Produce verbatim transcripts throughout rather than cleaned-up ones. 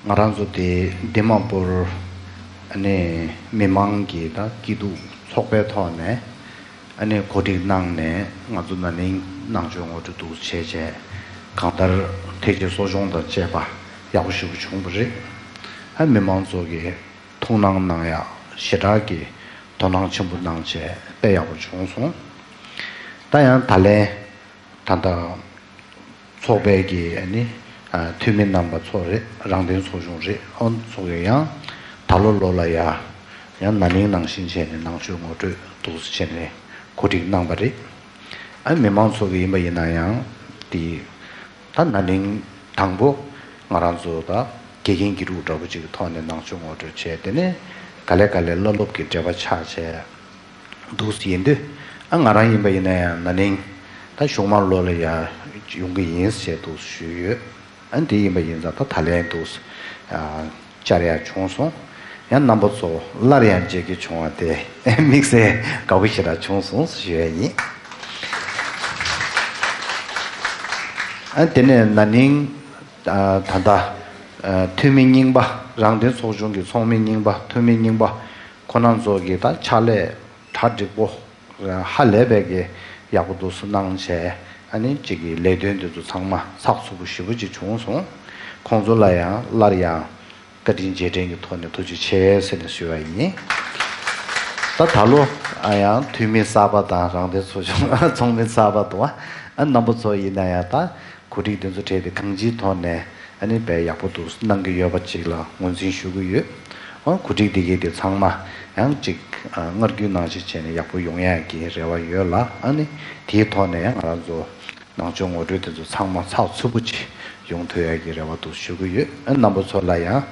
ང་རང་ཚོ་དེ་འདི་མ་པོར་ཨ་ནི་མི་མང་གི་ད་སྐྱིད་སྡུག་ཚོགས་པའི་ཐོག་ནས་ཨ་ནི་གོ་སྒྲིག་གནང་ནས། ང་ཚོ་ན་ནིང་ནང་ཆོས་ངོ་སྤྲོད་འདུག་བྱས་བྱས། གང་ལྟར་ཐེག་ཆེན་གསོ་སྦྱོང་དང་བཅས་པ་ཡག་པོ་ཞེ་པོ་བྱུང་བ་རེད། ཨ་མི་མང་ཚོ་གིས་ཐུགས་སྣང་གནང་ཡག་ཞེ་དྲག་གི་དོ་སྣང་ཆེན་པོ་གནང་བྱས་དཔེ་ཡག་པོ་བྱུང་སོང་། ད་ཡང་ད་ལན་ད་ལྟ་ཚོགས་པའི་གི་ཨ་ནི་ཨ་འཐུས་མི་རྣམ་པ་ཚོ་རེད། རང་བདེན་ཚོགས་ཆུང་རེད། ཨོ་ཚོ་གིས་ཡང་ད་ལོ་ལོ་ལ་ཡ་ཡང་ན་ནིང་ནང་བཞིན་བྱས་ནས་ནང་ཆོས་ངོ་སྤྲོད་འདུག་སེ་བྱས་ནས་གོ་སྒྲིག་གནང་པ་རེད། ཨ་མི་མང་ཚོ་གིས་ཡིན་པ་ཡིན་ན་ཡང་དེ་ད་ན་ནིང་དང་པོ་ང་རང་ཚོ་ད་དགེ་རྒན་དགེ་ཕྲུག་འདྲ་པོ་ཅིག་གི་ཐོག་ནས་ནང་ཆོས་ངོ་སྤྲོད་བྱས། དེ་ནས་ག་ལེ་ག་ལེ་བླ་སློབ་ཀྱི་འབྲེལ་བ་ཆགས་བྱས། འདུག་སེ་ཡིན་དུས། ཨ་ང་རང་ཡིན་པ་ཡིན་ན་ཡང་ན་ནིང་ད་གཞུག་མ་ལོ་ལ་ཡ་ཡོང་གི་ཡིན་ཞེས་འདུག་ཞུས་ཡོད། ཨ་འདི་ཡིན་པ་ཡིན་ཙང་ད་ད་ལན་འདུག་སེ་ཨ་བཅར་ཡག་བྱུང་སོང་། ཡང་རྣམ་པ་ཚོ་སླར་ཡང་མཇལ་རྒྱུ་བྱུང་བ་དེ་དམིགས་བསལ་དགའ་པོ་ཞེ་དྲག་བྱུང་སོང་ཞུ་ཡ་ཡིན། ཨ་དེ་ནས་ན་ནིང་ཨ་ད་ལྟ་ཨ་འཐུས་མི་རྙིང་པ། རང་བདེན་ཚོགས་ཆུང་གི་ཚོགས་མི་རྙིང་པ། འཐུས་མི་རྙིང་པ་ཁོ་རང་ཚོ་གིས་ད་ཕྱག་ལས་གྲ་འགྲིག་པོ་ཧ་ལས་པའི་གི་ཡག་པོ་འདུག་སེ་གནང་བྱས། ཨ་ནི་གཅིག་གི་ལས་དོན་དེ་ཚོ་ཚང་མ་ཚགས་ཚུད་པོ་ཞེ་པོ་ཅིག་བྱུང་སོང་། ཁོང་ཚོ་ལ་ཡང་སླར་ཡང་བཀའ་དྲིན་རྗེས་དྲན་གྱི་ཐོག་ནས་ཐུགས་རྗེ་ཆེ་ཟེར་ནས་ཞུ་བ་ཡིན། ད་ད་ལོ་ཨ་ཡང་འཐུས་མི་གསར་པ་དང་རང་བདེན་ཚོགས་ཆུང་ཚོགས་མི་གསར་པ་དང་ཨ་རྣམ་པ་ཚོ་ཡིན་ན་ཡང་ད། གོ་སྒྲིག་དེ་ཚོ་གྲས་དེ་གང་ཅིའི་ཐོག་ནས་ཨ་ནི་དཔེ་ཡག་པོ་འདུག་གནང་གི་ཡོད་པ་ཅིག་ལ་ངོས་འཛིན་ཞུ་གི་ཡོད། འོ་གོ་སྒྲིག་དེ་གའི་དེ་ཚང་མ་ཡང་ཅིག་ཨ་སྔར་རྒྱུན་ནང་བཞིན་བྱས་ནས་ཡག་པོ་ཡོང་ཡག་གི་རེ་བ་ཡོད་ལ། ཨ་ནི་དེའི་ཐོག་ནས་ཡང་ང་རང་ཚོ་ནང་ཆོས་ངོ་སྤྲོད་དེ་ཚོ་ཚང་མ་ཚགས་ཚུད་པོ་ཅིག་ཡོང་ཐུབ་ཡག་གི་རེ་བ་འདུག་ཞུ་གི་ཡོད། ཨ་རྣམ་པ་ཚོ་ལ་ཡང་།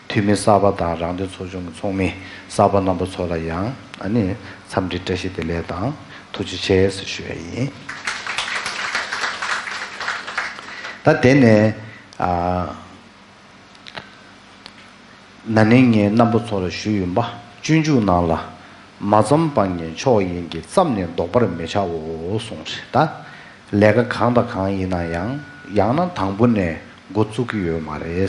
འཐུས་མི་གསར་པ་དང་རང་བདེན་ཚོགས་ཆུང་གི་ཚོགས་མི་གསར་པ་རྣམ་པ་ཚོ་ལ་ཡང་ཨ་ནི་འཚམས་འདྲི་བཀྲ་ཤིས་བདེ་ལེགས་དང་ཐུགས་རྗེ་ཆེ་ཟེར་ཞུ་ཡ་ཡིན། ད་དེ་ནས་ཨ་ན་ནིང་ངས་རྣམ་པ་ཚོ་ལ་ཞུས་ཡིན་པ། སྤྱོད་འཇུག་ནང་ལ། མ་བརྩམས་པ་ངས་མཆོག་ཡིན་གྱི། བརྩམས་ནས་ལྡོག་པར་མི་བྱའོ་གསུངས་རེད་ད། ལས་ཀ་གང་དང་གང་ཡིན་ན་ཡང་། ཡང་ན་དང་པོ་ནས་འགོ་བཙུགས་ཀྱི་ཡོད་མ་རེད།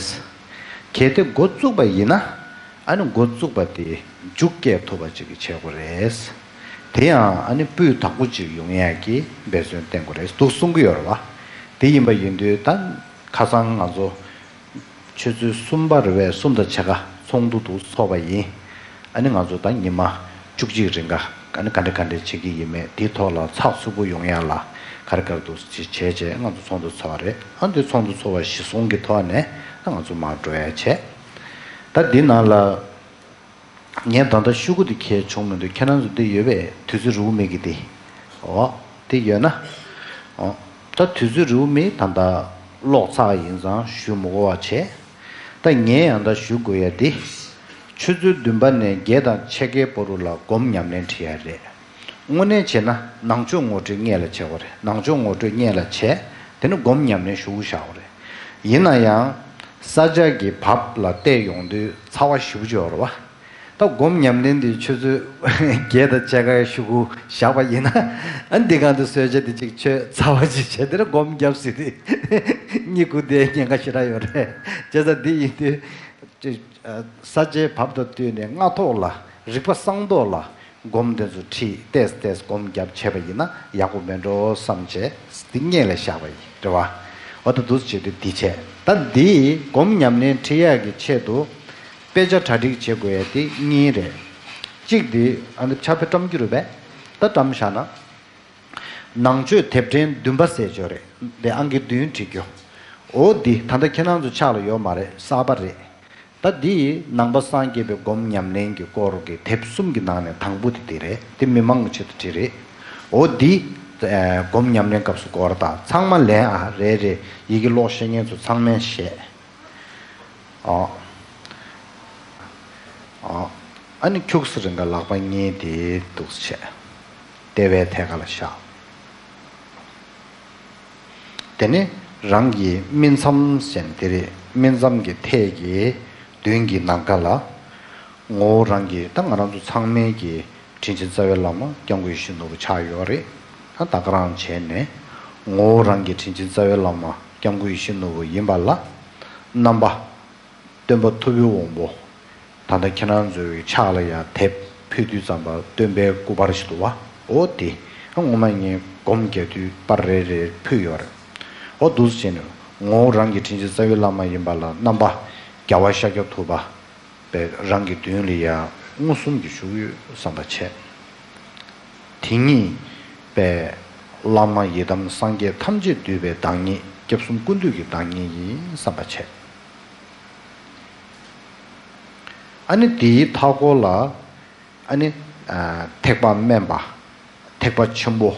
གལ་ཏེ་འགོ་བཙུགས་པ་ཡིན་ན། ཨ་ནི་འགོ་བཙུགས་པ་དེ་མཇུག་སྐྱེལ་ཐུབ་པ་ཅིག་གི་བྱེད་དགོས་རེད། དེ་ཡང་ཨ་ནི་སྤུས་དག་པོ་ཅིག་ཡོང་ཡག་གི་འབད་བརྩོན་བསྟེན་དགོས་རེད་འདུག་གསུང་གི་ཡོད་རེད་བ། དེ་ཡིན་པ་ཡིན་དུས་ད་ཁ་སང་ང་ཚོ་ཆུ་ཚོད་གསུམ་པ་རེད་པས། གསུམ་དང་ཕྱེད་ཀ་ཚོགས་འདུ་འདུག་ཚོགས་པ་ཡིན། ཨ་ནི་ང་ཚོ་ད་ཉི་མ་བཅུ་གཅིག་རིང་ག་ཨ་ནི་ག་འདྲ་ག་འདྲ་བྱེད་ཀྱི་ཡིན་མེད་དེའི་ཐོག་ལ་ཚགས་ཚུད་པོ་ཡོང་ཡག་ལ་ག་རེ་ག་རེ་འདུག་ཅེས་བྱས་བྱས་ང་ཚོ་ཚོགས་འདུ་ཚོགས་པ་རེད། ཨ་འདི་ཚོགས་འདུ་ཚོགས་པ་གཞི་བཟུང་གི་ཐོག་ནས་ད་ང་ཚོ་མར་འགྲོ་ཡག་བྱས། ད་འདི་ནང་ལ་ངས་ད་ལྟ་ཤོག་གུ་འདི་འཁྱེར་བྱུང་མི་འདུག་ཁྱེད་རང་ཚོ་འདི་ཡོད་པས། དུས་ཚོད་རིང་པོ་མེད་ཀི་འདི། འོ། དེ་ཡོད་ན། འོ། ད་དུས་ཚོད་རིང་པོ་མེད། ད་ལྟ་ཀློག་ཚར་ཡིན་ཙང་ཞུ་མི་དགོས་པ་བྱས། ད་ངས་ཡང་ད་ཞུ་དགོས་ཡ་འདི། ཆུ་ཚོད་བདུན་པ་ནས་བརྒྱད་དང་ཕྱེད་ཀའི་བར་དུ་ལ་སྒོམ་ཉམས་ལེན་བྱེད་ཡ་རེད། དངོས་གནས་བྱས་ན་ནང་ཆོས་ངོ་སྤྲོད་སྔོན་ལ་བྱེད་དགོས་རེད། ནང་ཆོས་ངོ་སྤྲོད་སྔོན་ལ་བྱས། དེ་ནས་སྒོམ་ཉམས་ལེན་གཞུག་གུ་བཞག་དགོས་རེད། ཡིན་ན་ཡང་། ས་ཆ་གི་བབ་ལ་བལྟས་ཡོང་དུས་ཚ་བ་ཞེ་པོ་ཅིག་ཡོད་རེད་བ། ད་སྒོམ་ཉམས་ལེན་འདི་ཆུ་ཚོད་བརྒྱད་དང་ཕྱེད་ཀའི་གཞུག་གུ་བཞག་པ་ཡིན་ན། ཨ་འདི་གང་དུ་གསོལ་ཇ་འདི་གཅིག་མཆོད། ཚ་བ་ཅིག་བྱས། དེ་ལ་སྒོམ་བརྒྱབ་ཟེར་དུས་གཉིད་ཁུག་བསྡད་ཉེན་ཁ་ཞེ་དྲག་ཡོད་རེད། བྱས་ཙང་འདི་ཡིན་དུས་ས་ཆའི་བབ་དང་བསྟུན་ནས་སྔ་ཐོག་ལ་རིག་པ་གསང་ཐོག་ལ་སྒོམ་དེ་ཚོ་ཁྲིད། ཏེས་ཏེས་སྒོམ་བརྒྱབ་བྱས་པ་ཡིན་ན་ཡག་པོ་མེད་འགྲོ་བསམ་བྱས་འདི་སྔོན་ལ་བཞག་པ་ཡིན། རེད་བ། འོ་ད་འདུག་བྱེད་དུས་འདི་བྱས། ད་འདི་སྒོམ་ཉམས་ལེན་ཁྲིད་ཡག་གི་ཆེད་དུ་དཔེ་ཆ་གྲ་སྒྲིག་བྱེད་དགོས་ཡ་དེ་གཉིས་རེད། གཅིག་དེ་ཨ་ནི་ཕྱག་དཔེ་བཀྲམ་རྒྱུ་རེད་པས། ད་བཀྲམ་བཞག་ན། ནང་ཆོས་དེབ་ཕྲེང་བདུན་པ་ཟེར་ཅོག་རེད། དེ་ཨང་ཀི་བདུན་བྲིས་རྒྱུ། འོ་འདི་ད་ལྟ་ཁྱེད་རང་ཚོ་ཕྱག་ལ་ཡོད་མ་རེད། གསར་པ་རེད། ད་འདི་ནང་པ་སངས་རྒྱས་པའི་སྒོམ་ཉམས་ལེན་གྱི་སྐོར་གྱི་དེབ་གསུམ་གྱི་ནང་ནས་དང་པོ་དེ་འདི་རེད། དེ་མི་མང་གི་ཆེད་དུ་བྲིས་རེད། འོ་འདི་ཨ་སྒོམ་ཉམས་ལེན་སྐབས་སུ་དགོས་རེད། ད་ཚང་མ་ལེན་ཨ། རེ་རེ་ཡི་གེ་ཀློག་ཤེས་མཁན་ཚོ་ཚང་མས་བཤད། ཨོ། ཨོ། ཨ་ནི་ཁྱུག་ཙམ་རིང་ག་ལག་པ་གཉིས་དེ་འདུག་སེ་བྱས། ལྟེ་བའི་ཐད་ཀ་ལ་བཞག་དེ་ནས་རང་གི་སྨིན་མཚམས་ཟེར་ནས་དེ་རེད། སྨིན་མཚམས་ཀྱི་ཐད་ཀྱི་མདུན་གྱི་ནམ་མཁའ་ལ། ངོ་བོ་རང་གི། ད་ང་རང་ཚོ་ཚང་མའི་གི་དྲིན་ཅན་རྩ་བའི་བླ་མ་སྐྱབས་མགོན་ཡིད་བཞིན་ནོར་བུ་ཆགས་ཡོད་རེད། ད་ད་ག་རང་བྱས་ནས་ངོ་བོ་རང་གི་དྲིན་ཅན་རྩ་བའི་བླ་མ་སྐྱབས་མགོན་ཡིད་བཞིན་ནོར་བུ་ཡིན་པ་ལ། རྣམ་པ། སྟོན་པ་ཐུབ་པའི་དབང་པོ། ད་ལྟ་ཁྱེད་རང་ཚོའི་ཕྱག་ལ་ཡ་དེབ་ཕུལ་དུས་ཙམ་པ་སྟོན་པའི་སྐུ་པར་ཞིག་འདུག་བ། འོ་དེ་ངོ་མ་ངས་སྒོམ་རྒྱག་དུས་པར་རེ་རེ་ཕུལ་ཡོད་རེད། འོ་འདུག་སེ་བྱས་ནས་ངོ་བོ་རང་གི་དྲིན་ཅན་རྩ་བའི་བླ་མ་ཡིན་པ་ལ་རྣམ་པ་རྒྱལ་བ་ཤཱཀྱ་ཐུབ་པ་པའི་རང་གི་མདུན་ལ་ཡ་མངོན་སུམ་གྱིས་བཞུགས་ཡོད་བསམ་པ་བྱས། དེ་ཉིད་པའི་བླ་མ་ཡི་དམ་སངས་རྒྱས་ཐམས་ཅད་འདུས་པའི་བདག་ཉིད། སྐྱབས་གསུམ་ཀུན་འདུས་ཀྱི་བདག་ཉིད་ཡིན་བསམ་པ་བྱས། ཨ་ནི་དེའི་མཐའ་སྐོར་ལ་ཨ་ནི་ཨ་ཐེག་པ་དམན་པ། ཐེག་པ་ཆེན་པོ།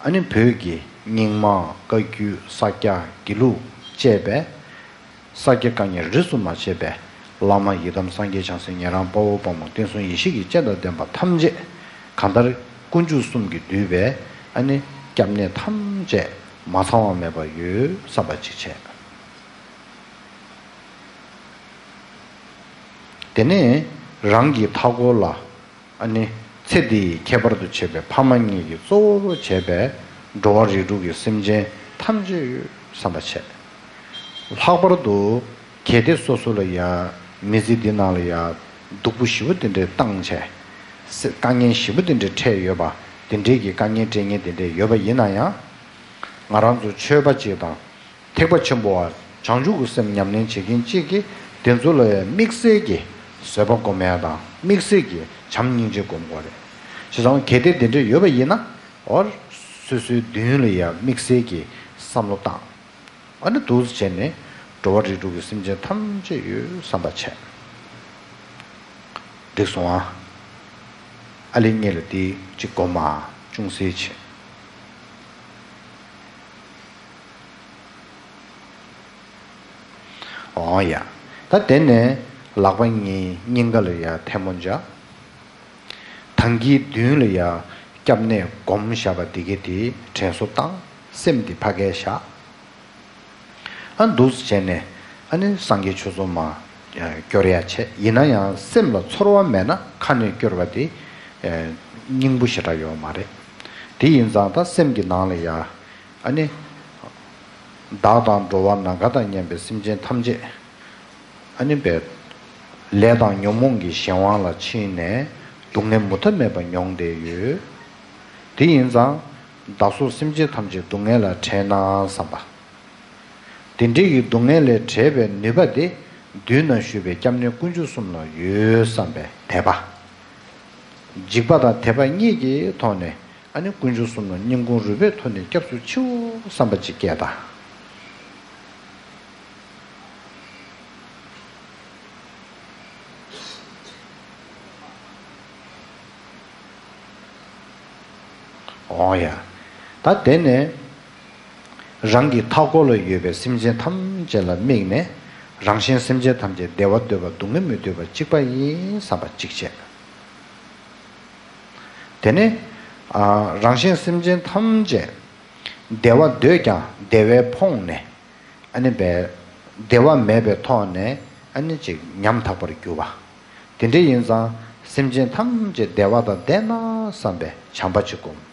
ཨ་ནི་བོད་ཀྱི་རྙིང་མ་བཀའ་བརྒྱུད་ས་སྐྱ་དགེ་ལུགས་བཅས་པའི་ས་སྐྱ་བཀའ་རྙིང་རིས་སུ་མ་ཆད་པའི་བླ་མ་ཡི་དམ་སངས་རྒྱས་བྱང་སེམས་ཉན་རང་དཔའ་བོ་དཔའ་མོ་བསྟན་སྲུང་ཡེ་ཤེས་ཀྱི་སྤྱན་དང་ལྡན་པ་ཐམས་ཅད་གང་ལྟར་དཀོན་མཆོག་གསུམ་གྱིས་འདུས་པའི་ཨ་ནི་སྐྱབས་གནས་ཐམས་ཅད་མ་ཚང་བ་མེད་པ་ཡོད་བསམ་པ་ཅིག་བྱས། དེ་ནས་རང་གི་མཐའ་འཁོར་ལ་ཨ་ནི་ཚེ་འདི་ཡི་ཁྱད་པར་དུ་བྱས་པའི་ཕ་མ་གཉིས་ཀྱིས་གཙོ་བོར་བྱས་པའི་འགྲོ་བ་རིགས་དྲུག་གི་སེམས་ཅན་ཐམས་ཅད་ཡོད་བསམ་པ་བྱས། ལྷག་པར་དུ་གལ་ཏེ་སོ་སོ་ལ་ཡ་མི་ཚེ་འདི་ནང་ལ་ཡ་སྡུག་པོ་ཞེ་པོ་དེ་འདྲའི་བཏང་བྱས། སེ་དཀའ་ངལ་ཞེ་པོ་དེ་འདྲའི་འཕྲད་ཡོད་པ། དེ་འདྲའི་གི་དཀའ་ངལ་འཕྲད་མཁན་དེ་འདྲའི་ཡོད་པ་ཡིན་ན་ཡང་། ང་རང་ཚོ་ཆོས་པ་གཅིག་དང་། ཐེག་པ་ཆེན་པོ་བ། བྱང་ཆུབ་ཀྱི་སེམས་ཉམས་ལེན་བྱེད་མཁན་གཅིག་གིས་དེ་ཚོ་ལ་ཡང་དམིགས་བསལ་གྱི་བཟོད་པ་སྒོམ་ཡ་དང་དམིགས་བསལ་གྱི་བྱམས་སྙིང་རྗེ་སྒོམ་དགོས་རེད། བྱས་ཙང་གལ་ཏེ་དེ་འདྲ་ཡོད་པ་ཡིན་ན། འོ། སོ་སོའི་མདུན་ལ་ཡང་དམིགས་བསལ་གྱི་བསམ་བློ་བཏང་། ཨ་ནི་འདུག་སེ་བྱས་ནས་འགྲོ་བ་རིགས་དྲུག་གི་སེམས་ཅན་ཐམས་ཅད་ཡོད་བསམ་པ་བྱས། འགྲིག་སོང་ཨ། ཨ་ལེ་གཉིས་ལ་དེ་གཅིག་སྒོམ་ཨ། ཅུང་ཟད་བྱས། འོ་ཡ། ད་དེ་ནས་ལག་པ་གཉིས་སྙིང་ག་ལ་ཡ་ཐལ་མོ་སྦྱར། ཐང་གི་མདུན་ལ་ཡ་སྐྱབས་གནས་བསྒོམ་བཞག་པ་འདི་གས་དེ་དྲན་གསོ་བཏང་། སེམས་འདི་ཕ་གིར་བཞག། ཨ་འདུག་སེ་བྱས་ནས་ཨ་ནི་སངས་རྒྱས་ཆོས་ཚོགས་མར་སྐྱོར་ཡ་བྱས། ཡིན་ན་ཡང་སེམས་ལ་ཚོར་བ་མེད་ན་ཁ་ནས་སྐྱོར་བ་དེ་སྙིང་པོ་ཞེ་དྲག་ཡོད་མ་རེད། དེ་ཡིན་ཙང་ད་སེམས་ཀྱི་ནང་ལ་ཡ། ཨ་ནི། བདག་དང་འགྲོ་བ་ནམ་མཁའ་དང་མཉམ་པའི་སེམས་ཅན་ཐམས་ཅད། ཨ་ནི་བས། ལས་དང་ཉོན་མོངས་ཀྱི་གཞན་དབང་ལ་ཕྱིན་ནས་སྡུག་བསྔལ་མུ་མཐའ་མེད་པ་མྱོང་བསྡད་ཡོད། དེ་ཡིན་ཙང་། བདག་སོགས་སེམས་ཅན་ཐམས་ཅད་སྡུག་བསྔལ་ལས་བྲལ་ན་བསམ་པ། དེ་འདྲའི་གི་སྡུག་བསྔལ་ལས་བྲལ་བའི་ནུས་པ་དེ་མདུན་ན་བཞུགས་པའི་སྐྱབས་གནས་དཀོན་མཆོག་གསུམ་ལ་ཡོད་བསམ་པའི་དད་པ། འཇིགས་པ་དང་དད་པ་གཉིས་ཀྱི་ཐོག་ནས། ཨ་ནི་དཀོན་མཆོག་གསུམ་ལ་སྙིང་ཁུང་རུས་པའི་ཐོག་ནས་སྐྱབས་སུ་མཆིའོ་བསམ་པ་ཅིག་སྐྱེས་དང་། འོ་ཡ། ད་དེ་ནས་རང་གི་མཐའ་འཁོར་ལ་ཡོད་པའི་སེམས་ཅན་ཐམས་ཅད་ལ་དམིགས་ནས། རང་གཞན་སེམས་ཅན་ཐམས་ཅད་བདེ་བ་འདོད་པ་སྡུག་བསྔལ་མི་འདོད་པ་གཅིག་པ་ཡིན་བསམ་པ་གཅིག་བྱས། དེ་ནས། ཨ། རང་གཞན་སེམས་ཅན་ཐམས་ཅད་བདེ་བ་འདོད་ཀྱང་བདེ་བས་ཕོངས་ནས། ཨ་ནི་བས། བདེ་བ་མེད་པའི་ཐོག་ནས་ཨ་ནི་ཅིག་ཉམ་ཐག་པར་གྱུར་པ། དེ་འདྲ་ཡིན་ཙང་སེམས་ཅན་ཐམས་ཅད་བདེ་བ་དང་ལྡན་ན་བསམ་པའི་བྱམས་པ་ཅིག་བསྒོམ།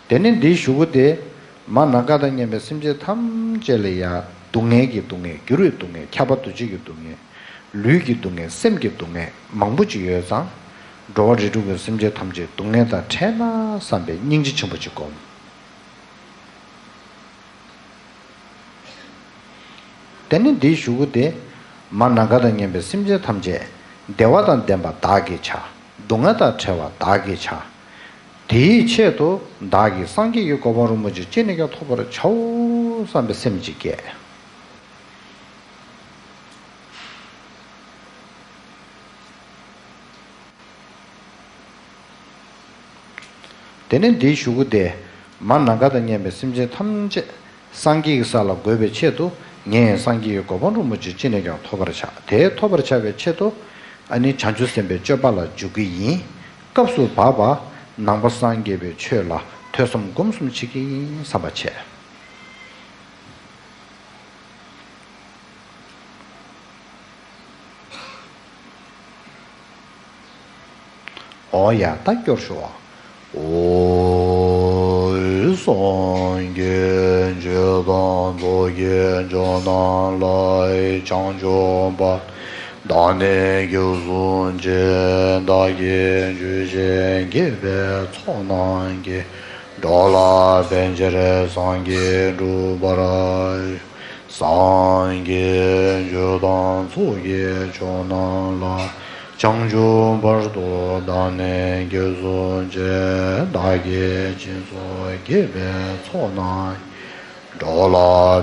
དེ་ནས་འདིའི་གཞུག་གུ་དེ། མ་ནམ་མཁའ་དང་མཉམ་པའི་སེམས་ཅན་ཐམས་ཅད་ལ་ཡང་སྡུག་བསྔལ་གྱི་སྡུག་བསྔལ། འགྱུར་བའི་སྡུག་བསྔལ། ཁྱབ་པ་འདུ་བྱེད་ཀྱི་སྡུག་བསྔལ། ལུས་ཀྱི་སྡུག་བསྔལ། སེམས་ཀྱི་སྡུག་བསྔལ་མང་པོ་ཅིག་ཡོད་ཙང་། འགྲོ་བ་རིགས་དྲུག་གི་སེམས་ཅན་ཐམས་ཅད་སྡུག་བསྔལ་དང་བྲལ་ན་བསམ་པའི་སྙིང་རྗེ་ཆེན་པོ་ཅིག་བསྒོམ། དེ་ནས་འདིའི་གཞུག་གུ་དེ། མ་ནམ་མཁའ་དང་མཉམ་པའི་སེམས་ཅན་ཐམས་ཅད་བདེ་བ་དང་ལྡན་པ་བདག་གིས་བྱ། སྡུག་བསྔལ་དང་བྲལ་བ་བདག་གིས་བྱ། དེའི་ཆེད་དུ་བདག་གིས་སངས་རྒྱས་ཀྱི་གོ་འཕང་རིན་པོ་ཆེ་ཅི་ནས་ཀྱང་ཐོབ་པར་བྱའོ་བསམ་པའི་སེམས་ཅིག་བསྐྱེད། དེ་ནས་འདིའི་གཞུག་གུ་དེ། མ་ནམ་མཁའ་དང་མཉམ་པའི་སེམས་ཅན་ཐམས་ཅད་སངས་རྒྱས་ཀྱི་ས་ལ་འགོད་པའི་ཆེད་དུ། ངས་སངས་རྒྱས་ཀྱི་གོ་འཕང་རིན་པོ་ཆེ་ཅི་ནས་ཀྱང་ཐོབ་པར་བྱ། དེ་ཐོབ་པར་བྱ་བའི་ཆེད་དུ། ཨ་ནི་བྱང་ཆུབ་སེམས་དཔའི་སྤྱོད་པ་ལ་འཇུག་གི་ཡིན། སྐབས་སུ་བབ་པ་ནང་པ་སངས་རྒྱས་པའི་ཆོས་ལ་ཐོས་བསམ་སྒོམ་གསུམ་བྱེད་ཀྱི་ཡིན་བསམ་པ་བྱས། འོ་ཡ། ད་སྐྱོར་ཞུ་བ། འོ། སངས་རྒྱས་ཆོས་ དང་ཚོགས་ཀྱི་མཆོག་རྣམས་ལ། བྱང་ཆུབ་བར་དུ་བདག་ནི་སྐྱབས་སུ་མཆི། བདག་གིས་ཆོས་བཞིན་བགྱིས་པའི་ཚོགས་རྣམས་ཀྱིས། འགྲོ་ལ་ཕན་ཕྱིར་སངས་རྒྱས་འགྲུབ་པར། སངས་རྒྱས་ཆོས་དང་ཚོགས་ཀྱི་མཆོག་རྣམས་ལ། བྱང་ཆུབ་བར་དུ་བདག་ནི་སྐྱབས་སུ་མཆི། བདག་གིས་སྦྱིན་སོགས་བགྱིས་པའི་ཚོགས་རྣམས་ཀྱིས། འགྲོ་ལ་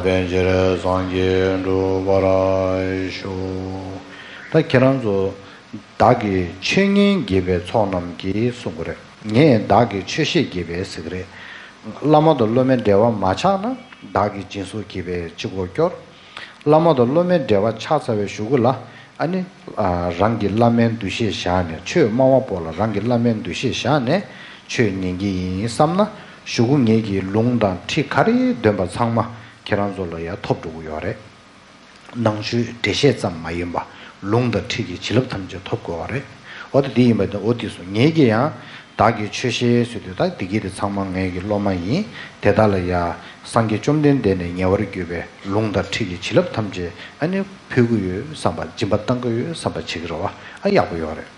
ཕན་ཕྱིར་སངས་རྒྱས་འགྲུབ་པར་ཤོག། ད་ཁྱེད་རང་ཚོ་བདག་གིས་ཆོས་ཉན་བགྱིས་པའི་ཚོགས་རྣམས་ཀྱིས་གསུང་གི་རེད། ངས་བདག་གིས་ཆོས་བཤད་བགྱིས་པའི་ཟེར་གི་རེད། བླ་མ་དང་སློབ་མའི་འབྲེལ་བ་མ་ཆགས་ན་བདག་གིས་སྦྱིན་སོགས་བགྱིས་པའི་གཅིག་པོ་སྐྱོར། བླ་མ་དང་སློབ་མའི་འབྲེལ་བ་ཆགས་ཚར་བའི་གཞུག་གུ་ལ། ཨ་ནི། ཨ། རང་གི་བླ་མའི་འདུ་ཤེས་བཞག་ནས། ཆོས་སྨྲ་བ་པོ་ལ་རང་གི་བླ་མའི་འདུ་ཤེས་བཞག་ནས་ཆོས་ཉན་གྱི་ཡིན་བསམ་ན། གཞུག་གུ་ངེད་ཀྱིས་ལུང་དང་ཁྲིད་ག་རེ་འདོན་པ་ཚང་མ་ཁྱེད་རང་ཚོ་ལ་ཡང་ཐོབ་འགྲོ་གི་ཡོད་རེད། ནང་ཆོས་འགྲེལ་བཤད་ཙམ་མ་ཡིན་པ། ལུང་དང་ཁྲིད་ཀྱི་བྱིན་རླབས་ཐམས་ཅད་ཐོབ་དགོས་པ་རེད། འོ་ད་འདི་ཡིན་པ་དང་། འོ་དེ་སོང་། ངེད་ཀྱིས་ཡང་བདག་གིས་ཆོས་བཤད་ཟེར་དུས། ད་འདི་གི་དེ་ཚང་མ་ངེད་ཀྱི་སློབ་མ་ཡིན། དེ་དག་ལ་ཡང་སངས་རྒྱས་བཅོམ་ལྡན་འདས་ནས་ཉེ་བར་གྱུར་པའི་ལུང་དང་ཁྲིད་ཀྱི་བྱིན་རླབས་ཐམས་ཅད་ཨ་ནི་ཕུལ་གྱི་ཡོད་བསམ་པ། སྦྱིན་པ་བཏང་གི་ཡོད་བསམ་པ་བྱེད་ཀྱི་རེད་བ། ཨ། ཡག་པོ་ཡོད་རེད།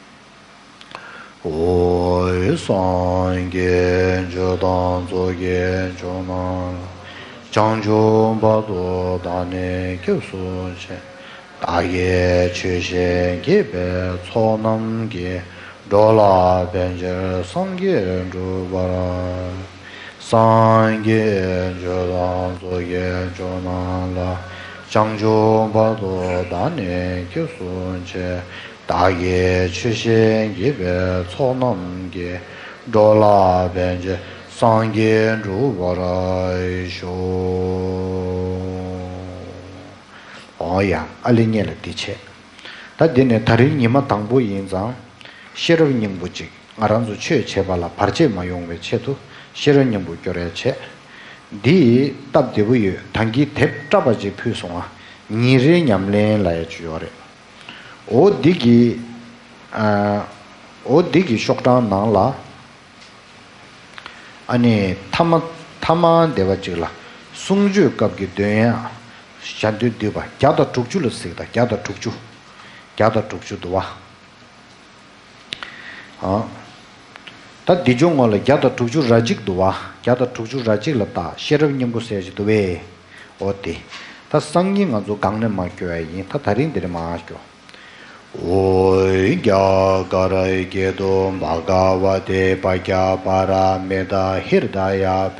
འོ། སངས་རྒྱས་ཆོས་དང་ཚོགས་ཀྱི་མཆོག་རྣམས་ལ། བྱང་ཆུབ་བར་དུ་བདག་ནི་སྐྱབས་སུ་མཆི། བདག་གིས་ཆོས་བཞིན་བགྱིས་པའི་ཚོགས་རྣམས་ཀྱིས། འགྲོ་ལ་ཕན་ཕྱིར་སངས་རྒྱས་འགྲུབ་པར། སངས་རྒྱས་ཆོས་དང་ཚོགས་ཀྱི་མཆོག་རྣམས་ལ། བྱང་ཆུབ་བར་དུ་བདག་ནི་སྐྱབས་སུ་མཆི། བདག་གིས་ཆོས་བཞིན་བགྱིས་པའི་ཚོགས་རྣམས་ཀྱིས། འགྲོ་ལ་ཕན་ཕྱིར་སངས་རྒྱས་འགྲུབ་པར་ཤོག། འོ་ཡ། ཨ་ལེ་ཉེ་ལ་འདི་བྱས། ད་འདི་ནས་ད་རིང་ཉི་མ་དང་པོ་ཡིན་ཙང་། ཤེས་རབ་སྙིང་པོ་གཅིག་ང་རང་ཚོ་ཆོས་བྱེད་པ་ལ་བར་ཆད་མ་ཡོང་བའི་ཆེད་དུ་ཤེས་རབ་སྙིང་པོ་སྐྱོར་ཡ་བྱས། འདི་སྟབས་བདེ་པོ་ཡོད། ད་གིན་དེབ་བཀྲ་བ་ཅིག་ཕུལ་སོང་ང་། ཉིན་རེའི་ཉམས་ལེན་ལབ་ཡ་ཅིག་ཡོད་རེད། འོ་འདི་གི། ཨ། འོ་འདི་གི་ཤོག་གྲངས་ནང་ལ། ཨ་ནི་ཐ་མ། ཐ་མ་འདི་བ་ཅིག་ལ། གསུང་ཆོས་སྐབས་ཀྱི་འདོན་ཡ། ཞལ་འདོན་བསྡུས་པ་བརྒྱ་དང་དྲུག་ཅུ་ལ་གཟིགས་དང་། བརྒྱ་དང་དྲུག་ཅུ། བརྒྱ་དང་དྲུག་ཅུ་འདུག་བ། ཨ། ད་འདི་ཅུང་ངོ་ལ་བརྒྱ་དང་དྲུག་ཅུ་ར་གཅིག་འདུག་བ། བརྒྱ་དང་དྲུག་ཅུ་ར་གཅིག་ལ་ད་ཤེས་རབ་སྙིང་པོ་ཟེར་ཞིག་འདུག་བས། འོ་དེ། ད་སང་ཉིན་ང་ཚོ་སྒང་ནས་མར་སྐྱོར་ཡ་ཡིན། ད་ད་རིང་འདིར་མར་སྐྱོར། ཨོ་རྒྱ་གར་སྐད་དུ། བྷ་ག་ཝ་ཏེ། བྷ་གྱ་པ་ར་མི་ཏ་ཧི་རྡ་ཡ། བོད་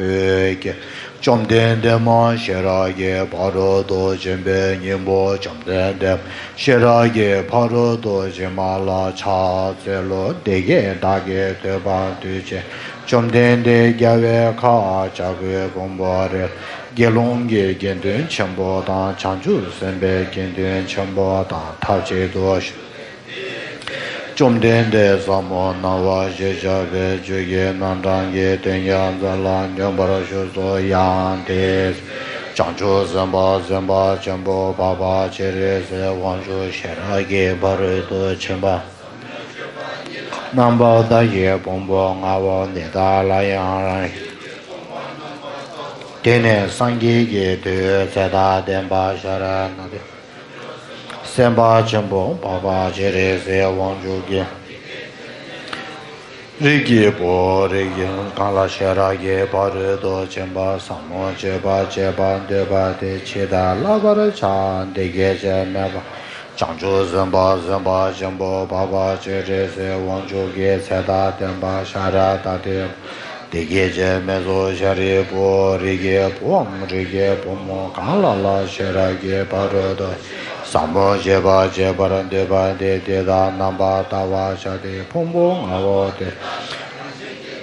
ཀྱི་བཅོམ་ལྡན་འདས་མ་ཤེས་རབ་ཀྱི་ཕ་རོལ་ཏུ་ཕྱིན་པའི་སྙིང་པོ། བཅོམ་ལྡན་འདས་མ་ཤེས་རབ་ཀྱི་ཕ་རོལ་ཏུ་ཕྱིན་པ་ལ་ཕྱག་འཚལ་ལོ། འདི་སྐད་བདག་གིས་ཐོས་པ་དུས་གཅིག་བཅོམ་ལྡན་འདས་རྒྱལ་བའི་ཁབ་བྱ་རྒོད་ཕུང་པོའི་རི་ལ། དགེ་སློང་གི་དགེ་འདུན་ཆེན་པོ་དང་། བྱང་ཆུབ་སེམས་དཔའི་དགེ་འདུན་ཆེན་པོ་དང་ཐབས་ཅིག་ཏུ་བཞུགས། བཅོམ་ལྡན་འདས་ཟབ་མོ་སྣང་བ་ཞེས་བྱ་བའི་ཆོས་ཀྱི་རྣམ་གྲངས་ཀྱི་དོན་ཡང་མཛད་ལ། སྙོམས་པར་ཞུགས་སོ། ཡང་དེའི་ཚེ་བྱང་ཆུབ་སེམས་དཔའ་སེམས་དཔའ་ཆེན་པོ་འཕགས་པ་སྤྱན་རས་གཟིགས་དབང་ཕྱུག་ཤེས་རབ་ཀྱི་ཕ་རོལ་ཏུ་ཕྱིན་པ། རྣམ་པར་ཐར་པའི་ཕུང་པོ་ལྔ་པོ་འདི་དག་ལ་ཡང་རང་བཞིན། དེ་ནས་སངས་རྒྱས་ཀྱི་མཐུས་ཚེ་དང་ལྡན་པ་ཤཱ་ར་དྭ་ཏིའི་སེམས་དཔའ་ཆེན་པོ་འཕགས་པ་སྤྱན་རས་གཟིགས་དབང་ཕྱུག་གིས། རིགས་ཀྱི་བུ། རིགས་ཀྱི། གང་ལ་ཤེས་རབ་ཀྱི་ཕ་རོལ་ཏུ་ཕྱིན་པ་ཟབ་མོ་སྤྱོད་པ་སྤྱད་པར་འདོད་པ་དེ་ཇི་ལྟར་བསླབ་པར་བྱ། འདི་སྐད་ཅེས་སྨྲས་པ། བྱང་ཆུབ་སེམས་དཔའ་སེམས་དཔའ་ཆེན་པོ་འཕགས་པ་སྤྱན་རས་གཟིགས་དབང་ཕྱུག་གིས་ཚེ་དང་ལྡན་པ་ཤཱ་ར་དྭ་ཏིའི། འདི་སྐད་ཅེས་སྨྲས་སོ། ཤཱ་རིའི་བུ། རིགས་ཀྱི་བུའམ་རིགས་ཀྱི་བུ་མོ་གང་ལ་ལ་ཤེས་རབ་ཀྱི་ཕ་རོལ་ཏུ་ཟབ་མོ་སྤྱོད་པ་སྤྱད་པར་འདོད་པ་དེས་འདི་དག་རྣམ་པར་བལྟ་བར་བྱ་སྟེ། ཕུང་པོ་ལྔ་པོ་དེ་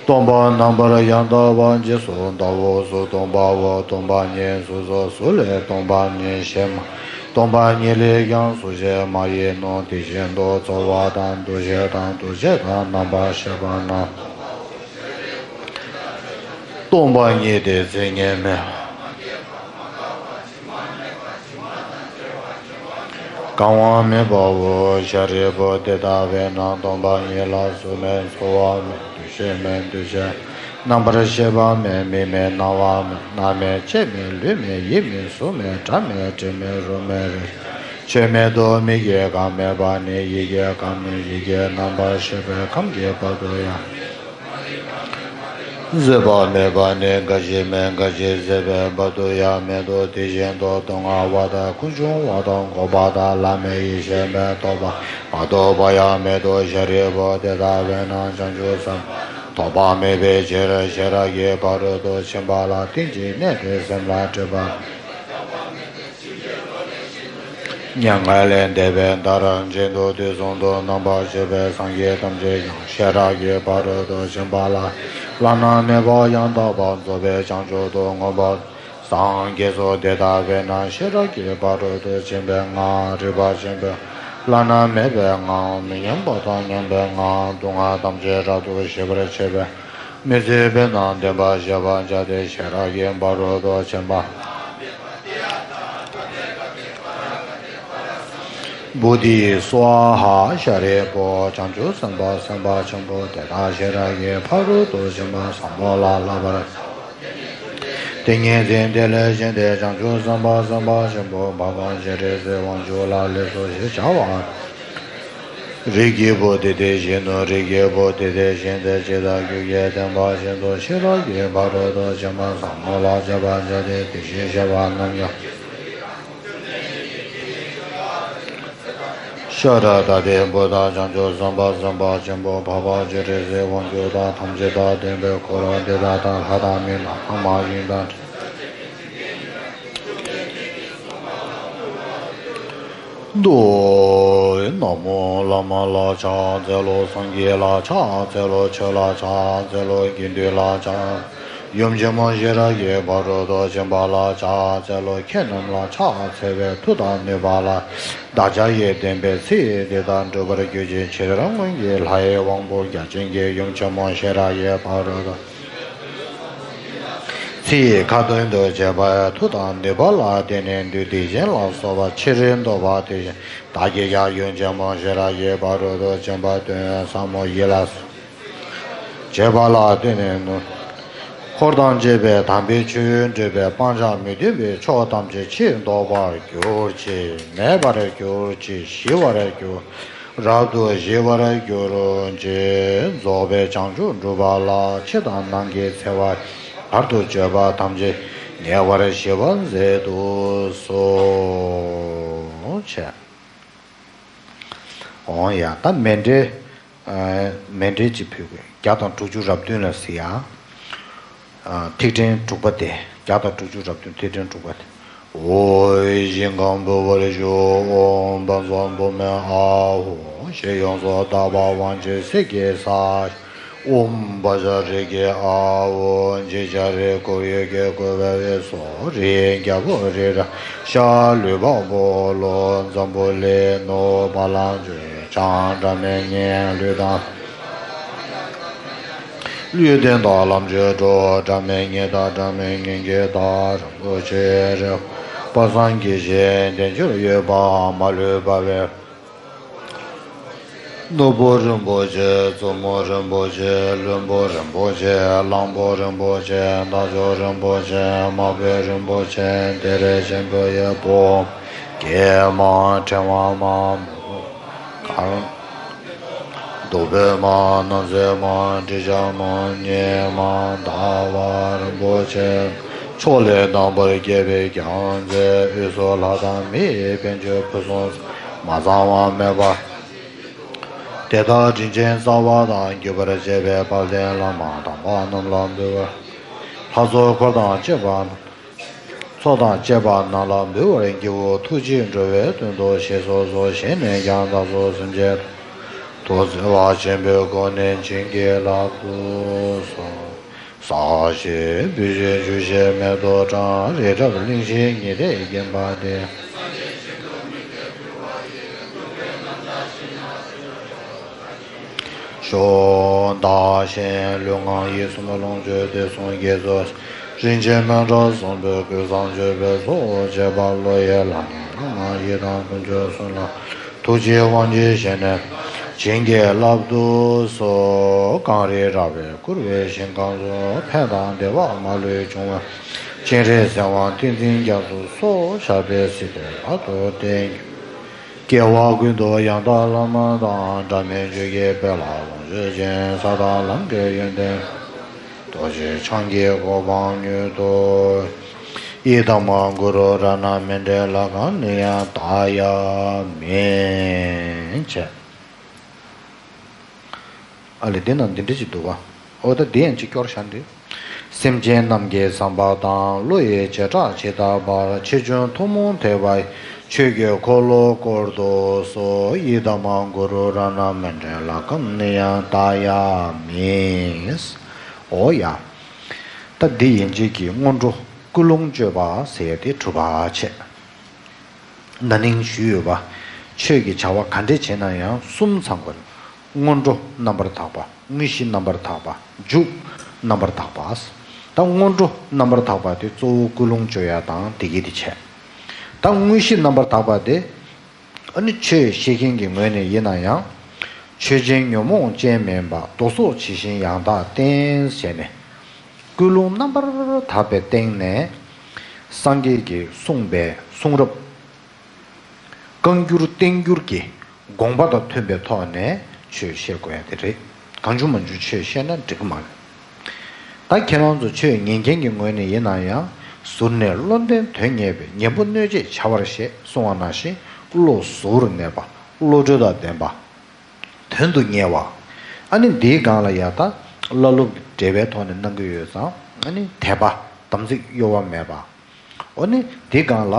སྟོང་པར་རྣམ་པར་ཡང་དག་པར་རྗེས་སུ་བལྟའོ། གཟུགས་སྟོང་པའོ། སྟོང་པ་ཉིད་གཟུགས་སོ། གཟུགས་ལས་སྟོང་པ་ཉིད་གཞན་མ་ཡིན། སྟོང་པ་ཉིད་ལས་ཀྱང་གཟུགས་གཞན་མ་ཡིན་ནོ། དེ་བཞིན་དུ་ཚོར་བ་དང་། འདུ་ཤེས་དང་། འདུ་བྱེད་དང་། རྣམ་པར་ཤེས་པ་རྣམས་སྟོང་པ་ཉིད་དེ། མཚན་ཉིད་མེད། གང་བ་མེད་པའོ། ཤཱ་རིའི་བུ། དེ་ལྟ་བས་ན་སྟོང་པ་ཉིད་ལ་གཟུགས་མེད། ཚོར་བ་མེད། འདུ་ཤེས་མེད། འདུ་བྱེད་ རྣམ་པར་ཤེས་པ་མེད། མིག་མེད། རྣ་བ་མེད། སྣ་མེད། ལྕེ་མེད། ལུས་མེད། ཡིད་མེད། གཟུགས་མེད། སྒྲ་མེད། དྲི་མེད། རོ་མེད། རེག་ཆོས་མེད་དུ་མི་སྐྱེ། གང་མེད་པ་ནི་ཡི་གེ། གང་མེད་ཡི་གེ་རྣམ་པར་ཤེས་པའི་ཁམས་ཀྱི་བར་དུ་ཡང་། བཟོད་པ་མེད་པ་ནི་འགའ་ཞིག་མེད། འགའ་ཞིག་བཟོད་པའི་བར་དུ་ཡང་མེད་དོ། དེ་བཞིན་དུ་སྡུག་བསྔལ་བ་དང་། ཀུན་འབྱུང་བ་དང་། འགོག་པ་དང་། བླ་མེད་ཡེ་ཤེས་མེད། རྟོགས་པ་མ་རྟོགས་པ་ཡང་མེད་དོ། ཤཱ་རིའི་བུ། དེ་ལྟ་བས་ན་བྱང་ཆུབ་སེམས་དཔའ་རྟོགས་པ་མེད་པའི་ཕྱིར། ཤེས་རབ་ཀྱི་ཕ་རོལ་ཏུ་ཕྱིན་པ་ལ་རྟེན་ཅིང་གནས་ཏེ། སེམས་ལ་སྒྲིབ་པ་མེད་པར་མྱ་ངན་ལས་འདས་པའི་མཐར་ཕྱིན་ཏོ། དུས་གསུམ་དུ་རྣམ་པར་གཅོད་པའི་སངས་རྒྱས་ཐམས་ཅད་ཀྱང་ཤེས་རབ་ཀྱི་ཕ་རོལ་ཏུ་ཕྱིན་པ་ལ་བླ་ན་མེད་པ་ཡང་དག་པར་རྫོགས་པའི་བྱང་ཆུབ་ཏུ་མངོན་པར། སངས་རྒྱས་སོ། དེ་ལྟ་བས་ན་ཤེས་རབ་ཀྱི་ཕ་རོལ་ཏུ་ཕྱིན་པའི་ངང་། རིག་པ་ཆེན་པོའི་བླ་ན་མེད་པའི་ངང་། མི་མཉམ་པ་དང་མཉམ་པའི་ངང་། སྡུག་བསྔལ་ཐམས་ཅད་རབ་ཏུ་ཞི་བར་བྱེད་པའི། མི་བཟོད་པས་ན་བདེན་པར་གཤེགས་པར་བྱ་སྟེ། ཤེས་རབ་ཀྱི་ཕ་རོལ་ཏུ་ཕྱིན་པ། བོ་དྷི་སྭཱ་ཧཱ། ཤཱ་རིའི་བུ། བྱང་ཆུབ་སེམས་དཔའ་སེམས་དཔའ་ཆེན་པོ་དེ་དག་ཤེས་རབ་ཀྱི་ཕ་རོལ་ཏུ་ཕྱིན་པ་བཟང་པོ་ལ་བསླབ་པར། དེ་ཉིད་ཀྱིས་དེ་ལས་བཞེངས་ཏེ། བྱང་ཆུབ་སེམས་དཔའ་སེམས་དཔའ་ཆེན་པོ་འཕགས་པ་སྤྱན་རས་གཟིགས་དབང་ཕྱུག་ལ་ལེགས་སོ་ཞེས་བྱ་བ། རིགས་ཀྱི་བུ་དེ་དེ་བཞིན་ནོ། རིགས་ཀྱི་བུ་དེ་དེ་བཞིན་ཏེ། ཇི་ལྟར་རྒྱུ་སྐྱེས་བརྟན་པ་བཞིན་དུ། ཤེས་རབ་ཀྱི་ཕ་རོལ་ཏུ་ཕྱིན་པ་བཟང་པོ་ལ་སྤྱད་པར་བྱ་སྟེ། དེ་བཞིན་གཤེགས་པ་རྣམས་ཀྱང་ཤ་ར་དྭ་ཏིའི་བུ་དང་། བྱང་ཆུབ་སེམས་དཔའ་སེམས་དཔའ་ཆེན་པོ་འཕགས་པ་སྤྱན་རས་གཟིགས་དབང་ཕྱུག་དང་། ཐམས་ཅད་དང་ལྡན་པའི་འཁོར་འདི་དག་དང་། ལྷ་དང་མི་དང་ལྷ་མ་ཡིན་དང་། འདུ། ན་མོ་བླ་མ་ལ་ཕྱག་འཚལ་ལོ། སངས་རྒྱས་ལ་ཕྱག་འཚལ་ལོ། ཆོས་ལ་ཕྱག་འཚལ་ལོ། དགེ་འདུན་ལ་ཕྱག་ཡུམ་ཆེན་མོ་ཤེས་རབ་ཀྱི་ཕ་རོལ་ཏུ་ཕྱིན་པ་ལ་ཕྱག་འཚལ་ལོ། ཁྱེད་རྣམས་ལ་ཕྱག་འཚལ་བའི་མཐུ་དང་ནུས་པ་ལ། བདག་ཅག་གིས་བསྟན་པའི་ཚིག་འདི་དག་འགྲུབ་པར་གྱུར་ཅིག་ཕྱིར་སྔོན་གྱི་ལྷ་ཡི་དབང་པོ་བརྒྱ་བྱིན་གྱིས་ཡུམ་ཆེན་མོ་ཤེས་རབ་ཀྱི་ཕ་རོལ་ཏུ། ཚིག་ཁ་ཏོན་དུ་བྱས་པའི་མཐུ་དང་ནུས་པ་ལ་བརྟེན་ནས་བདུད་སྡིག་ཅན་ལ་སོགས་པ་ཕྱིར་འདོར་བ་དེ་བཞིན་བདག་གིས་ཀྱང་ཡུམ་ཆེན་མོ་ཤེས་རབ་ཀྱི་ཕ་རོལ་ཏུ་ཕྱིན་པ་དོན་ཟབ་མོ་ཡིད་ལ་བྱེད་པ་ལ་བརྟེན་ནས་ནུ། འཁོར་དང་བཅས་པའི་དམ་པའི་ཆོས་འདྲེན་པའི་སྤང་བྱ་མི་མཐུན་པའི་ཕྱོགས་ཐམས་ཅད་ཕྱིར་ལྡོག་པར་གྱུར་ཅིག་མེད་པར་གྱུར་ཅིག་ཞི་བར་གྱུར། རབ་ཏུ་ཞི་བར་གྱུར་ཅིག་རྫོགས་པའི་བྱང་ཆུབ་འགྲུབ་པ་ལ་ཕྱི་དང་ནང་གི་འཚེ་བ་བར་དུ་གཅོད་པ་ཐམས་ཅད་ཉེ་བར་ཞི་བར་མཛད་དུ་གསོལ། བྱས། འོང་ཡ། ད་མཎྜལ། ཨ། མཎྜལ་གཅིག་ཕུལ་དགོས། བརྒྱ་དང་དྲུག་ཅུ་རབ་བདུན་ལ་གཟིགས་ཡ། ཨ། ཐིག་ཕྲེང་དྲུག་པ་སྟེ། བརྒྱ་དང་དྲུག་ཅུ་རབ་བདུན་ཐིག་ཕྲེང་དྲུག་པ་སྟེ། ཨོ། ཞིང་ཁམས་འབུལ་བར་ཞུ། ཨོཾ་བཛྲ་བྷཱུ་མི་ཨཱཿ་ཧོ། ཞེས་ཡོངས་སུ་དག་པ་དབང་ཆེན་གསེར་གྱི་ས། ཨོཾ་བཛྲ་རཀྵི་ཨཱཿ་ཧོ། འཇིགས་བྱ་རིགས་དགུ་ཡོད་ཀྱི་བཀོད་པའི་དབུས་སུ་རིགས་ཀྱི་རྒྱལ་པོ་རི་རབ་ཤ་ལུས་འཕགས་པོ་ཀླུ་འཛམ་བུ་གླིང་ནོར་བུ་ལ་ཆོས་འཆང་སྒྲ་མི་སྙན་ཀླུ་དང་། ཀླུ་གདོན་དང་ལམ་མཆོད་འགྲོ། སྒྲ་མི་སྙན་དང་སྒྲ་མི་སྙན་གྱི་བདག་རིན་པོ་ཆེ་རི་དཔལ་བཟང་གིས་ཞལ་བསྟན་ཕྱིར་ཡོད་པ་མ་ལུས་པ་བའི། ནོར་བུ་རིན་པོ་ཆེ། བཙུན་མོ་རིན་པོ་ཆེ། བློན་པོ་རིན་པོ་ཆེ། གླང་པོ་རིན་པོ་ཆེ། རྟ་མཆོག་རིན་པོ་ཆེ། དམག་དཔོན་རིན་པོ་ཆེ། གཏེར་ཆེན་པོ་ཡི་བུ། རྒྱལ་མ། ཕྲེང་བ་མ། གར། གདུག་པའི་མ། སྣང་མཛད་མ། དྲི་ཆབ་མ། གཉེར་མ། ཟླ་བ་རིན་པོ་ཆེ། ཕྱོགས་ལས་རྣམ་པར་རྒྱལ་བའི་རྒྱལ་མཚན། དབུས་སུ་ལྷ་དང་མིའི་དཔལ་འབྱོར་ཕུན་སུམ་ཚོགས་མ་ཚང་བ་མེད་པ། དེ་དག་དྲིན་ཅན་རྩ་བ་དང་བརྒྱུད་པར་བཅས་པའི་དཔལ་ལྡན་བླ་མ་དམ་པ་རྣམས་ལ་འབུལ་བར། ལྷ་ཚོགས་འཁོར་དང་བཅས་པ། ཚོགས་དང་བཅས་པ་རྣམས་ལ་འབུལ་བར་བགྱིའོ། ཐུགས་རྗེས་འགྲོ་བའི་དོན་དུ་ཞེས་སོ་སོར་བཞེས་ནས་ཀྱང་བདག་སོགས་སེམས་ཅན་དུ་བརྩེ་བ་ཆེན་པོའི་སྒོ་ནས་བྱིན་གྱིས་བརླབ་ཏུ་གསོལ། ཟ་ཞིང་འབུལ་ཞིང་ཞུ་ཞིང་མེ་ཏོག་དང་། རི་རབ་གླིང་བཞི་ཉི་ཟླས་བརྒྱན་པ་སྟེ། ཞོ་བདག་གཞན་ལུས་ངག་ཡིད་གསུམ་ལོངས་སྤྱོད་དུས་གསུམ་དགེ་ཚོགས། རིན་ཆེན་སྨན་ཕྲ་བཟང་པོས་གོས་བཟང་མཆོད་པའི་ཚོགས་བཅས་པ་བློ་ཡི་ལྷ་ཉིད་ལྷ་མ་ཡི་དམ་དཀོན་མཆོག་གསུམ་ལ་ཐུགས་རྗེའི་དབང་གིས་བཞེས་ནས། བྱིན་གྱིས་བརླབ་ཏུ་གསོལ། གངས་རི་ར་བས་བསྐོར་བའི་ཞིང་ཁམས་སུ། ཕན་དང་བདེ་བ་མ་ལུས་འབྱུང་བའི། སྤྱན་རས་གཟིགས་དབང་ཏིང་འཛིན་རྒྱ་མཚོ་སོགས། ཞབས་པད་སྲིད་མཐའི་བར་དུ་བརྟན། སྐྱེ་བ་ཀུན་ཏུ་ཡང་དག་བླ་མ་དང་། འབྲལ་མེད་ཆོས་ཀྱི་དཔལ་ལ་ལོངས་སྤྱོད་ཅིང་། ས་དང་ལམ་གྱི་ཡོན་ཏན། རྡོ་རྗེ་འཆང་གི་གོ་འཕང་མྱུར་ཐོབ། ཡི་དམ་གུ་རུ་རཏྣ་མཎྜལ་ལཀྵཱ་ཎི་ཡ་དཱ་ཡ་མི། བྱས། ཨ་ལས་འདི་ན་འདི་འདྲ་ཅིག་འདུག་བ། ཨོ་ད་འདི་ཡང་ཅིག་སྐྱོར་བཞག་འདི། སེམས་ཅན་རྣམས་ཀྱི་བསམ་པ་དང་། བློ་ཡི་བྱེ་བྲག་ཇི་ལྟ་བར། ཆེ་ཆུང་ཐུན་མོང་ཐེག་པ་ཡི། ཆོས་ཀྱི་འཁོར་ལོ་བསྐོར་དུ་གསོལ། ཡི་དམ་གུ་རུ་རཏྣ་མཎྜལ་ལཀྵཱ་ཎི་ཡ་དཱ་ཡ་མི། ཨོ་ཡ། ད་འདི་ཡན་ཆད་ཀྱི་སྔོན་འགྲོ་ཀུན་སློང་བཅོས་པ་ཟེར་ཡ་དེ་གྲུབ་པ་བྱས། ན་ནིང་ཞུས་ཡོད་པ། ཆོས་ཀྱི་བྱ་བ་ག་འདྲས་བྱས་ན་ཡང་གསུམ་ཚང་དགོས། སྔོན་འགྲོ་རྣམ་པར་དག་པ། དངོས་གཞི་རྣམ་པར་དག་པ། མཇུག་རྣམ་པར་དག་པ། ད་སྔོན་འགྲོ་རྣམ་པར་དག་པ་དེ་གཙོ་བོ་ཀུན་སློང་བཅོ་ཡ་དང་དེ་གི་དེ་བྱས། ད་དངོས་གཞི་རྣམ་པར་དག་པ་དེ། ཨ་ནི་ཆོས་བཤད་མཁན་གྱི་ངོས་ནས་ཡིན་ན་ཡང་། ཆོས་ཅན་ཉོན་མོངས་ཅན་མིན་པ། རྡོ་སོལ་ཇི་བཞིན་ཡང་དག་བརྟན། ཟེར་ནས། ཀུན་སློང་རྣམ་པར་དག་པའི་སྟེང་ནས། སངས་རྒྱས་ཀྱིས་གསུངས་པའི་གསུང་རབ། བཀའ་འགྱུར་བསྟན་འགྱུར་གྱི་དགོངས་པ་དང་མཐུན་པའི་ཐོག་ནས་ཆོས་བཤད་དགོས་ཡ་དེ་རེད། གང་བྱུང་མང་བྱུང་ཆོས་བཤད་ན་འགྲིག་གི་མ་རེད། ད་ཁྱེད་རང་ཚོ་ཆོས་ཉན་མཁན་གྱི་ངོས་ནས་ཡིན་ན་ཡང་། ཟུར་ནས་བློ་ལྡན་དོན་གཉེར་བས། ཉན་པོ་གནོད་བྱེད་བྱ་བར་བཤད། གསུངས་པ་ནང་བཞིན་བློ་གཟུ་བོར་གནས་པ། བློ་གྲོས་དང་ལྡན་པ། དོན་དུ་གཉེར་བ། ཨ་ནི་འདིའི་སྒང་ལ་ཡ་ད་བླ་སློབ་ཀྱི་འབྲེལ་བའི་ཐོག་ནས་གནང་གི་ཡོད་ཙང་། ཨ་ནི་དད་པ། དམ་ཚིག་གཡོ་བ་མེད་པ། འོ་ནི་དེའི་སྒང་ལ་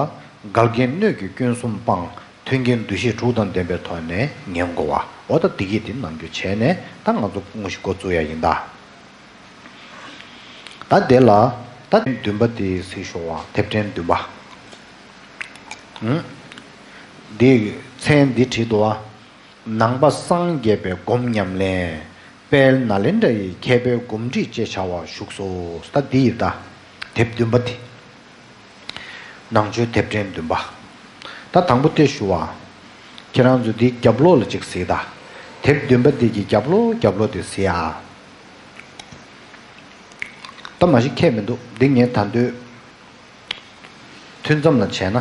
འགལ་རྐྱེན་སྣོད་ཀྱི་སྐྱོན་གསུམ་སྤངས། མཐུན་རྐྱེན་འདུ་ཤེས་དྲུག་དང་ལྡན་པའི་ཐོག་ནས་ཉན་དགོས་པ། འོ་ད་འདི་གི་དེ་ནང་རྒྱུ་བྱས་ནས་ད་ང་ཚོ་དངོས་གཞི་འགོ་བཙུགས་ཡ་ཡིན་ད། ད་དེ་ལ་ད་བདུན་པ་དེ་གཟིགས་ཤོག་བ། དེབ་ཕྲེང་བདུན་པ། ཨུམ། འདི་མཚན་འདི་བྲིས་འདུག་བ། ནང་པ་སངས་རྒྱས་པའི་སྒོམ་ཉམས་ལེན། དཔལ་ནཱ་ལེནྡྲ་ཡི་མཁས་པའི་གོམས་འདྲིས་ཅེས་བྱ་བ་བཞུགས་སོ། ད་འདི་ཡིན་ད། དེབ་བདུན་པ་དེ། ནང་ཆོས་དེབ་ཕྲེང་བདུན་པ། ད་དང་པོ་དེ་ཞུ་བ། ཁྱེད་རང་ཚོས་འདི་རྒྱབ་ལོགས་ལ་ཅིག་གཟིགས་ད། དེབ་བདུན་པ་འདི་གི་རྒྱབ་ལོགས་རྒྱབ་ལོགས་དེ་གཟིགས་ཨ། ད་མ་གཞི་ཁྱད་མི་འདུག་འདི་ངས་ད་འདོད། ཐུན་མཚམས་ལ་བྱས་ན་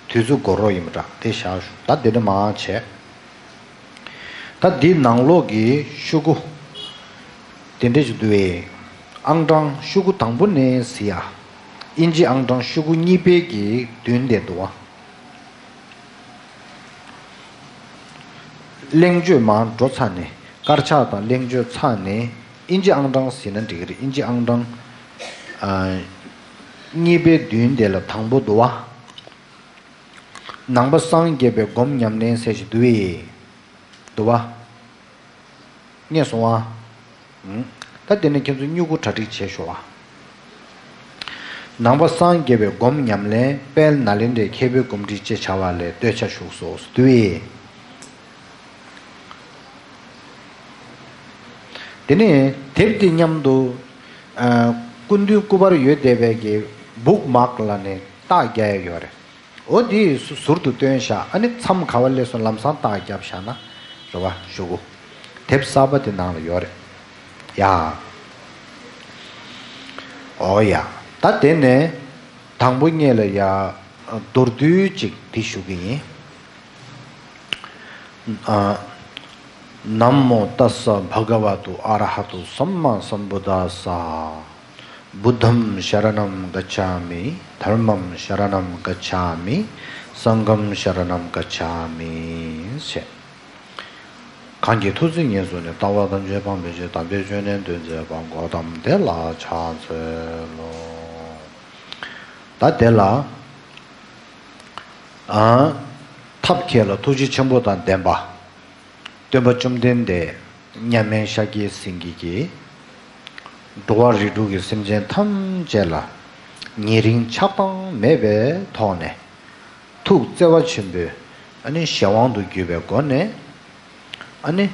དུས་ཚོད་འགོར་རོགས་ཡིན་པ་འདྲ། དེ་བཞག་ཞུ། ད་འདི་འདྲ་མ་བྱས། ད་འདི་ནང་ལོགས་ཀྱི་ཤོག་གུ་དེ་འདྲ་ཞིག་འདུག་བས། ཨང་གྲངས་ཤོག་གུ་དང་པོ་ནས་གཟིགས་ཨ། དབྱིན་ཇི་ཨང་གྲངས་ཤོག་གུ་གཉིས་པའི་གི་མདུན་དེ་འདུག་བ། གླེང་བརྗོད་མར་འགྲོ་ཚར་ནས། དཀར་ཆག་དང་གླེང་བརྗོད་ཚར་ནས། དབྱིན་ཇི་ཨང་གྲངས་གཟིགས་ན་འགྲིག་གི་རེད། དབྱིན་ཇི་ཨང་གྲངས། ཨ། གཉིས་པའི་མདུན་དེ་ལ་དང་པོ་འདུག་བ། ནང་པ་སངས་རྒྱས་པའི་སྒོམ་ཉམས་ལེན་ཟེར་ཞིག་འདུག་བས། འདུག་བ། རྙེད་སོང་བ། ཨུམ། ད་དེ་ནས་ཁྱེད་ཚོ་སྨྱུ་གུ་གྲ་སྒྲིག་བྱས་ཤོག་བ། ནང་པ་སངས་རྒྱས་པའི་སྒོམ་ཉམས་ལེན། དཔལ་ནཱ་ལེནྡྲའི་མཁས་པའི་གོམས་འདྲིས་ཅེས་བྱ་བ་ལས་བསྟོད་ཆ་བཞུགས་སོ། འདུག་བས། དེ་ནས་དེབ་དེ་མཉམ་དུ། ཨ། སྐུ་མདུན་སྐུ་པར་ཡོད་བསྡད་པའི་གི་བུག་མཱག་ལབ་ནས་རྟགས་རྒྱག་ཡ་ཡོད་རེད། འོ་དེ་ཟུར་དུ་བཏོན་བཞག་ཨ་ནི་མཚམས་ག་བ་སླེབས་སོང་ལམ་སང་རྟགས་བརྒྱབ་བཞག་ན་རེད་བ། ཤོག་གུ། དེབ་གསར་པ་དེ་ནང་ལ་ཡོད་རེད། ཡ། ཨོ་ཡ། ད་དེ་ནས་དང་པོ་ཉིད་ལ་ཡ། མདོར་བསྡུས་ཅིག་འདི་ཞུ་གི་ཡིན། ཨ། ན་མོ་ཏཱ་ས་བྷ་ག་ཝ་ཏུ་ཨ་ར་ཧ་ཏུ་སམ་མ་སམ་བུ་དཱ་ས། བུདྡྷམ་ཤ་ར་ནམ་ག་ཆ་མི། དྷརྨམ་ཤ་ར་ནམ་ག་ཆ་མི། སངྒྷམ་ཤ་ར་ནམ་ག་ཆ་མི། ཞེས། གང་གིས་ཐུགས་བརྩེ་ཉེར་བཟུང་ནས། ལྟ་བ་ཐམས་ཅད་སྤང་བའི་ཕྱིར། དམ་པའི་ཆོས་ནི་སྟོན་མཛད་པ། གོའུ་ཏམ་དེ་ལ་ཕྱག་འཚལ་ལོ། ད་དེ་ལ། ཨ། ཐབས་མཁས་ལ་ཐུགས་རྗེ་ཆེན་པོ་དང་ལྡན་པ། སྟོན་པ་བཅོམ་ལྡན་འདས་མཉམ་མེད་ཤཱཀྱའི་སེང་གེ་གིས། འགྲོ་བ་རིགས་དྲུག་གི་སེམས་ཅན་ཐམས་ཅད་ལ་ཉེ་རིང་ཆགས་སྡང་མེད་པའི་ཐོག་ནས། ཐུགས་བརྩེ་བ་ཆེན་པོས་ཨ་ནི་གཞན་དབང་དུ་གྱུར་པའི་སྒོ་ནས། ཨ་ནི་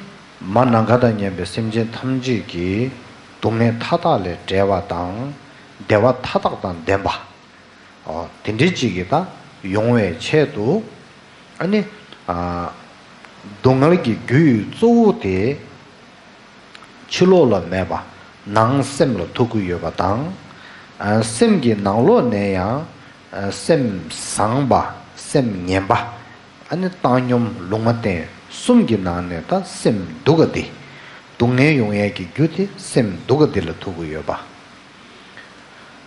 མ་ནམ་མཁའ་དང་མཉམ་པའི་སེམས་ཅན་ཐམས་ཅད་ཀྱི་སྡུག་བསྔལ་མཐའ་དག་ལས་བསྒྲལ་བ་དང་། བདེ་བ་མཐའ་དག་དང་ལྡན་པ། ཨོ། དེ་འདྲའི་ཅིག་གི་ད་ཡོང་བའི་ཆེད་དུ། ཨ་ནི། ཨ། སྡུག་བསྔལ་གྱི་རྒྱུ་ཡི་གཙོ་བོ་དེ་ཕྱི་ལོགས་ལ་མེད་པ་ནང་སེམས་ལ་ཐུག་གི་ཡོད་པ་དང་། ཨ་སེམས་ཀྱི་ནང་ལོགས་ནས་ཡང་ཨ་སེམས་བཟང་པ་སེམས་ངན་པ། ཨ་ནི་བཏང་སྙོམས་ལུང་མ་བསྟན་གསུམ་གྱི་ནང་ནས་ད་སེམས་སྡུག་ག་དེ། སྡུག་བསྔལ་ཡོང་ཡས་ཀྱི་རྒྱུ་དེ་སེམས་སྡུག་ག་དེ་ལ་ཐུག་གི་ཡོད་པ།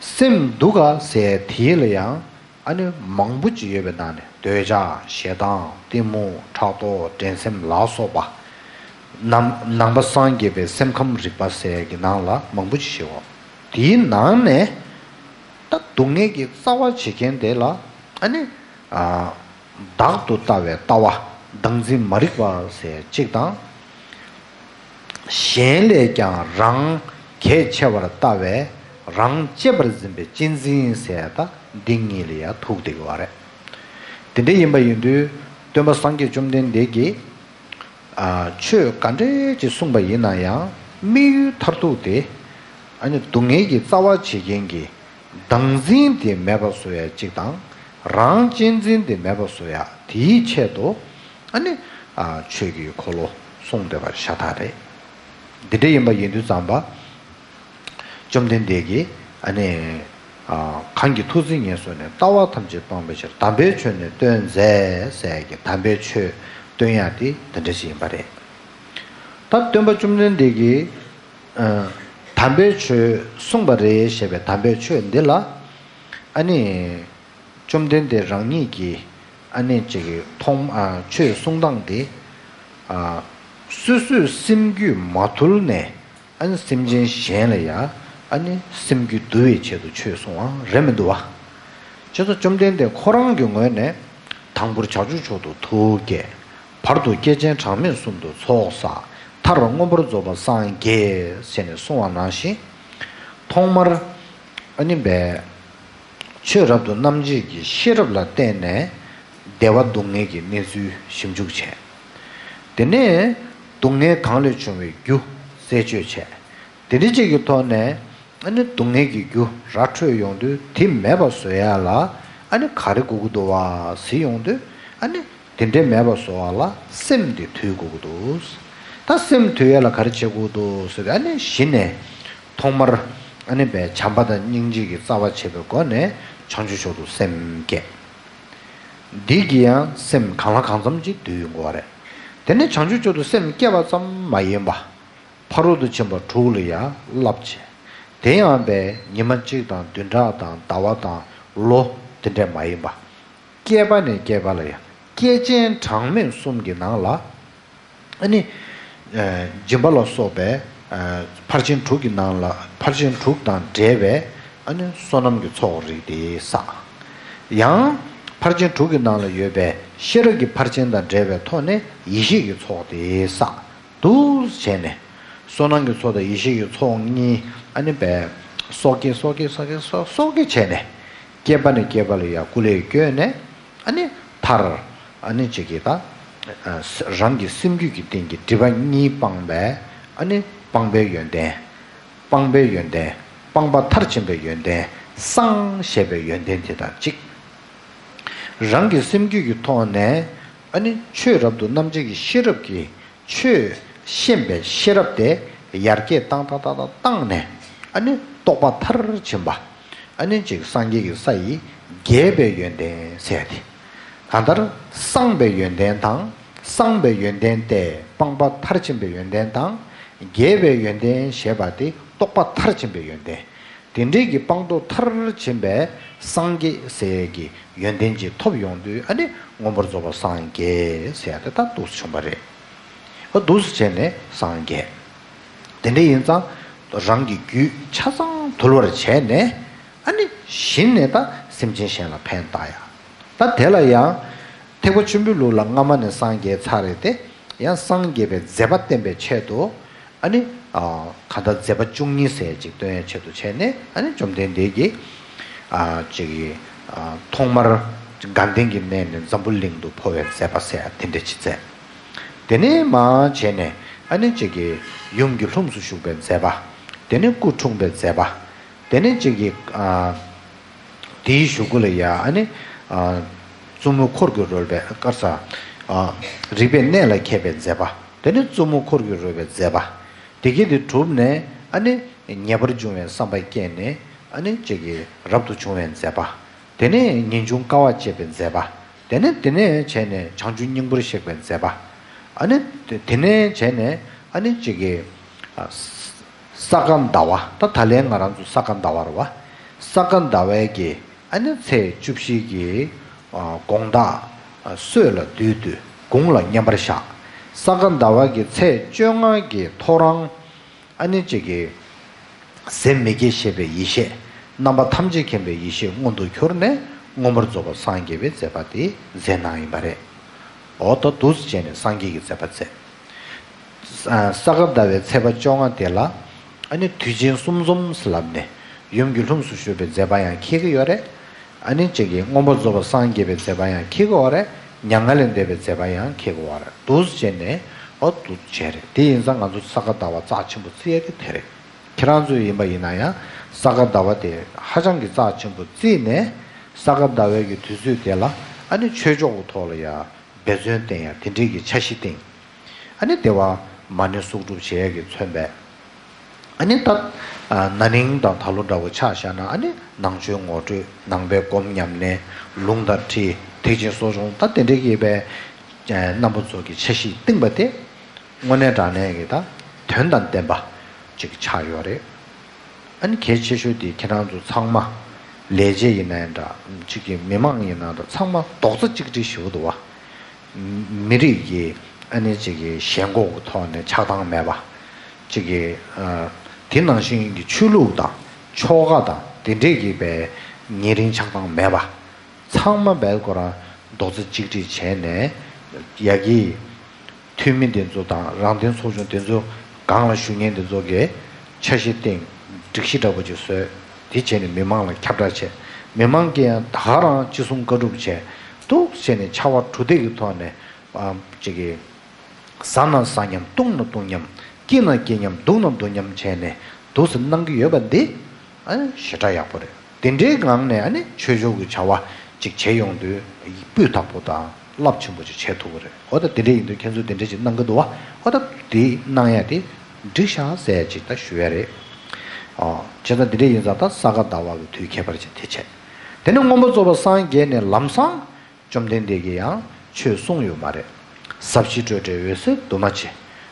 སེམས་སྡུག་ག་ཟེར་དེ་ལ་ཡང་ཨ་ནི་མང་པོ་ཅིག་ཡོད་པའི་ནང་ནས་འདོད་ཆགས་ཞེ་སྡང་གཏི་མུག་ཕྲག་དོག་འགྲན་སེམས་ལ་སོགས་པ། ནང་ནང་པ་སངས་རྒྱས་པའི་སེམས་ཁམས་རིག་པ་ཟེར་གྱི་ནང་ལ་མང་པོ་ཅིག་བཤད་འོང་། དེའི་ནང་ནས་ད་སྡུག་བསྔལ་གྱི་རྩ་བ་བྱེད་མཁན་དེ་ལ་ཨ་ནི་ཨ་བདག་ཏུ་ལྟ་བའི་ལྟ་བ་བདག་འཛིན་མ་རིག་པ་ཟེར་གཅིག་དང་། གཞན་ལས་ཀྱང་རང་གལ་ཆེ་བར་ལྟ་བའི་རང་གཅེས་པར་འཛིན་པའི་གཅེས་འཛིན་ཟེར་ད་འདི་གཉིས་ལ་ཡང་ཐུག་བསྡད་ཀྱི་ཡོད་རེད། དེ་འདྲ་ཡིན་པ་ཡིན་དུས་སྟོན་པ་སངས་རྒྱས་བཅོམ་ལྡན་འདས་ཀྱིས་ཨ་ཆོས་ག་འདྲས་ཅིག་གསུངས་པ་ཡིན་ན་ཡང་དམིགས་ཡུལ་མཐར་ཐུག་དེ་ཨ་ནི་སྡུག་བསྔལ་གྱི་རྩ་བ་བྱེད་མཁན་གྱི་བདག་འཛིན་དེ་མེད་པ་བཟོ་ཡ་གཅིག་དང་རང་གཅེས་འཛིན་དེ་མེད་པ་བཟོ་ཡ་དེའི་ཆེད་དུ་ཨ་ནི་ཨ་ཆོས་ཀྱི་འཁོར་ལོ་གསུངས་བསྡད་པ་ཤ་སྟག་རེད། འདི་འདྲ་ཡིན་པ་ཡིན་དུས་ཙམ་པ། བཅོམ་ལྡན་འདས་ཀྱིས་ཨ་ནི་ཨ་གང་གིས་ཐུགས་བརྩེ་ཉེར་བཟུང་ནས་ལྟ་བ་ཐམས་ཅད་སྤང་བའི་ཕྱིར་དམ་པའི་ཆོས་ནི་སྟོན་མཛད་ཟེར་གྱི་དམ་པའི་ཆོས་སྟོན་ཡ་དེ་འདི་འདྲ་ཞིག་ཡིན་པ་རེད། ད་སྟོན་པ་བཅོམ་ལྡན་འདས་ཀྱིས་ཨ་དམ་པའི་ཆོས་གསུངས་པ་རེད་ཞེས་པའི་དམ་པའི་ཆོས་འདི་ལ་ཨ་ནི། བཅོམ་ལྡན་འདས་རང་ཉིད་ཀྱིས་ཨ་ནི་ཅིག་གི་ཐོག་མ་ཨ་ཆོས་གསུང་སྟངས་དེ་ཨ་སོ་སོའི་སེམས་རྒྱུད་མ་ཐུལ་ནས་ཨ་ནི་སེམས་ཅན་གཞན་ལ་ཡང་ཨ་ནི་སེམས་རྒྱུད་འདུལ་བའི་ཆེད་དུ་ཆོས་གསུང་བ་རེད་མི་འདུག་བ། བྱས་ཙང་བཅོམ་ལྡན་འདས་ཁོ་རང་གི་ངོས་ནས་དང་པོར་བྱང་ཆུབ་མཆོག་ཏུ་ཐུགས་བསྐྱེད། བར་དུ་བསྐལ་ཆེན་གྲངས་མེད་གསུམ་དུ་ཚོགས་བསགས། མཐར་མངོན་པར་རྫོགས་པར་སངས་རྒྱས་ཟེར་ནས་གསུངས་པ་ནང་བཞིན། ཐོག་མར་ཨ་ནི་པའི་ཆོས་རབ་ཏུ་རྣམ་འབྱེད་ཀྱི་ཤེས་རབ་ལ་བརྟེན་ནས་བདེ་བ་སྡུག་བསྔལ་གྱི་གནས་ཚུལ་ཞིབ་འཇུག་བྱས། དེ་ནས་སྡུག་བསྔལ་གང་ལས་བྱུང་བའི་རྒྱུ་རྩད་གཅོད་བྱས། དེ་འདྲ་ཅིག་གི་ཐོག་ནས་ཨ་ནི་སྡུག་བསྔལ་གྱི་རྒྱུ་ར་འཕྲོད་ཡོང་དུས་དེ་མེད་པ་བཟོ་ཡ་ལ་ཨ་ནི་ག་རེ་དགོས་ཀྱི་འདུག་བ་ཟེར་ཡོང་དུས་ཨ་ནི་དེ་འདྲའི་མེད་པ་བཟོ་བ་ལ་སེམས་དེ་དུལ་དགོས་ཀྱི་འདུག་ད་སེམས་དུལ་ཡ་ལ་ག་རེ་བྱེད་དགོས་འདུག་ཟེར་ཏེ་ཨ་ནི་གཞི་ནས་ཐོག་མར་ཨ་ནི་པའི་བྱམས་པ་དང་སྙིང་རྗེ་གི་རྩ་བ་བྱས་པའི་སྒོ་ནས་བྱང་ཆུབ་མཆོག་ཏུ་སེམས་བསྐྱེད། འདི་གིས་ཡང་སེམས་གང་ལ་གང་འཚམ་ཅིག་དུལ་ཡོང་གི་རེད། དེ་ནས་བྱང་ཆུབ་མཆོག་ཏུ་སེམས་བསྐྱེད་པ་ཙམ་མ་ཡིན་པ། ཕ་རོལ་ཏུ་ཕྱིན་པ་དྲུག་ལ་ཡང་བསླབ་བྱས། དེ་ཡང་པའི་ཉི་མ་གཅིག་དང་བདུན་ཕྲག་དང་ཟླ་བ་དང་ལོ་དེ་འདྲས་མ་ཡིན་པ། བསྐལ་པ་ནས་བསྐལ་པ་ལ་ཡང་བསྐལ་ཆེན་གྲངས་མེད་གསུམ་གྱི་ནང་ལ་ཨ་ནི་ཨ་སྦྱིན་པ་ལ་སོགས་པའི་ཨ་ཕར་ཕྱིན་དྲུག་གི་ནང་ལ་ཕར་ཕྱིན་དྲུག་དང་འབྲེལ་བའི་ཨ་ནི་བསོད་ནམས་ཀྱི་ཚོགས་རིགས་དེ་བསགས། ཡང་ཕར་ཕྱིན་དྲུག་གི་ནང་ལ་ཡོད་པའི་ཤེས་རབ་ཀྱི་ཕར་ཕྱིན་དང་འབྲེལ་བའི་ཐོག་ནས་ཡེ་ཤེས་ཀྱི་ཚོགས་དེ་བསགས། འདུག་བྱས་ནས། བསོད་ནམས་ཀྱི་ཚོགས་དང་ཡེ་ཤེས་ཀྱི་ཚོགས་གཉིས་ཨ་ནི་བས་གསོག་སྐྱེ་གསོག་སྐྱེ་གསོག་སྐྱེ་གསོག་གསོག་སྐྱེ་བྱས་ནས། བསྐལ་པ་ནས་བསྐལ་པ་ལ་ཡང་སྐུ་ལས་བསྐྱོན་ནས་ཨ་ནི་མཐར་ཨ་ནི་གཅིག་གིས་ད་རང་གི་སེམས་རྒྱུད་ཀྱི་སྟེང་གི་སྒྲིབ་པ་གཉིས་སྤངས་པས་ཨ་ནི་སྤངས་པའི་ཡོན་ཏན། སྤངས་པའི་ཡོན་ཏན། སྤངས་པ་མཐར་ཕྱིན་པའི་ཡོན་ཏན། སངས་ཞེས་པའི་ཡོན་ཏན་དེ་དང་གཅིག་རང་གི་སེམས་རྒྱུད་ཀྱི་ཐོག་ནས་ཨ་ནི་ཆོས་རབ་ཏུ་རྣམ་འབྱེད་ཀྱི་ཤེས་རབ་ཀྱིས་ཆོས་ཤེས་པའི་ཤེས་རབ་དེ་ཡར་རྒྱས་བཏང་བཏང་བཏང་བཏང་བཏང་ནས་ཨ་ནི་རྟོགས་པ་མཐར་ཕྱིན་པ། ཨ་ནི་ཅིག་སངས་རྒྱས་ཀྱི་ས་ཡི་རྒྱས་པའི་ཡོན་ཏན་ཟེར་ཏེ། གང་ལྟར་སངས་པའི་ཡོན་ཏན་དང་སངས་པའི་ཡོན་ཏན་ཏེ་སྤངས་པ་མཐར་ཕྱིན་པའི་ཡོན་ཏན་དང་རྒྱས་པའི་ཡོན་ཏན་ཞེས་པ་དེ་རྟོགས་པ་མཐར་ཕྱིན་པའི་ཡོན་ཏན། དེ་འདྲའི་གི་སྤངས་རྟོགས་མཐར་ཕྱིན་པའི་སངས་རྒྱས་ཟེར་གྱི་ཡོན་ཏན་ཅིག་ཐོབ་ཡོང་དུས་ཨ་ནི་མངོན་པར་རྫོགས་པར་སངས་རྒྱས་ཟེར་ཡ་དེ་ད་འདུག་སེ་བྱུང་བ་རེད། ཨ་འདུག་སེ་བྱས་ནས་སངས་རྒྱས། དེ་འདྲ་ཡིན་ཙང་རང་གི་རྒྱུད་ཆ་ཚང་དུལ་བར་བྱས་ནས་ཨ་ནི་གཞི་ནས་ད་སེམས་ཅན་གཞན་ལ་ཕན་བཏགས་ཡ། ད་དེ་ལ་ཡང་ཐེག་པ་ཆེན་པོའི་ལུགས་ལ་སྔ་མ་ནས་སངས་རྒྱས་ཚར་རེད་དེ། ཡང་སངས་རྒྱས་པའི་མཛད་པ་བསྟན་པའི་ཆེད་དུ་ཨ་ནི་ཨ་གང་ལྟར་མཛད་པ་བཅུ་གཉིས་ཟེར་ཅིག་སྟོན་ཡའི་ཆེད་དུ་བྱས་ནས་ཨ་ནི་བཅོམ་ལྡན་འདས་ཀྱིས་ཨ་ཅིག་གིས་ཨ་ཐོག་མར་དགའ་ལྡན་གྱི་གནས་ནས་འཛམ་བུ་གླིང་དུ་འཕོ་བའི་མཛད་པ་ཟེར་ཡ་དེ་འདྲ་ཅིག་མཛད། དེ་ནས་མར་བྱས་ནས་ཨ་ནི་ཅིག་གིས་ཡུམ་གྱི་ལྷུམས་སུ་ཞུགས་པའི་མཛད་པ། དེ་ནས་སྐུ་འཁྲུངས་པའི་མཛད་པ། དེ་ནས་ཅིག་གིས་ཨ་དེའི་གཞུག་གུ་ལ་ཡ་ཨ་ནི་ཨ་བཙུན་མོའི་འཁོར་གྱིས་རོལ་པའི་དཀར་ས་ རིག་པའི་གནས་ལ་མཁས་པའི་མཛད་པ། དེ་ནས་བཙུན་མོ་འཁོར་གྱིས་རོལ་བའི་མཛད་པ། དེ་གྱད་དེ་གྲུབ་ནས་ཨ་ནི་ཉེ་བར་འབྱུང་བའི་བསམ་པ་སྐྱེས་ནས་ཨ་ནི་ཅིག་གི་རབ་ཏུ་བྱུང་བའི་མཛད་པ། དེ་ནས་ངེས་འབྱུང་དཀའ་བ་སྤྱད་པའི་མཛད་པ། དེ་ནས་དེ་ནས་བྱས་ནས་བྱང་ཆུབ་སྙིང་པོར་གཤེགས་པའི་མཛད་པ། ཨ་ནི་དེ་དེ་ནས་བྱས་ནས་ཨ་ནི་ཅིག་གི་ས་ག་ཟླ་བ། ད་ད་ལན་ང་རང་ཚོ་ས་ག་ཟླ་བ་རེད་བ། ས་ག་ཟླ་བའི་གི་ཨ་ནི་ཚེས་བཅུ་བཞི་གི་དགོང་དག་སྲོད་ལ་བསྡུས་ཏེ་དགུང་ལ་མཉམ་པར་བཞག་ས་ག་ཟླ་བ་གི་ཚེས་བཅོ་ལྔ་གི་ཐོ་རངས། ཨ་ནི་ཅིག་གི་ཟད་མི་སྐྱེ་ཞེས་པའི་ཡེ་ཤེས། རྣམ་པ་ཐམས་ཅད་མཁྱེན་པའི་ཡེ་ཤེས་མངོན་དུ་གྱུར་ནས་མངོན་པར་རྫོགས་པར་སངས་རྒྱས་པའི་མཛད་པ་དེ་མཛད་གནང་ཡིན་པ་རེད། འོ་ད་འདུག་སེ་བྱས་ནས་སངས་རྒྱས་ཀྱི་མཛད་པ་མཛད། ས་ག་ཟླ་བའི་ཚེས་པ་བཅོ་ལྔ་དེ་ལ་ཨ་ནི་དུས་ཆེན་གསུམ་འཛོམས་ལབ་ནས་ཡུམ་གྱི་ལྷུམས་སུ་ཞུགས་པའི་མཛད་པ་ཡང་འཁེལ་གྱི་ཡོད་རེད། ཨ་ནི་གཅིག་གིས་མངོན་པར་རྫོགས་པར་སངས་རྒྱས་པའི་མཛད་པ་ཡང་འཁེལ་གྱི་ཡོད་རེད། མྱ་ངན་ལས་འདས་པའི་མཛད་པ་ཡང་འཁེལ་གྱི་ཡོད་རེད། འདུག་སེ་བྱས་ནས་འོ་འདུག་བྱས་རེད། དེ་ཡིན་ཙང་ང་ཚོ་ས་ག་ཟླ་བ་རྩ་ཆེན་པོ་བརྩི་ཡ་དེ་དེ་རེད། ཁྱེད་རང་ཚོ་ཡིན་པ་ཡིན་ན་ཡང་ས་ག་ཟླ་བ་དེ་ཧ་ཅང་གི་རྩ་ཆེན་པོ་བརྩིས་ནས་ས་ག་ཟླ་བའི་གི་དུས་ཚོད་དེ་ལ་ཨ་ནི་ཆོས་ཕྱོགས་ཀྱི་ཐོག་ལ་ཡ་འབད་བརྩོན་བསྟེན་ཡ་དེ་འདྲའི་གི་འཆར་གཞི་བཏིང་། ཨ་ནི་དེ་བ་མ་ཎི་གསོག་སྒྲུབ་བྱེད་ཡ་གི་མཚོན་པས། ཨ་ནི་ད་ན་ནིང་དང་ད་ལོ་འདྲ་བོ་ཆ་བཞག་ན་ཨ་ནི་ནང་ཆོས་ངོ་སྤྲོད། ནང་པའི་སྒོམ་ཉམས་ལེན། ལུང་དང་ཁྲིད། ཐེག་ཆེན་གསོ་སྦྱོང་། ད་དེ་འདྲའི་གི་བའི་རྣམ་པ་ཚོ་གི་འཆར་གཞི་བཏིང་པ་དེ་དངོས་གནས་དྲང་གནས་ཀྱི་ད་དོན་དང་ལྡན་པ་ཅིག་ཆགས་ཡོད་རེད། ཨ་ནི་གལ་ཆེ་ཤོས་དེ་ཁྱེད་རང་ཚོ་ཚང་མ་ལས་བྱེད་ཡིན་ན་ཡང་འདྲ། གཅིག་གི་མི་མང་ཡིན་ན་འདྲ། ཚང་མ་རྡོག་རྩ་གཅིག་སྒྲིལ་ཞེ་པོ་འདུག་བ། མི་རིགས་ཀྱི་ཨ་ནི་གཅིག་གི་ཞེན་ཁོག་གི་ཐོག་ནས་ཆགས་སྡང་མེད་པ། གཅིག་གི་དེ་ནང་བཞིན་གྱི་ཆོས་ལུགས་དང་ཆོལ་ཁ་དང་དེ་འདྲས་ཀྱི་པའི་ཉེ་རིང་ཆགས་སྡང་མེད་པ། ཚང་མ་བལ་ཁོ་རང་རྡོག་རྩ་གཅིག་སྒྲིལ་བྱས་ནས་ཡ་གི་འཐུས་མི་དེ་ཚོ་དང་རང་བདེན་ཚོགས་ཆུང་དེ་ཚོ་སྒང་ལ་ཞུགས་མཁན་དེ་ཚོ་གིས་འཆར་གཞི་བཏིང་། སྒྲིག་གཞི་འདྲ་པོ་ཅིག་བཟོས། དེ་བྱས་ནས་མི་མང་ལ་ཁྱབ་བསྒྲགས་བྱས། མི་མང་གིས་ཡང་ད་ག་རང་ཅི་གསུང་བཀའ་སྒྲུབ་བྱས། འདུག་བྱས་ནས་ཕྱར་བ་གྲུ་འདེགས་ཀྱི་ཐོག་ནས་ཨ་ཅིག་གི་ཟ་ན་ཟ་མཉམ། བཏུང་ན་བཏུང་མཉམ། སྐྱིད་ན་སྐྱིད་མཉམ། སྡུག་ན་སྡུག་མཉམ་བྱས་ནས་འདུག་སེ་གནང་གི་ཡོད་པ་འདི་ཨ་ནི་ཞེ་དྲག་ཡག་པོ་རེད། དེ་འདྲའི་ངང་ནས་ཨ་ནི་ཆོས་ཕྱོགས་ཀྱི་བྱ་བ་ཅིག་བྱེད་ཡོང་དུས་སྤུས་དག་པོ་དང་རླབས་ཆེན་པོ་ཅིག་བྱེད་ཐུབ་ཀྱི་རེད། འོ་ད་དེ་འདྲ་ཡིན་དུས་ཁྱེད་ཚོས་དེ་འདྲ་ཅིག་གནང་གི་འདུག་བ། འོ་ད་དེ་གནང་ཡ་དེ་འགྲིག་ཤག་ཟེར་ཡ་ཅིག་ད་ཞུ་ཡ་རེད། ཨོ། བྱས་ཙང་དེ་འདྲ་ཡིན་ཙང་ད་ས་ག་ཟླ་བ་གི་དུས་ཁྱད་པར་ཅན་དེ་བྱས། དེ་ནས་མངོན་པར་རྫོགས་པར་སངས་རྒྱས་ནས་ལམ་སང་། བཅོམ་ལྡན་འདས་ཀྱིས་ཡང་ཆོས་གསུངས་ཡོད་མ་རེད། ཟབ་ཞི་སྤྲོས་བྲལ་འོད་གསལ་འདུས་མ་བྱས།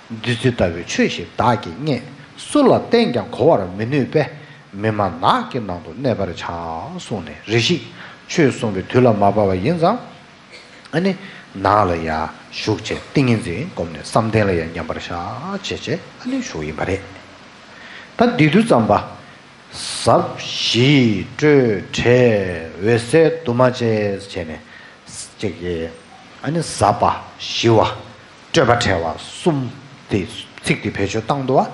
བདུད་རྩི་ལྟ་བུའི་ཆོས་ཤིག་བདག་གིས་རྙེད། སུ་ལ་བསྟན་ཀྱང་གོ་བར་མི་ནུས་པས། མི་སྨྲ་ནགས་ཀྱི་ནང་དུ་གནས་པར་བྱ། གསུངས་ནས་རེ་ཞིག་ཆོས་གསུངས་པའི་དུས་ལ་མ་བབས་པ་ཡིན་ཙང་། ཨ་ནི་ནགས་ལ་ཡ་བཞུགས་བྱས་ཏིང་ངེ་འཛིན་བསྒོམས་ནས་བསམ་གཏན་ལ་ཡ་མཉམ་པར་བཞག་བྱས་བྱས་ཨ་ནི་བཞུགས་ཡིན་པ་རེད། ད་འདི་དུས་ཙམ་པ། ཟབ་ཞི་སྤྲོས་བྲལ་འོད་གསལ་འདུས་མ་བྱས་བྱས་ནས་ཅིག་གི་ཨ་ནི་ཟབ་པ་ཞི་བ་སྤྲོས་པ་བྲལ་བ་གསུམ་དེ་ཚིག་དེ་བེད་སྤྱོད་བཏང་འདུག་བ།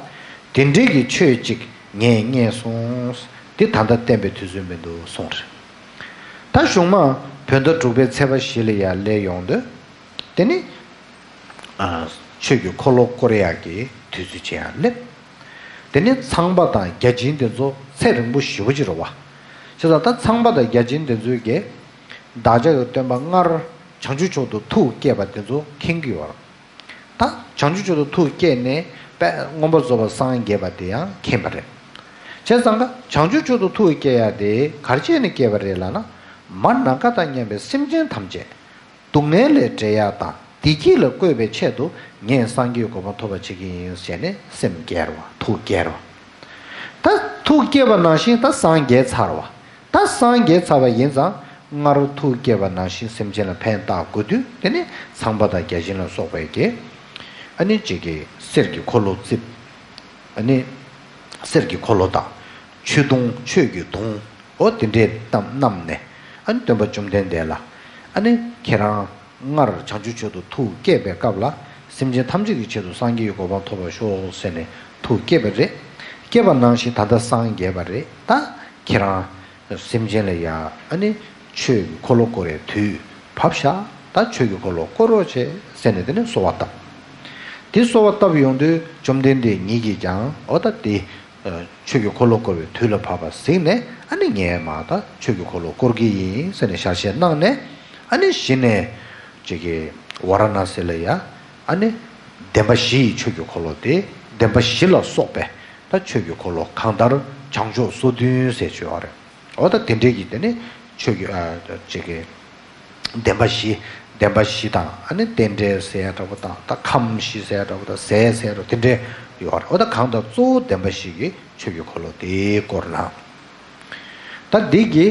དེ་འདྲའི་གི་ཆོས་ཅིག་ངས་རྙེད་སོང་། དེ་ད་ལྟ་བསྟན་པའི་དུས་ཚོད་མི་འདུག་གསུངས་རེད། ད་གཞུག་མ་བོད་ཟླ་དྲུག་པའི་ཚེས་པ་བཞི་ལ་ཡར་སླེབས་ཡོང་དུས། དེ་ནི་ཨ་ཆོས་ཀྱི་འཁོར་ལོ་བསྐོར་ཡག་གི་དུས་ཚོད་ཅིག་ཡང་སླེབས། དེ་ནི་ཚངས་པ་དང་བརྒྱ་བྱིན་དེ་ཚོ་ཚེ་རིང་པོ་ཞེ་པོ་ཅིག་རེད་བ། བྱས་ཙང་ད་ཚངས་པ་དང་བརྒྱ་བྱིན་དེ་ཚོས་ཀྱིས་བདག་ཅག་གི་སྟོན་པ་སྔར་བྱང་ཆུབ་མཆོག་ཏུ་ཐུགས་བསྐྱེད་པ་དེ་ཚོ་མཁྱེན་གྱི་ཡོད་རེད། ད་བྱང་ཆུབ་མཆོག་ཏུ་ཐུགས་བསྐྱེད་ནས་དཔལ་མངོན་པར་རྫོགས་པར་སངས་རྒྱས་པ་དེ་ཡང་མཁྱེན་པ་རེད། བྱས་ཙང་ཀ་བྱང་ཆུབ་མཆོག་ཏུ་ཐུགས་བསྐྱེད་ཡ་དེ་ག་རེ་བྱས་ནས་བསྐྱེད་པ་རེད་ལབ་ན། མ་ནམ་མཁའ་དང་མཉམ་པའི་སེམས་ཅན་ཐམས་ཅད་སྡུག་བསྔལ་ལས་བསྒྲལ་ཡ་དང་བདེ་སྐྱིད་ལ་བཀོད་པའི་ཆེད་དུ་ངས་སངས་རྒྱས་གོ་འཕང་ཐོབ་པར་བྱེད་ཀྱི་ཡིན་ཟེར་ནས་སེམས་བསྐྱེད་པ། ཐུགས་བསྐྱེད་པ། ད་ཐུགས་བསྐྱེད་པ་ནང་བཞིན་ད་སངས་རྒྱས་ཚར་བ། ད་སངས་རྒྱས་ཚར་བ་ཡིན་ཙང་སྔར་ཐུགས་བསྐྱེད་པ་ནང་བཞིན་སེམས་ཅན་ལ་ཕན་བཏགས་དགོས་དུས། དེ་ནི་ཚངས་པ་དང་བརྒྱ་བྱིན་ལ་སོགས་པའི་གི་ཨ་ནི་གཅིག་གི་གསེར་གྱི་འཁོར་ལོ་བརྩིགས། ཨ་ནི་གསེར་གྱི་འཁོར་ལོ་དང་ཆོས་དུང་། ཆོས་ཀྱི་དུང་འོ་དེ་འདྲས་བསྣམས་ནས། ཨ་ནི་སྟོན་པ་བཅོམ་ལྡན་འདས་ལ། ཨ་ནི་ཁྱེད་རང་སྔར་བྱང་ཆུབ་མཆོག་ཏུ་ཐུགས་བསྐྱེད་པའི་སྐབས་ལ་སེམས་ཅན་ཐམས་ཅད་ཀྱི་ཆེད་དུ་སངས་རྒྱས་ཀྱི་གོ་འཕང་ཐོབ་པར་ཤོག་ཟེར་ནས་ཐུགས་བསྐྱེད་པ་རེད། བསྐྱེད་པ་ནང་བཞིན་ད་ལྟ་སངས་རྒྱས་པ་རེད། ད་ཁྱེད་རང་སེམས་ཅན་ལ་ཡ་ཨ་ནི་ཆོས་ཀྱི་འཁོར་ལོ་བསྐོར་བའི་དུས་བབས་ཤག་ད་ཆོས་ཀྱི་འཁོར་ལོ་བསྐོར་རོགས་བྱེད་ཟེར་ནས་དེ་ནས་གསོལ་བ་བཏབ། དེ་གསོལ་བ་བཏབ་ཡོང་དུས་བཅོམ་ལྡན་འདས་ཉིད་ཀྱིས་ཀྱང་འོ་ད་དེ་ཆོས་ཀྱི་འཁོར་ལོ་བསྐོར་བའི་དུས་ལ་བབ་པ་གཟིགས་ནས། ཨ་ནི་ངས་མ་ད་ཆོས་ཀྱི་འཁོར་ལོ་བསྐོར་གྱི་ཡིན་ཟེར་ནས་ཞལ་བཞེས་གནང་ནས། ཨ་ནི་གཞི་ནས་ཅིག་གི་ ཝཱ་ར་ཎཱ་སི་ལ་ཡ་ཨ་ནི་བདེན་པ་བཞི་ཡི་ཆོས་ཀྱི་འཁོར་ལོ་དེ། བདེན་པ་བཞི་ལ་སོགས་པའི་ད་ཆོས་ཀྱི་འཁོར་ལོ། གང་ལྟར་བྱང་ཕྱོགས་སོ་བདུན་ཟེར་བརྗོད་པ་རེད། འོ་ད་དེ་འདྲའི་གི་དེ་ནི་ཆོས་ཀྱི་ཨ་ཅིག་གི་བདེན་པ་བཞི། བདེན་པ་བཞི་དང་ཨ་ནི་རྟེན་འབྲེལ་ཟེར་ཡ་འདྲ་པོ་དང་། ད་ཁམས་བཞི་ཟེར་ཡ་འདྲ་པོ་དང་། ཟས་ཟེར་ཡ་འདྲ་པོ་དེ་འདྲའི་ཡོད་རེད། འོ་ད་གང་ལྟར་གཙོ་བོ་བདེན་པ་བཞི་གི་ཆོས་ཀྱི་འཁོར་ལོ་དེའི་སྐོར་ན། ད་འདི་གི་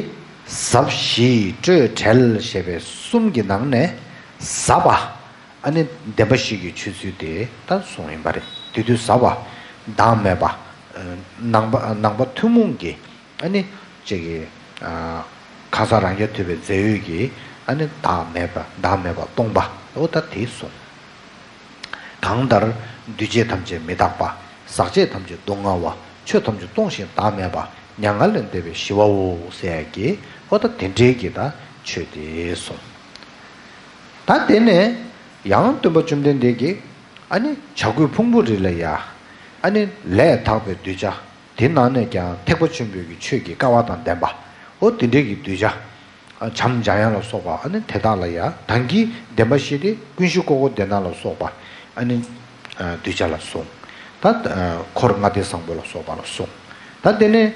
ཟབ་ཞི་སྤྲོས་བྲལ་ཞེས་པའི་གསུམ་གྱི་ནང་ནས་ཟབ་པ། ཨ་ནི་བདེན་པ་བཞི་གི་ཆོས་ཚུལ་དེ་ད་གསུངས་ཡིན་པ་རེད། དེ་དུས་ཟབ་པ་བདག་མེད་པ། ནང་པ་ནང་པ་ཐུན་མོང་གི་ཨ་ནི་ཅིག་གི་ཨ་གང་ཟག་རང་རྐྱ་ཐུབ་པའི་རྫས་ཡོད་ཀྱི་ཨ་ནི་བདག་མེད་པ། བདག་མེད་པ་སྟོང་པ། འོ་ད་དེ་གསུངས། གང་ལྟར་འདུས་བྱས་ཐམས་ཅད་མི་རྟག་པ། ཟག་བཅས་ཐམས་ཅད་སྡུག་བསྔལ་བ། ཆོས་ཐམས་ཅད་སྟོང་ཞིང་བདག་མེད་པ། མྱ་ངན་ལས་འདས་པའི་ཞི་བའོ་ཟེར་ཡ་གི་འོ་ད་དེ་འདྲའི་གི་ད་ཆོས་དེ་གསུངས། ད་དེ་ནས་ཡང་སྟོན་པ་བཅོམ་ལྡན་འདས་ཀྱིས་ཨ་ནི་བྱ་རྒོད་ཕུང་པོ་རི་ལ་ཡ་ཨ་ནི་ལས་དག་པའི་གདུལ་བྱ། དེ་ནང་ནས་ཀྱང་ཐེག་པ་ཆེན་པོའི་གི་ཆོས་ཀྱི་སྐལ་བ་དང་ལྡན་པ། འོ་དེ་འདྲའི་གི་གདུལ་བྱ། བྱམས་འཇམ་དབྱངས་ལ་སོགས་པ་ཨ་ནི་དེ་དག་ལ་ཡང་། དང་གི་བདེན་པ་བཞི་སྟེ་ཀུན་གཞི་ཀོ་ཀོ་དེ་དག་ལ་སོགས་པ་ཨ་ནི་གདུལ་བྱ་ལ་གསུངས། ད་འཁོར་ལྔ་སྡེ་བཟང་པོ་ལ་སོགས་པ་ལ་གསུངས། ད་དེ་ནས་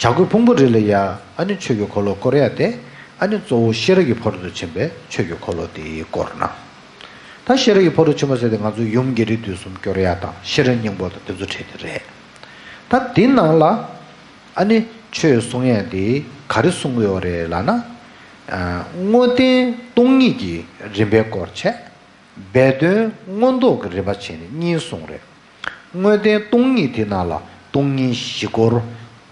བྱ་རྒོད་ཕུང་པོ་རི་ལ་ཡ་ཨ་ནི་ཆོས་ཀྱི་འཁོར་ལོ་བསྐོར་ཡ་དེ་ཨ་ནི་གཙོ་བོ་ཤེས་རབ་ཀྱི་ཕ་རོལ་ཏུ་ཕྱིན་པའི་ཆོས་ཀྱི་འཁོར་ལོ་དེའི་སྐོར་ན། ད་ཤེས་རབ་ཀྱི་ཕ་རོལ་ཏུ་ཕྱིན་པ་ཟེར་དེ་ང་ཚོ་ཡུམ་རྒྱལ་རིགས་དུས་གསུམ་སྐྱོར་ཡ་དང་ཤེས་རབ་སྙིང་པོ་དང་དེ་ཚོ་བྲིས་དེ་རེད། ད་དེ་ནང་ལ་ཨ་ནི་ཆོས་གསུང་ཡས་འདི་ག་རེ་གསུང་གི་ཡོད་རེད་ལབ་ན། ཨ་དངོས་བསྟན་སྟོང་ཉིད་ཀྱི་རིམ་པའི་སྐོར་བྱས། སྦས་དོན་མངོན་རྟོགས་ཀྱི་རིམ་པ་བྱས་ནས་གཉིས་གསུངས་རེད། དངོས་བསྟན་སྟོང་ཉིད་དེ་ནང་ལ་སྟོང་ཉིད་བཞི་སྐོར།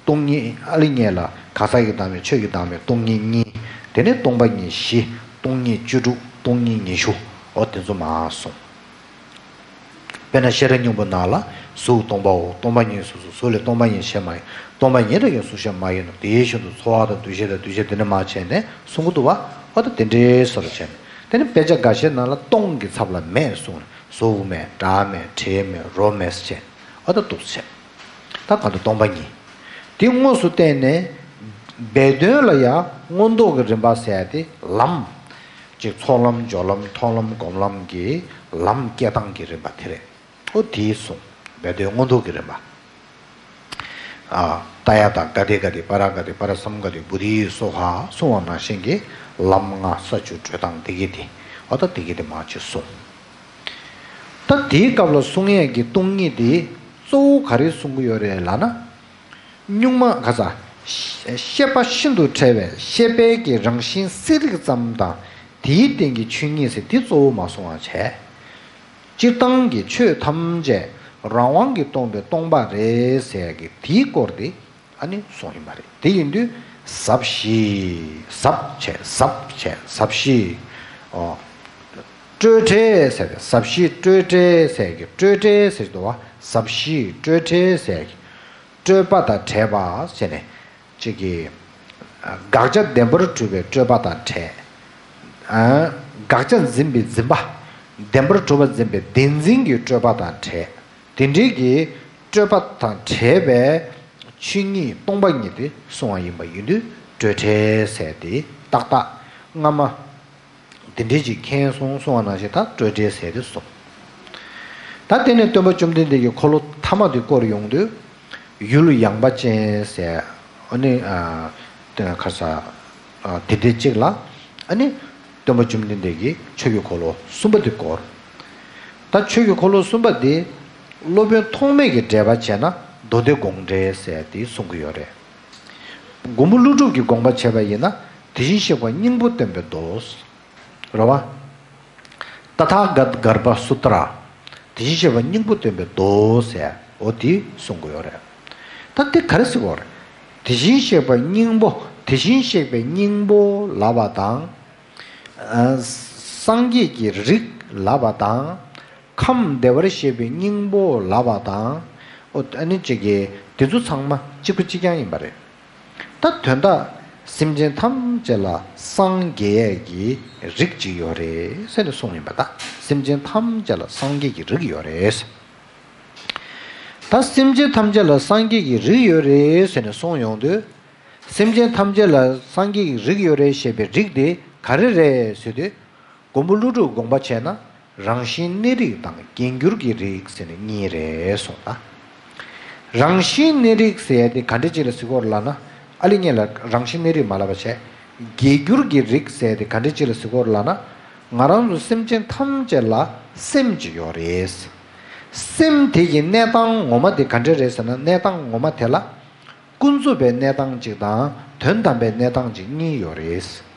སྟོང་ཉིད་ཨ་ལི་ཉེ་ལ་གང་ཟག་གི་བདག་མེད། ཆོས་ཀྱི་བདག་མེད། སྟོང་ཉིད་གཉིས། དེ་ནས་སྟོང་པ་ཉིད་བཞི། སྟོང་ཉིད་བཅུ་དྲུག། སྟོང་ཉིད་ཉི་ཤུ། འོ་དེ་ཚོ་མར་གསུངས། དཔེར་ན་ཤེས་རབ་སྙིང་པོ་ནང་ལ་གཟུགས་སྟོང་པའོ། སྟོང་པ་ཉིད་གཟུགས་སོ། གཟུགས་ལས་སྟོང་པ་ཉིད་གཞན་མ་ཡིན། སྟོང་པ་ཉིད་ལས་ཀྱང་གཟུགས་གཞན་མ་ཡིན་ནོ། དེའི་ཤུལ་དུ་ཚོར་བ་དང་འདུ་ཤེས་དང་འདུ་བྱེད་དེ་འདྲ་མ་བྱས་ནས་གསུང་གི་འདུག་བ། འོ་ད་དེ་འདྲའི་བཟོ་འདྲ་བྱས་ནས། དེ་ནི་དཔེ་ཆ་འགའ་ཤས་ནང་ལ་སྟོང་གི་ཚབ་ལ་མེད་གསུངས་ནས། གཟུགས་མེད། སྒྲ་མེད། དྲི་མེད། རོ་མེད་ཟེར་བྱས། འོ་ད་འདུག་བྱས། ད་ག་དུས་སྟོང་པ་ཉིད་དེ་དངོས་སུ་བསྟན་ནས། སྦས་དོན་ལ་ཡང་མངོན་རྟོགས་ཀྱི་རིམ་པ་ཟེར་ཏེ་ལམ། ཅིག་ཚོགས་ལམ་སྦྱོར་ལམ་མཐོང་ལམ་སྒོམ་ལམ་གྱི་ལམ་སྐྱེ་སྟངས་ཀྱི་རིམ་པ་དེ་རེད། འོ་དེའི་གསུང་། སྦས་དོན་མངོན་རྟོགས་ཀྱི་རིམ་པ། ཨ་ཏདྱ་ཐཱ། ག་ཏེ་ག་ཏེ་པཱ་ར་ག་ཏེ་པཱ་ར་སཾ་ག་ཏེ་བོ་དྷི་སྭཱ་ཧཱ་གསུང་བ་ནང་བཞིན་གྱི་ལམ་ལྔ་ས་བཅུ་བགྲོད་སྟངས་དེ་གི་དེ། འོ་ད་དེ་གི་དེ་མར་ཅིག་གསུང་། ད་དེའི་སྐབས་ལ་གསུང་ཡས་ཀྱི་སྟོང་ཉིད་དེ་གཙོ་བོ་ག་རེ་གསུང་གི་ཡོད་རེད་ལབ་ན། གཉུག་མ་ག་ས། ཤེས་པ་ཤིན་ཏུ་ཕྲ་བའི་ཤེས་པའི་གི་རང་བཞིན་གསལ་རིག་ཙམ་དང་། དེའི་སྟེང་གི་ཆོས་ཉིད་ཟེར་དེ་གཙོ་བོ་མ་གསུང་བ་བྱས། སྤྱིར་བཏང་གི་ཆོས་ཐམས་ཅད་རང་དབང་གིས་སྟོང་པའི་སྟོང་པ་རེད་ཟེར་གི་དེའི་སྐོར་དེ་ཨ་ནི་གསུངས་ཡིན་པ་རེད། དེ་ཡིན་དུས་ཟབ་ཞི། ཟབ་བྱས། ཟབ་བྱས། ཟབ་ཞི། ཨོ། སྤྲོས་བྲལ་ཟེར་ཏེ། ཟབ་ཞི་སྤྲོས་བྲལ་ཟེར་གི་སྤྲོས་བྲལ་ཟེར་གི་འདུག་བ། ཟབ་ཞི་སྤྲོས་བྲལ་ཟེར་གི། སྤྲོས་པ་དང་བྲལ་བ་ཟེར་ནས་ཅིག་གི། དགག་བྱ་བདེན་པར་གྲུབ་པའི་སྤྲོས་པ་དང་བྲལ། དགག་བྱ་འཛིན་པའི་འཛིན་པ། བདེན་པར་གྲུབ་པ་འཛིན་པའི་བདེན་འཛིན་གྱི་སྤྲོས་པ་དང་བྲལ། དེ་འདྲའི་གི་སྤྲོས་པ་དང་བྲལ་བའི་ཆོས་ཉིད་སྟོང་པ་ཉིད་དེ་གསུང་བ་ཡིན་པ་ཡིན་དུས་སྤྲོས་བྲལ་ཟེར་ཏེ་ཏག་ཏག་སྔ་མ། དེ་འདྲའི་ཅིག་མཁྱེན་སོང་གསུང་བ་ནང་བཞིན་ད་སྤྲོས་བྲལ་ཟེར་ཏེ་གསུངས། ད་དེ་ནས་སྟོན་པ་བཅོམ་ལྡན་འདས་ཀྱིས་འཁོར་ལོ་ཐ་མ་དེ་བསྐོར་ཡོང་དུས། ཡུལ་ཡངས་པ་ཅན་ཟེར། ཨ་ནི་ཨ་དེ་ཁ་ས་ཨ་དེ་འདྲའི་གཅིག་ལ། ཨ་ནི་སྟོན་པ་བཅོམ་ལྡན་འདས་ཀྱིས་ཆོས་ཀྱི་འཁོར་ལོ་གསུམ་པ་དེ་བསྐོར། ད་ཆོས་ཀྱི་འཁོར་ལོ་གསུམ་པ་དེ་སློབ་དཔོན་ཐོགས་མེད་ཀྱི་འགྲེལ་པ་བྱས་ན་མདོ་སྡེ་དགོངས་འགྲེལ་ཟེར་དེ་གསུང་གི་ཡོད་རེད། མགོན་པོ་ཀླུ་སྒྲུབ་ཀྱིས་དགོངས་པ་བྱས་པ་ཡིན་ན་དེ་བཞིན་གཤེགས་པ་སྙིང་པོ་སྟོན་པའི་མདོ། རེད་བ། ཏ་ཐཱ་ག་གརྦྷ་སུ་ཏྲ། དེ་བཞིན་གཤེགས་པ་སྙིང་པོ་སྟོན་པའི་མདོ་ཟེར་འོ་དེ་གསུང་གི་ཡོད་རེད། ད་དེ་ག་རེ་ཟེར་བ་རེད། དེ་བཞིན་གཤེགས་པ་སྙིང་པོ། དེ་བཞིན་གཤེགས་པའི་སྙིང་པོ་ལབ་པ་དང་། ཨ་སངས་རྒྱས་ཀྱི་རིགས་ལབ་པ་དང་། ཁམས་བདེ་བར་གཤེགས་པའི་སྙིང་པོ་ལབ་པ་དང་། འོ་ཨ་ནི་གཅིག་གི་དེ་ཚོ་ཚང་མ་གཅིག་པ་གཅིག་རྐྱང་ཡིན་པ་རེད། ད་དོན་དག་སེམས་ཅན་ཐམས་ཅད་ལ་སངས་རྒྱས་ཀྱི་རིགས་གཅིག་ཡོད་རེད་ཟེར་ནས་གསུངས་ཡིན་པ། ད་སེམས་ཅན་ཐམས་ཅད་ལ་སངས་རྒྱས་ཀྱི་རིགས་ཡོད་རེད། ད་སེམས་ཅན་ཐམས་ཅད་ལ་སངས་རྒྱས་ཀྱི་རིགས་ཡོད་རེད་ཟེར་ནས་གསུངས་ཡོང་དུས། སེམས་ཅན་ཐམས་ཅད་ལ་སངས་རྒྱས་ཀྱི་རིགས་ཡོད་རེད་ཞེས་པའི་རིགས་དེ་ག་རེ་རེད་ཟེར་དུས། མགོན་པོ་ཀླུ་སྒྲུབ་དགོངས་པ་བྱས་ན་རང་བཞིན་གནས་རིགས་དང་རྒྱས་འགྱུར་གྱི་རིགས་ཟེར་ནས་གཉིས་རེད་གསུངས་ད། རང་བཞིན་གནས་རིགས་ཟེར་ཡ་དེ་ག་འདྲ་ཅིག་ལ་ཟེར་གྱི་ཡོད་རེད་ལབ་ན། ཨ་ལེ་ངས་ལ་རང་བཞིན་གནས་རིགས་མ་ལབ་པ་བྱས། རྒྱས་འགྱུར་གྱི་རིགས་ཟེར་ཡ་དེ་ག་འདྲ་ཅིག་ལ་ཟེར་གྱི་ཡོད་རེད་ལབ་ན། ང་རང་ཚོ་སེམས་ཅན་ཐམས་ཅད་ལ་སེམས་ཅིག་ཡོད་རེད། སེམས་དེ་ཡི་གནས་སྟངས་ངོ་མ་དེ་ག་འདྲ་རེད་ཟེར་ན། གནས་སྟངས་ངོ་མ་དེ་ལ་ཀུན་རྫོབ་པའི་གནས་སྟངས་གཅིག་དང་དོན་དམ་པའི་གནས་སྟངས་གཅིག་གཉིས་ཡོད་རེད།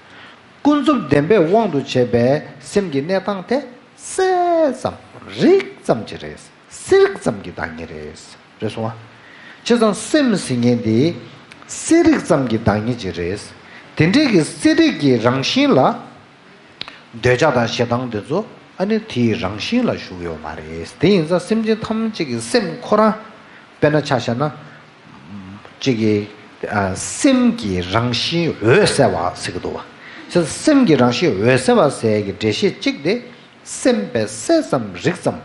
ཀུན་རྫོབ་བདེན་པའི་དབང་དུ་བྱས་པའི་སེམས་ཀྱི་གནས་སྟངས་དེ་གསལ་ཙམ་རིག་ཙམ་གྱི་རེད། གསལ་རིག་ཙམ་གྱི་བདག་ཉིད་རེད། རེད་སོང་ང་། བྱས་ཙང་སེམས་ཟེར་མཁན་དེ་གསལ་རིག་ཙམ་གྱི་བདག་ཉིད་ཅིག་རེད། དེ་འདྲའི་གི་གསལ་རིག་གི་རང་བཞིན་ལ། འདོད་ཆགས་དང་ཞེ་སྡང་དེ་ཚོ་ཨ་ནི་དེའི་རང་བཞིན་ལ་ཞུགས་ཡོད་མ་རེད། དེ་ཡིན་ཙང་སེམས་ཅན་ཐམས་ཅད་ཀྱི་སེམས་ཁོ་རང་དཔེར་ན་ཆ་བཞག་ན། གཅིག་གི་ཨ། སེམས་ཀྱི་རང་བཞིན་འོད་གསལ་བ་ཟེར་གྱི་འདུག་བ། སེམས་ཀྱི་རང་བཞིན་འོད་གསལ་བ་ཟེར་གྱི་འགྲེལ་བཤད་གཅིག་དེ། སེམས་པའི་གསལ་ཙམ་རིག་ཙམ་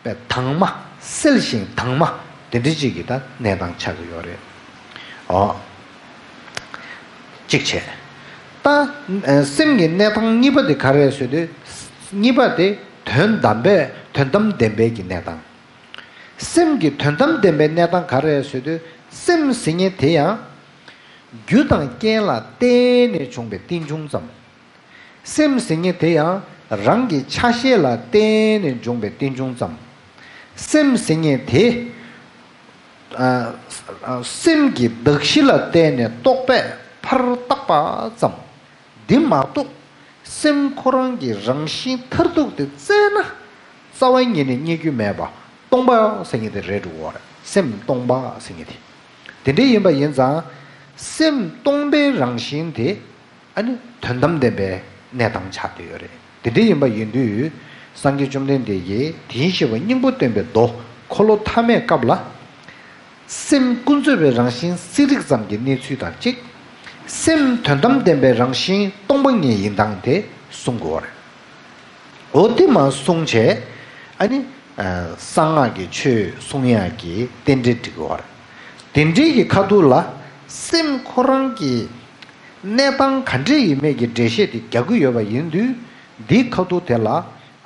པའི་དྭངས་མ། གསལ་ཞིང་དྭངས་མ་དེ་འདྲ་ཅིག་གི་ད་གནས་སྟངས་ཆགས་ཀྱི་ཡོད་རེད། ཨོ། གཅིག་བྱས། ད་སེམས་ཀྱི་གནས་སྟངས་གཉིས་པ་དེ་ག་རེ་རེད་ཟེར་དུས། གཉིས་པ་དེ་དོན་དམ་པའི་དོན་དམ་བདེན་པའི་གི་གནས་སྟངས། སེམས་ཀྱི་དོན་དམ་བདེན་པའི་གནས་སྟངས་ག་རེ་རེད་ཟེར་དུས། སེམས་ཟེར་མཁན་དེ་ཡང་རྒྱུ་དང་རྐྱེན་ལ་བརྟེན་ནས་བྱུང་བའི་རྟེན་འབྱུང་ཙམ། སེམས་ཟེར་མཁན་དེ་ཡང་རང་གི་ཆ་ཤས་ལ་བརྟེན་ནས་འབྱུང་བའི་རྟེན་འབྱུང་ཙམ། སེམས་ཟེར་མཁན་དེ། ཨ། ཨ། སེམས་ཀྱི་གདགས་གཞི་ལ་བརྟེན་ནས་རྟོག་པས་ཕར་བཏགས་པ་ཙམ། འདི་མ་གཏོགས་སེམས་ཁོ་རང་གི་རང་བཞིན་མཐར་ཐུག་དེ་བཙལ་ན་རྩ་བ་ཉིད་ནས་རྙེད་རྒྱུ་མེད་པ། སྟོང་པ་ཟེར་མཁན་དེ་རེད་འགྲོ་གི་རེད། སེམས་སྟོང་པ་ཟེར་མཁན་དེ། དེ་འདྲ་ཡིན་པ་ཡིན་ཙང་། སེམས་སྟོང་པའི་རང་བཞིན་དེ། ཨ་ནི་དོན་དམ་བདེན་པའི་གནས་སྟངས་ཆགས་བསྡད་ཡོད་རེད། དེ་འདྲ་ཡིན་པ་ཡིན་དུས། སངས་རྒྱས་བཅོམ་ལྡན་འདས་ཀྱིས་དེ་བཞིན་གཤེགས་པ་སྙིང་པོ་སྟོན་པའི་མདོ་འཁོར་ལོ་ཐ་མའི་སྐབས་ལ། སེམས་ཀུན་རྫོབ་པའི་རང་བཞིན་གསལ་རིག་ཙམ་གྱི་གནས་ཚུལ་དང་གཅིག། སེམས་དོན་དམ་བདེན་པའི་རང་བཞིན་སྟོང་པ་ཉིད་ཡིན་སྟངས་དེ་གསུང་དགོས་པ་རེད། འོ་དེ་མ་གསུངས་བྱས། ཨ་ནི། ཨ། གསང་སྔགས་ཀྱི་ཆོས་གསུང་ཡག་གི་རྟེན་འབྲེལ་འགྲིག་གི་ཡོད་རེད། དེ་འདྲའི་གི་ཁ་ཐུག་ལ་སེམས་ཁོ་རང་གི་གནས་སྟངས་ག་འདྲ་ཡིན་མིན་གྱི་འགྲེལ་བཤད་དེ་རྒྱག་གི་ཡོད་པ་ཡིན་དུས། འདིའི་ཁ་ཐུག་དེ་ལ་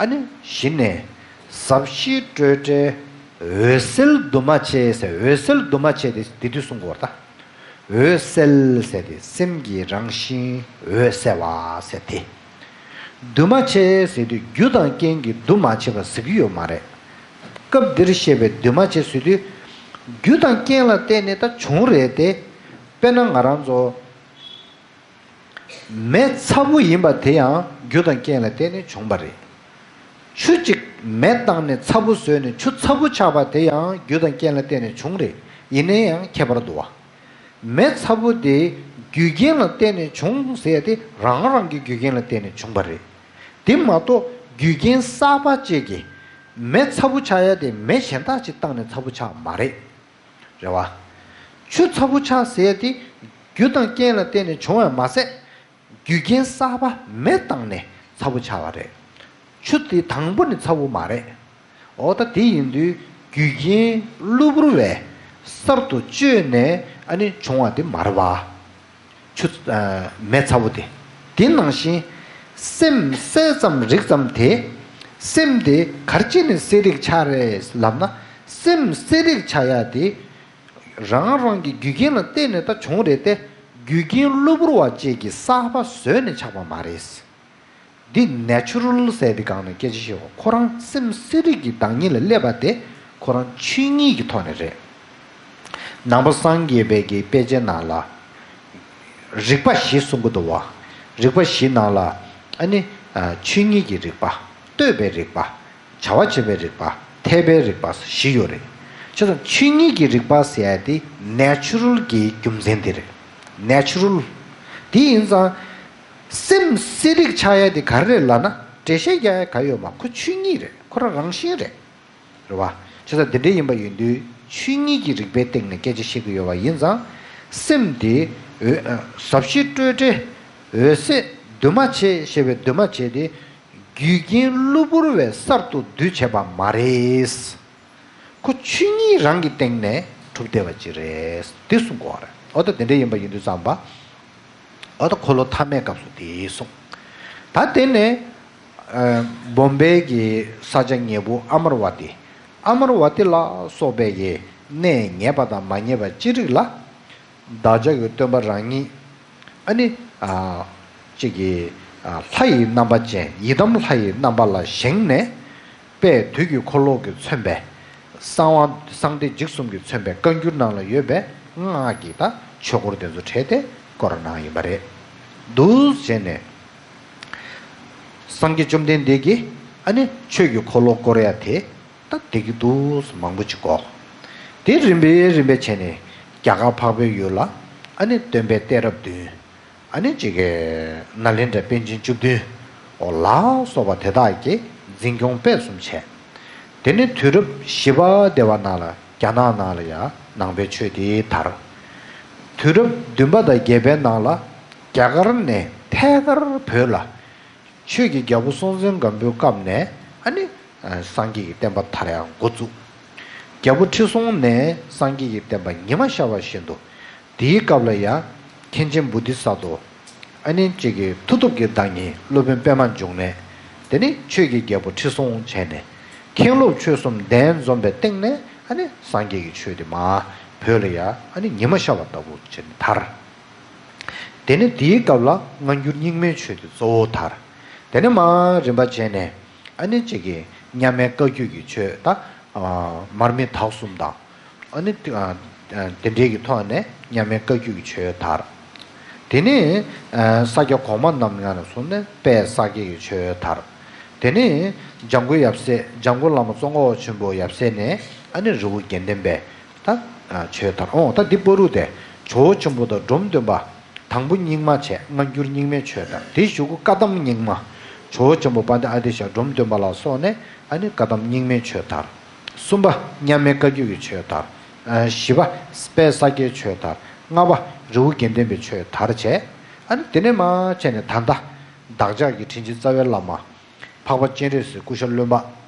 ཨ་ནི་གཞི་ནས་ཟབ་ཞི་སྤྲོས་བྲལ་འོད་གསལ་འདུས་མ་བྱས་ཟེར། འོད་གསལ་འདུས་མ་བྱས་དེ་འདི་དུས་གསུང་གི་ཡོད་རེད་ད། འོད་གསལ་ཟེར་དེ་སེམས་ཀྱི་རང་བཞིན་འོད་གསལ་བ་ཟེར་དེ། འདུས་མ་བྱས་ཟེར་དུས་རྒྱུ་དང་རྐྱེན་གྱིས་འདུས་མ་བྱས་པ་ཟེར་གྱི་ཡོད་མ་རེད། སྐབས་འདིར་བཤད་པའི་འདུས་མ་བྱས་ཟེར་དུས། རྒྱུ་དང་རྐྱེན་ལ་བརྟེན་ནས་ད་བྱུང་རེད་དེ། དཔེར་ན་ང་རང་ཚོ་མེ་ཚ་པོ་ཡིན་པ་དེ་ཡང་རྒྱུ་དང་རྐྱེན་ལ་བརྟེན་ནས་བྱུང་བ་རེད། ཆུ་གཅིག་མེ་བཏང་ནས་ཚ་པོ་བཟོས་ནས་ཆུ་ཚ་པོ་ཆགས་པ་དེ་ཡང་རྒྱུ་དང་རྐྱེན་ལ་བརྟེན་ནས་བྱུང་རེད། ཡིན་ན་ཡང་ཁྱད་པར་འདུག་བ། མེ་ཚ་པོ་དེ་རྒྱུ་རྐྱེན་ལ་བརྟེན་ནས་བྱུང་ཟེར་ཡ་དེ་རང་རང་གི་རྒྱུ་རྐྱེན་ལ་བརྟེན་ནས་བྱུང་བ་རེད། དེ་མ་གཏོགས་རྒྱུ་རྐྱེན་གསར་པ་གཅིག་གིས་མེ་ཚ་པོ་ཆགས་ཡ་དེ་མེ་གཞན་དག་ཅིག་བཏང་ནས་ཚ་པོ་ཆགས་མ་རེད། རེད་བ། ཆུ་ཚ་པོ་ཆགས་ཟེར་ཡ་དེ་རྒྱུ་དང་རྐྱེན་ལ་བརྟེན་ནས་བྱུང་བ་མ་ཟད། རྒྱུ་རྐྱེན་གསར་པ་མེ་བཏང་ནས་ཚ་པོ་ཆགས་པ་རེད། ཆུ་དེ་དང་པོ་ནས་ཚ་པོ་མ་རེད། འོ་ད་དེ་ཡིན་དུས་རྒྱུ་རྐྱེན་གློ་བུར་བས་གསར་དུ་བཅོས་ནས་ཨ་ནི་བྱུང་བ་དེ་མ་རེད་བ། ཆུ། ཨ། མེ་ཚ་པོ་དེ། དེ་ནང་བཞིན་སེམས་གསལ་ཙམ་རིག་ཙམ་དེ། སེམས་དེ་ག་རེ་བྱས་ནས་གསལ་རིག་ཆགས་རེད་ལབ་ན། སེམས་གསལ་རིག་ཆགས་ཡ་དེ། རང་རང་གི་རྒྱུ་རྐྱེན་ལ་བརྟེན་ནས་ད་བྱུང་རེད་དེ། རྒྱུ་རྐྱེན་གློ་བུར་བ་བཅས་ཀྱིས་གསར་པ་བཟོས་ནས་ཆགས་པ་མ་རེད། འདི་ནེ་ཆུ་རལ་ཟེར་དེ་སྒང་ནས་སྐད་ཆ་བཤད་པ་ཁོ་རང་སེམས་གསལ་རིག་གི་བདག་ཉིད་ལ་སླེབས་པ་དེ་ཁོ་རང་ཆོས་ཉིད་ཀྱི་ཐོག་ནས་རེད། ནང་པ་སངས་རྒྱས་པའི་གི་དཔེ་ཆའི་ནང་ལ། རིག་པ་བཞི་གསུང་གི་འདུག་བ། རིག་པ་བཞི་ནང་ལ། ཨ་ནི། ཨ། ཆོས་ཉིད་ཀྱི་རིག་པ། ལྟོས་པའི་རིག་པ། བྱ་བ་བྱེད་པའི་རིག་པ། འཐད་པའི་རིག་པ་བཞི་ཡོད་རེད། བྱས་ཙང་ཆོས་ཉིད་ཀྱི་རིག་པ་ཟེར་ཡ་དེ་ནེ་ཆུ་རལ་གྱི་རྒྱུ་མཚན་དེ་རེད། ནེ་ཆུ་རལ། དེ་ཡིན་ཙང་། སེམས་གསལ་རིག་ཆགས་ཡ་དེ་ག་རེ་རེད་ལབ་ན། འགྲེལ་བཤད་རྒྱག་ཡ་ག་ཡོད་མ། ཁོ་ཆོས་ཉིད་རེད། ཁོ་རང་རང་བཞིན་རེད། རེད་བ། བྱས་ཙང་དེ་འདྲ་ཡིན་པ་ཡིན་དུས་ཆོས་ཉིད་ཀྱི་རིག་པའི་སྟེང་ནས་སྐད་ཆ་བཤད་ཀྱི་ཡོད་པ་ཡིན་ཙང་། སེམས་དེ་འོད། ཟབ་ཞི་སྤྲོས་བྲལ་འོད་གསལ་འདུས་མ་བྱས་ཞེས་པའི་འདུས་མ་བྱས་དེ་རྒྱུ་རྐྱེན་གློ་བུར་བས་གསར་དུ་འདུས་བྱས་པ་མ་རེད། ཁོ་ཆོས་ཉིད་རང་གི་སྟེང་ནས་གྲུབ་བསྡད་པ་ཅིག་རེད། དེ་གསུང་དགོས་པ་རེད། འོ་ད་དེ་འདྲ་ཡིན་པ་ཡིན་དུས་ཙམ་པ། འོ་ད་འཁོར་ལོ་ཐ་མའི་སྐབས་སུ་དེ་གསུངས། ད་དེ་ནས། ཨ་བོམ་བེ་གི་ས་ཆ་ཉེ་པོ་ཨ་མར་ཝ་ཏི། ཨ་མར་ཝ་ཏི་ལ་སོགས་པའི་གི་གནས་ངེས་པ་དང་མ་ངེས་པ་ཅི་རིགས་ལ། བདག་ཅག་གི་སྟོན་པ་རང་ཉིད། ཨ་ནི། ཨ་གཅིག་གིས། ཨ་ལྷ་ཡི་རྣམ་པ་ཅན་ཡི་དམ་ལྷ་ཡི་རྣམ་པ་ལ་བཞེངས་ནས། དཔལ་དུས་ཀྱི་འཁོར་ལོ་གིས་མཚོན་པའི། གསང་བ་གསང་བདེ་འཇིགས་གསུམ་གྱིས་མཚོན་པའི་བཀའ་འགྱུར་ནང་ལ་ཡོད་པའི་སྔགས་ཀྱི་ད་ཆོས་སྐོར་དེ་ཚོ་བྲིས་ཏེ་བསྐོར་གནང་ཡིན་པ་རེད། འདུག་བྱས་ནས། སངས་རྒྱས་བཅོམ་ལྡན་འདས་ཀྱིས་ཨ་ནི་ཆོས་ཀྱི་འཁོར་ལོ་བསྐོར་ཡ་དེ། ད་དེ་གི་འདུག་མང་པོ་ཅིག་གོ། དེ་རིམ་པས་རིམ་པས་བྱས་ནས་རྒྱ་གར་འཕགས་པའི་ཡུལ་ལ་ཨ་ནི་སྟོན་པའི་གཏད་རབས་བདུན། ཨ་ནི་གཅིག་གི་ནཱ་ལེནྡྲའི་པཎ་ཆེན་བཅུ་བདུན། འོ་ལ་སོགས་པ་དེ་དག་གིས་འཛིན་སྐྱོང་སྤེལ་གསུམ་བྱས། དེ་ནས་དུས་རབས་བཞི་པ་དེ་བ་ནང་ལ་རྒྱ་ནག་ནང་ལ་ཡང་ནང་པའི་ཆོས་དེ་དར། དུས་རབས་བདུན་པ་དང་བརྒྱད་པའི་ནང་ལ་རྒྱ་གར་ནས་ཐད་ཀར་བོད་ལ། ཆོས་ཀྱི་རྒྱལ་པོ་སྲོང་བཙན་སྒམ་པོའི་སྐབས་ནས་ཨ་ནི། སངས་རྒྱས་ཀྱི་བསྟན་པ་དར་ཡང་འགོ་བཙུགས། རྒྱལ་པོ་ཁྲི་སྲོང་ནས་སངས་རྒྱས་ཀྱི་བསྟན་པ་ཉི་མ་ཤར་བ་བཞིན་དུ། དེའི་སྐབས་ལ་ཡང་མཁན་ཆེན་བོ་དྷི་ས་ཏྭ། ཨ་ནི་གཅིག་གི་མཐུ་སྟོབས་ཀྱི་བདག་ཉིད་སློབ་དཔོན་པདྨ་འབྱུང་གནས། དེ་ནི་ཆོས་ཀྱི་རྒྱལ་པོ་ཁྲི་སྲོང་བྱས་ནས། མཁན་སློབ་ཆོས་གསུམ་གདན་འཛོམས་པའི་སྟེང་ནས་ཨ་ནི་སངས་རྒྱས་ཀྱི་ཆོས་དེ་མར་བོད་ལ་ཡང་ཨ་ནི་ཉི་མ་ཤར་བ་ལྟ་བུ་བྱས་ནས་དར། དེ་ནས་དེའི་སྐབས་ལ་སྔ་འགྱུར་རྙིང་མའི་ཆོས་དེ་གཙོ་བོ་དར། དེ་ནས་མར་རིམ་པ་བྱས་ནས་ཨ་ནི་གཅིག་གི་མཉམ་མེད་བཀའ་བརྒྱུད་ཀྱི་ཆོས་ད། མར་མི་དྭགས་གསུམ་དང་། ཨ་ནི་དེ་འདྲའི་གི་ཐོག་ནས་མཉམ་མེད་བཀའ་བརྒྱུད་ཀྱི་ཆོས་དར། དེ་ནས་ས་སྐྱ་གོང་མ་རྣམས་ལ་སོང་ནས་དཔལ་ས་སྐྱའི་གི་ཆོས་དར། དེ་ནས་འཇམ་མགོན་ཡབ་སྲས་འཇམ་མགོན་བླ་མ་ཙོང་ཁ་པ་ཆེན་པོ་ཡབ་སྲས་ནས་ཨ་ནི་རི་བོ་དགེ་ལྡན་པའི། ད། ཆོས་དར་འོང་ད་འདི་བར་དུ་དེ་ཇོ་བོ་ཆེན་པོ་དང་འབྲོམ་སྟོན་པ། དང་པོ་རྙིང་མ་བྱས་སྔ་འགྱུར་རྙིང་མའི་ཆོས་དར་དེའི་གཞུག་གུ་བཀའ་གདམས་རྙིང་མ། ཇོ་བོ་ཆེན་པོ་དཔལ་ལྡན་ཨ་ཏི་ཤ་འབྲོམ་སྟོན་པ་ལ་སོགས་ནས་ཨ་ནི་བཀའ་གདམས་རྙིང་མའི་ཆོས་དར། གསུམ་པ་མཉམ་མེད་བཀའ་བརྒྱུད་ཀྱི་ཆོས་དར། བཞི་པ་དཔལ་ས་སྐྱའི་ཆོས་དར། ལྔ་པ་རི་བོ་དགེ་ལྡན་པའི་ཆོས་དར་བྱས། ཨ་ནི་དེ་ནས་མར་བྱས་ནས་ད་ལྟ། བདག་ཅག་གི་དྲིན་ཅན་རྩ་བའི་བླ་མ། འཕགས་པ་སྤྱན་རས་གཟིགས་སྐུ་ཞབས་བློན་པ།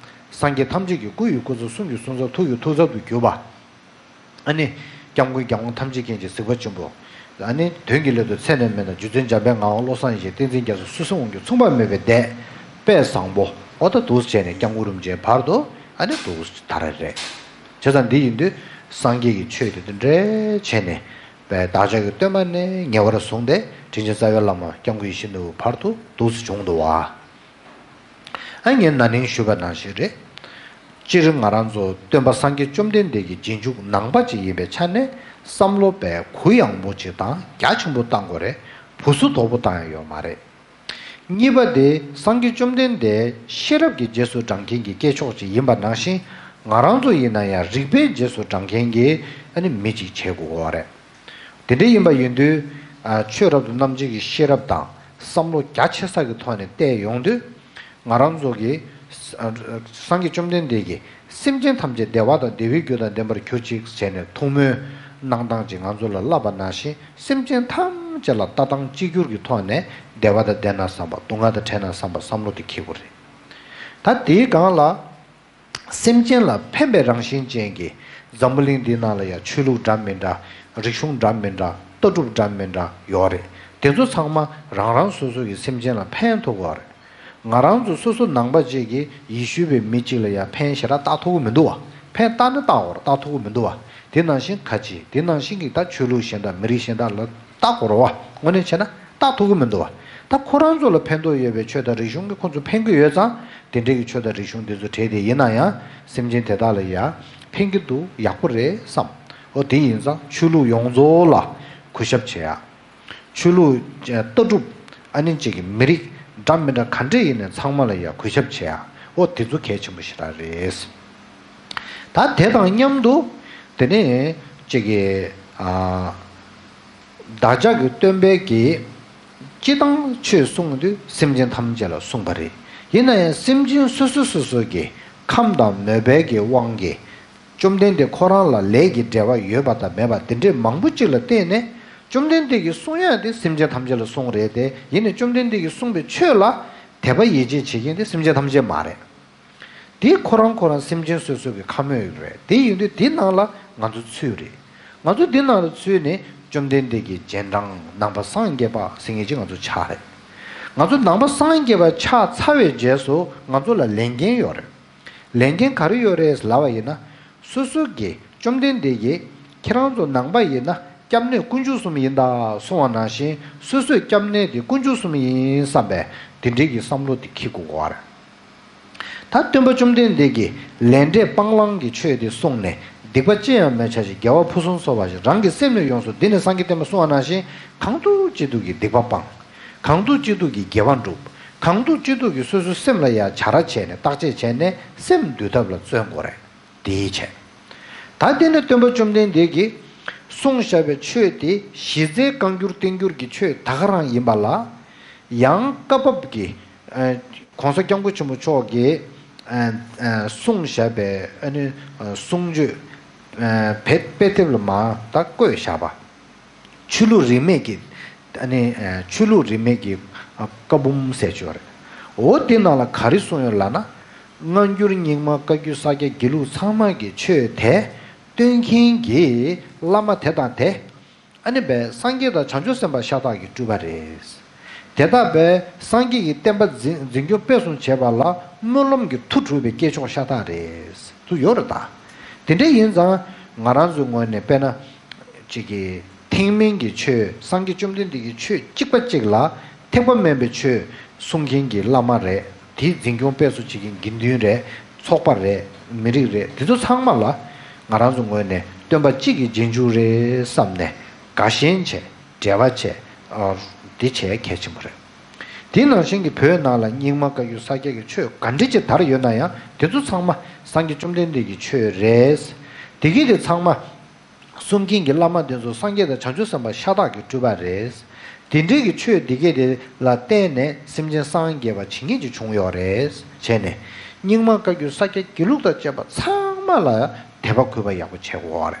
སངས་རྒྱས་ཐམས་ཅད་ཀྱི་སྐུ་ཡི་སྐུ་ཚབ་གསུང་གི་གསུང་ཚབ་ཐུགས་ཀྱི་ཐུགས་ཚབ་ཏུ་གྱུར་པ། ཨ་ནི། སྐྱབས་མགོན་རྒྱལ་དབང་ཐམས་ཅད་མཁྱེན་ཅིང་གཟིགས་པ་ཆེན་པོ། ཨ་ནི་དོན་གྱི་སླད་དུ་ཚད་ནས་མེད་ན་རྗེ་བཙུན་འཇམ་དཔལ་ངག་དབང་བློ་བཟང་ཡེ་ཤེས་བསྟན་འཛིན་རྒྱ་མཚོ་སུ་སུ་འོང་རྒྱུ་མཚུངས་པ་མེད་པའི་སྡེ། དཔལ་བཟང་པོ། ཨོ་ད་འདུག་སེ་བྱས་ནས་སྐྱབས་མགོན་རིན་པོ་ཆེའི་བར་དུ་ཨ་ནི་འདུག་སེ་དར་རེད། བྱས་ཙང་འདི་ཡིན་དུས་སངས་རྒྱས་ཀྱི་ཆོས་དེ་འདི་འདྲ་བྱས་ནས། བདག་ཅག་གི་སྟོན་པ་ནས་ཉེ་བར་བཟུང་སྟེ་དྲིན་ཅན་རྩ་བའི་བླ་མ་སྐྱབས་མགོན་ཡིད་བཞིན་ནོར་བུའི་བར་དུ་འདུག་སེ་བྱུང་འདུག་བ། ཨ་ངས་ན་ནིང་ཞུས་པ་ནང་བཞིན་རེད། སྤྱིར་ང་རང་ཚོ་སྟོན་པ་སངས་རྒྱས་བཅོམ་ལྡན་འདས་ཀྱི་རྗེས་འཇུག་ནང་པ་ཅིག་ཡིན་པའི་ཆ་ནས་བསམ་བློ་དཔེ་གུ་ཡངས་པོ་ཅིག་དང་རྒྱ་ཆེན་པོ་བཏང་དགོས་རེད། བུ་སུ་དོག་པོ་བཏང་ཡ་ཡོད་མ་རེད། གཉིས་པ་དེ་སངས་རྒྱས་བཅོམ་ལྡན་འདས་ཤེས་རབ་ཀྱི་རྗེས་སུ་འབྲང་མཁན་གྱི་སྐྱེས་མཆོག་ཅིག་ཡིན་པ་ནང་བཞིན་ང་རང་ཚོ་ཡིན་ན་ཡང་རིག་པའི་རྗེས་སུ་འབྲང་མཁན་གྱི་ཨ་ནི་མི་ཅིག་བྱེད་དགོས་པ་རེད། དེ་འདྲ་ཡིན་པ་ཡིན་དུས། ཆོས་རབ་ཏུ་རྣམ་འབྱེད་ཀྱི་ཤེས་རབ་དང་བསམ་བློ་རྒྱ་ཆེ་ས་ཀྱི་ཐོག་ནས་བལྟས་ཡོང་དུས། ང་རང་ཚོ་གི། སངས་རྒྱས་བཅོམ་ལྡན་འདས་ཀྱིས་སེམས་ཅན་ཐམས་ཅད་བདེ་བ་དང་བདེ་བའི་རྒྱུ་དང་ལྡན་པར་གྱུར་ཅིག་བྱས་ནས་ཐུགས་སྨོན་གནང་སྟངས་ཅིག་ང་ཚོ་ལ་བསླབ་པ་ནང་བཞིན་སེམས་ཅན་ཐམས་ཅད་ལ་ལྟ་སྟངས་གཅིག་གྱུར་གྱི་ཐོག་ནས་བདེ་བ་དང་ལྡན་ན་བསམ་པ་སྡུག་བསྔལ་དང་བྲལ་ན་བསམ་པ་བསམ་བློ་དེ་འཁྱེར་དགོས་རེད། ད་དེའི་སྒང་ལ། སེམས་ཅན་ལ་ཕན་པའི་རང་བཞིན་ཅན་གྱི་འཛམ་བུ་གླིང་འདིའི་ནང་ལ་ཡང་ཆོས་ལུགས་འདྲ་མི་འདྲ། རིག་གཞུང་འདྲ་མི་འདྲ། ལྟ་གྲུབ་འདྲ་མི་འདྲ་ཡོད་རེད། དེ་ཚོ་ཚང་མ་རང་རང་སོ་སོ་གི་སེམས་ཅན་ལ་ཕན་ཐོགས་ཀྱི་ཡོད་རེད། ང་རང་ཚོ་སོ་སོ་ནང་པ་གཅིག་གིས་ཡེ་ཤུ་བའི་མི་གཅིག་ལ་ཡང་ཕན་ཞེ་དྲག་བཏགས་ཐུབ་ཀྱི་མི་འདུག་བ། ཕན་བཏགས་ནི་བཏགས་ཡོད་རེད། བཏགས་ཐུབ་ཀྱི་མི་འདུག་བ། དེ་ནང་བཞིན་ཁ་ཆེ་དེ་ནང་བཞིན་གྱི་ད་ཆོས་ལུགས་གཞན་དང་མི་རིགས་གཞན་དག་ལ་བཏགས་དགོས་རེད་བ། དངོས་གནས་བྱས་ན་བཏགས་ཐུབ་ཀྱི་མི་འདུག་བ། ད་ཁོ་རང་ཚོ་ལ་ཕན་ཐོགས་ཡོད་པའི་ཆོས་དང་རིག་གཞུང་གིས་ཁོ་ཚོ་ཕན་གྱི་ཡོད་ཙང་། དེ་འདྲའི་གི་ཆོས་དང་རིག་གཞུང་འདི་ཚོ་བྲལ་ཏེ་ཡིན་ན་ཡང་སེམས་ཅན་དེ་དག་ལ་ཡང་ཕན་གྱི་འདུག་ཡག་པོ་རེད་བསམ། འོ་དེ་ཡིན་ཙང་ཆོས་ལུགས་ཡོངས་རྫོགས་ལ་གུས་ཞབས་བྱེད་ཡ། ཆོས་ལུགས་ལྟ་གྲུབ་ཨ་ནི་གཅིག་གི་མི་རིགས་འདྲ་མི་འདྲ་ག་འདྲ་ཡིན་ནའི་ཚང་མ་ལ་ཡང་གུས་ཞབས་བྱེད་ཡ། འོ་དེ་ཚོ་གལ་ཆེན་པོ་ཞེ་དྲག་རེད། ད་དེ་དང་མཉམ་དུ་དེ་ནས་གཅིག་གི་ཨ། བདག་ཅག་གི་སྟོན་པས་ཀྱིས་སྤྱི་དང་ཆོས་གསུངས་དུས་སེམས་ཅན་ཐམས་ཅད་ལ་གསུངས་པ་རེད། ཡིན་ན་ཡང་སེམས་ཅན་སོ་སོ་སོ་སོ་གི་ཁམས་དང་མོས་པའི་གི་དབང་གིས་བཅོམ་ལྡན་འདས་ཁོ་རང་ལ་ལས་ཀྱི་འབྲེལ་བ་ཡོད་པ་དང་མེད་པ་དེ་འདྲའི་མང་པོ་ཅིག་ལ་བརྟེན་ནས་བཅོམ་ལྡན་འདས་ཀྱིས་གསུང་ཡ་དེ་སེམས་ཅན་ཐམས་ཅད་ལ་གསུངས་རེད་དེ། ཡིན་ནའི་བཅོམ་ལྡན་འདས་ཀྱིས་གསུངས་པའི་ཆོས་ལ་དད་པ་ཡིད་ཆེས་བྱེད་མཁན་དེ་སེམས་ཅན་ཐམས་ཅད་མ་རེད། དེ་ཁོ་རང་ཁོ་རང་སེམས་ཅན་སོ་སོ་གི་ཁམས་མོས་ཡོད་རེད། དེ་ཡིན་དུས་དེ་ནང་ལ་ང་ཚོ་ཚུད་རེད། ང་ཚོ་དེ་ནང་ལ་ཚུད་ནས་བཅོམ་ལྡན་འདས་ཀྱི་རྗེས་འབྲང་ནང་པ་སངས་རྒྱས་པ་ཟེར་མཁན་ཅིག་ང་ཚོ་ཆགས་རེད། ང་ཚོ་ནང་པ་སངས་རྒྱས་པ་ཆགས་ཚར་བའི་རྗེས་སུ་ང་ཚོ་ལ་ལས་འགན་ཡོད་རེད། ལས་འགན་ག་རེ་ཡོད་རེད་ལབ་པ་ཡིན་ན། སོ་སོ་གིས་བཅོམ་ལྡན་འདས་ཀྱིས་ཁྱེད་རང་ཚོ་ནང་པ་ཡིན་ན་སྐྱབས་གནས་དཀོན་མཆོག་གསུམ་ཡིན་ད་གསུངས་པ་ནང་བཞིན། སོ་སོའི་སྐྱབས་གནས་དེ་དཀོན་མཆོག་གསུམ་ཡིན་བསམ་པའི་དེ་འདྲའི་གི་བསམ་བློ་དེ་འཁྱེར་དགོས་པ་རེད། ད་སྟོན་པ་བཅོམ་ལྡན་འདས་ཀྱིས་ལས་འབྲས་སྤང་བླང་གི་ཆོས་དེ་གསུངས་ནས། སྡིག་པ་ཅི་ཡང་མེད་བྱ་ཞིང་། དགེ་བ་ཕུན་སུམ་ཚོགས་པར་སྤྱད། རང་གི་སེམས་ནི་ཡོངས་སུ། འདི་ནི་སངས་རྒྱས་བསྟན་པ་གསུངས་པ་ནང་བཞིན། གང་ཐུབ་ཅི་ཐུབ་ཀྱིས་སྡིག་པ་སྤང་། གང་ཐུབ་ཅི་ཐུབ་ཀྱིས་དགེ་བ་སྒྲུབ། གང་ཐུབ་ཅི་ཐུབ་ཀྱིས་སོ་སོའི་སེམས་ལ་ཡང་བྱ་ར་བྱས་ནས། བརྟག་དཔྱད་བྱས་ནས་སེམས་འདུལ་ཐབས་ལ་བརྩོན་དགོས་རེད། དེའི་ཆེད། ད་དེ་ནི་སྟོན་པ་བཅོམ་ལྡན་འདས་ཀྱིས་གསུངས་བཞག་པའི་ཆོས་དེ་གཞི་རྩའི་བཀའ་འགྱུར་བསྟན་འགྱུར་གྱི་ཆོས་ད་ག་རང་ཡིན་པ་ལ། ཡང་བཀའ་བབས་ཀྱི་ཨ་༸གོང་ས་༸སྐྱབས་མགོན་ཆེན་པོ་མཆོག་གིས་ཨ་ཨ་གསུངས་བཞག་པའི་ཨ་ནི་ཨ་གསུང་ཆོས་ཨ་དཔེ་དཔེ་དེབ་ལ་མར་ད་བཀོད་བཞག་པ། ཆོས་ལུགས་རིས་མེད་ཀྱི་ཨ་ནི་ཨ་ཆོས་ལུགས་རིས་མེད་ཀྱི་ཨ་བཀའ་འབུམ་ཟེར་ཅིག་ཡོད་རེད། འོ་དེ་ནང་ལ་ག་རེ་གསུངས་ཡོད་ལབ་ན། སྔ་འགྱུར་རྙིང་མ་བཀའ་བརྒྱུད་ས་སྐྱ་དགེ་ལུགས་ཚང་མ་གི་ཆོས་དེ་སྟོན་མཁན་གྱི་བླ་མ་དེ་དང་དེ། ཨ་ནི་བས་སངས་རྒྱས་དང་བྱང་ཆུབ་སེམས་དཔའ་ཤ་སྟག་གི་སྤྲུལ་པ་རེད། དེ་དག་བས་སངས་རྒྱས་ཀྱི་བསྟན་པ་འཛིན་འཛིན་སྐྱོང་སྤེལ་གསུམ་བྱེད་པ་ལ་སྨོན་ལམ་གྱི་མཐུ་སྒྲུབ་པའི་སྐྱེས་མཆོག་ཤ་སྟག་རེད། དུ་ཡོད་རེད་ད། དེ་འདྲ་ཡིན་ཙང་ང་རང་ཚོའི་ངོས་ནས་དཔེར་ན། གཅིག་གིས་ཐེག་དམན་གྱི་ཆོས། སངས་རྒྱས་བཅོམ་ལྡན་འདས་ཀྱི་ཆོས་གཅིག་པ་གཅིག་ལ་ཐེག་པ་དམན་པའི་ཆོས་གསུང་མཁན་གྱི་བླ་མ་རེད། དེའི་འཛིན་སྐྱོང་སྤེལ་གསུམ་བྱེད་མཁན་དགེ་འདུན་རེད། ཚོགས་པ་རེད། མི་རིགས་རེད། དེ་ཚོ་ཚང་མ་ལ་ང་རང་ཚོ་ངོས་ནས་སྟོན་པ་གཅིག་གི་རྗེས་འཇུག་རེད་བསམ་ནས་དགའ་ཞེན་བྱས། འབྲེལ་བ་བྱས། ཨ་འདི་བྱས་གལ་ཆེན་པོ་རེད། དེ་ནང་བཞིན་གྱི་བོད་ནང་ལ་རྙིང་མ་བཀའ་བརྒྱུད་ས་སྐྱ་གི་ཆོས་ག་འདྲ་ཅིག་དར་ཡོད་ན་ཡང་། དེ་ཚོ་ཚང་མ་སངས་རྒྱས་བཅོམ་ལྡན་འདས་ཀྱི་ཆོས་རེད། དེ་གི་དེ་ཚང་མ་གསུང་མཁན་གྱི་བླ་མ་དེ་ཚོ་སངས་རྒྱས་དང་བྱང་ཆུབ་སེམས་དཔའ་ཤ་སྟག་གི་སྤྲུལ་པ་རེད། དེ་འདྲའི་གི་ཆོས་དེ་གས་དེ་ལ་བརྟེན་ནས་སེམས་ཅན་སངས་རྒྱས་པ་བྱེད་མཁན་ཅིག་བྱུང་ཡོད་རེད། བྱས་ནས་རྙིང་མ་བཀའ་བརྒྱུད་ས་སྐྱ་དགེ་ལུགས་དང་བཅས་པ་ཚང་མ་ལ་དད་པ་གུས་པ་ཡག་པོ་བྱེད་དགོས་པ་རེད།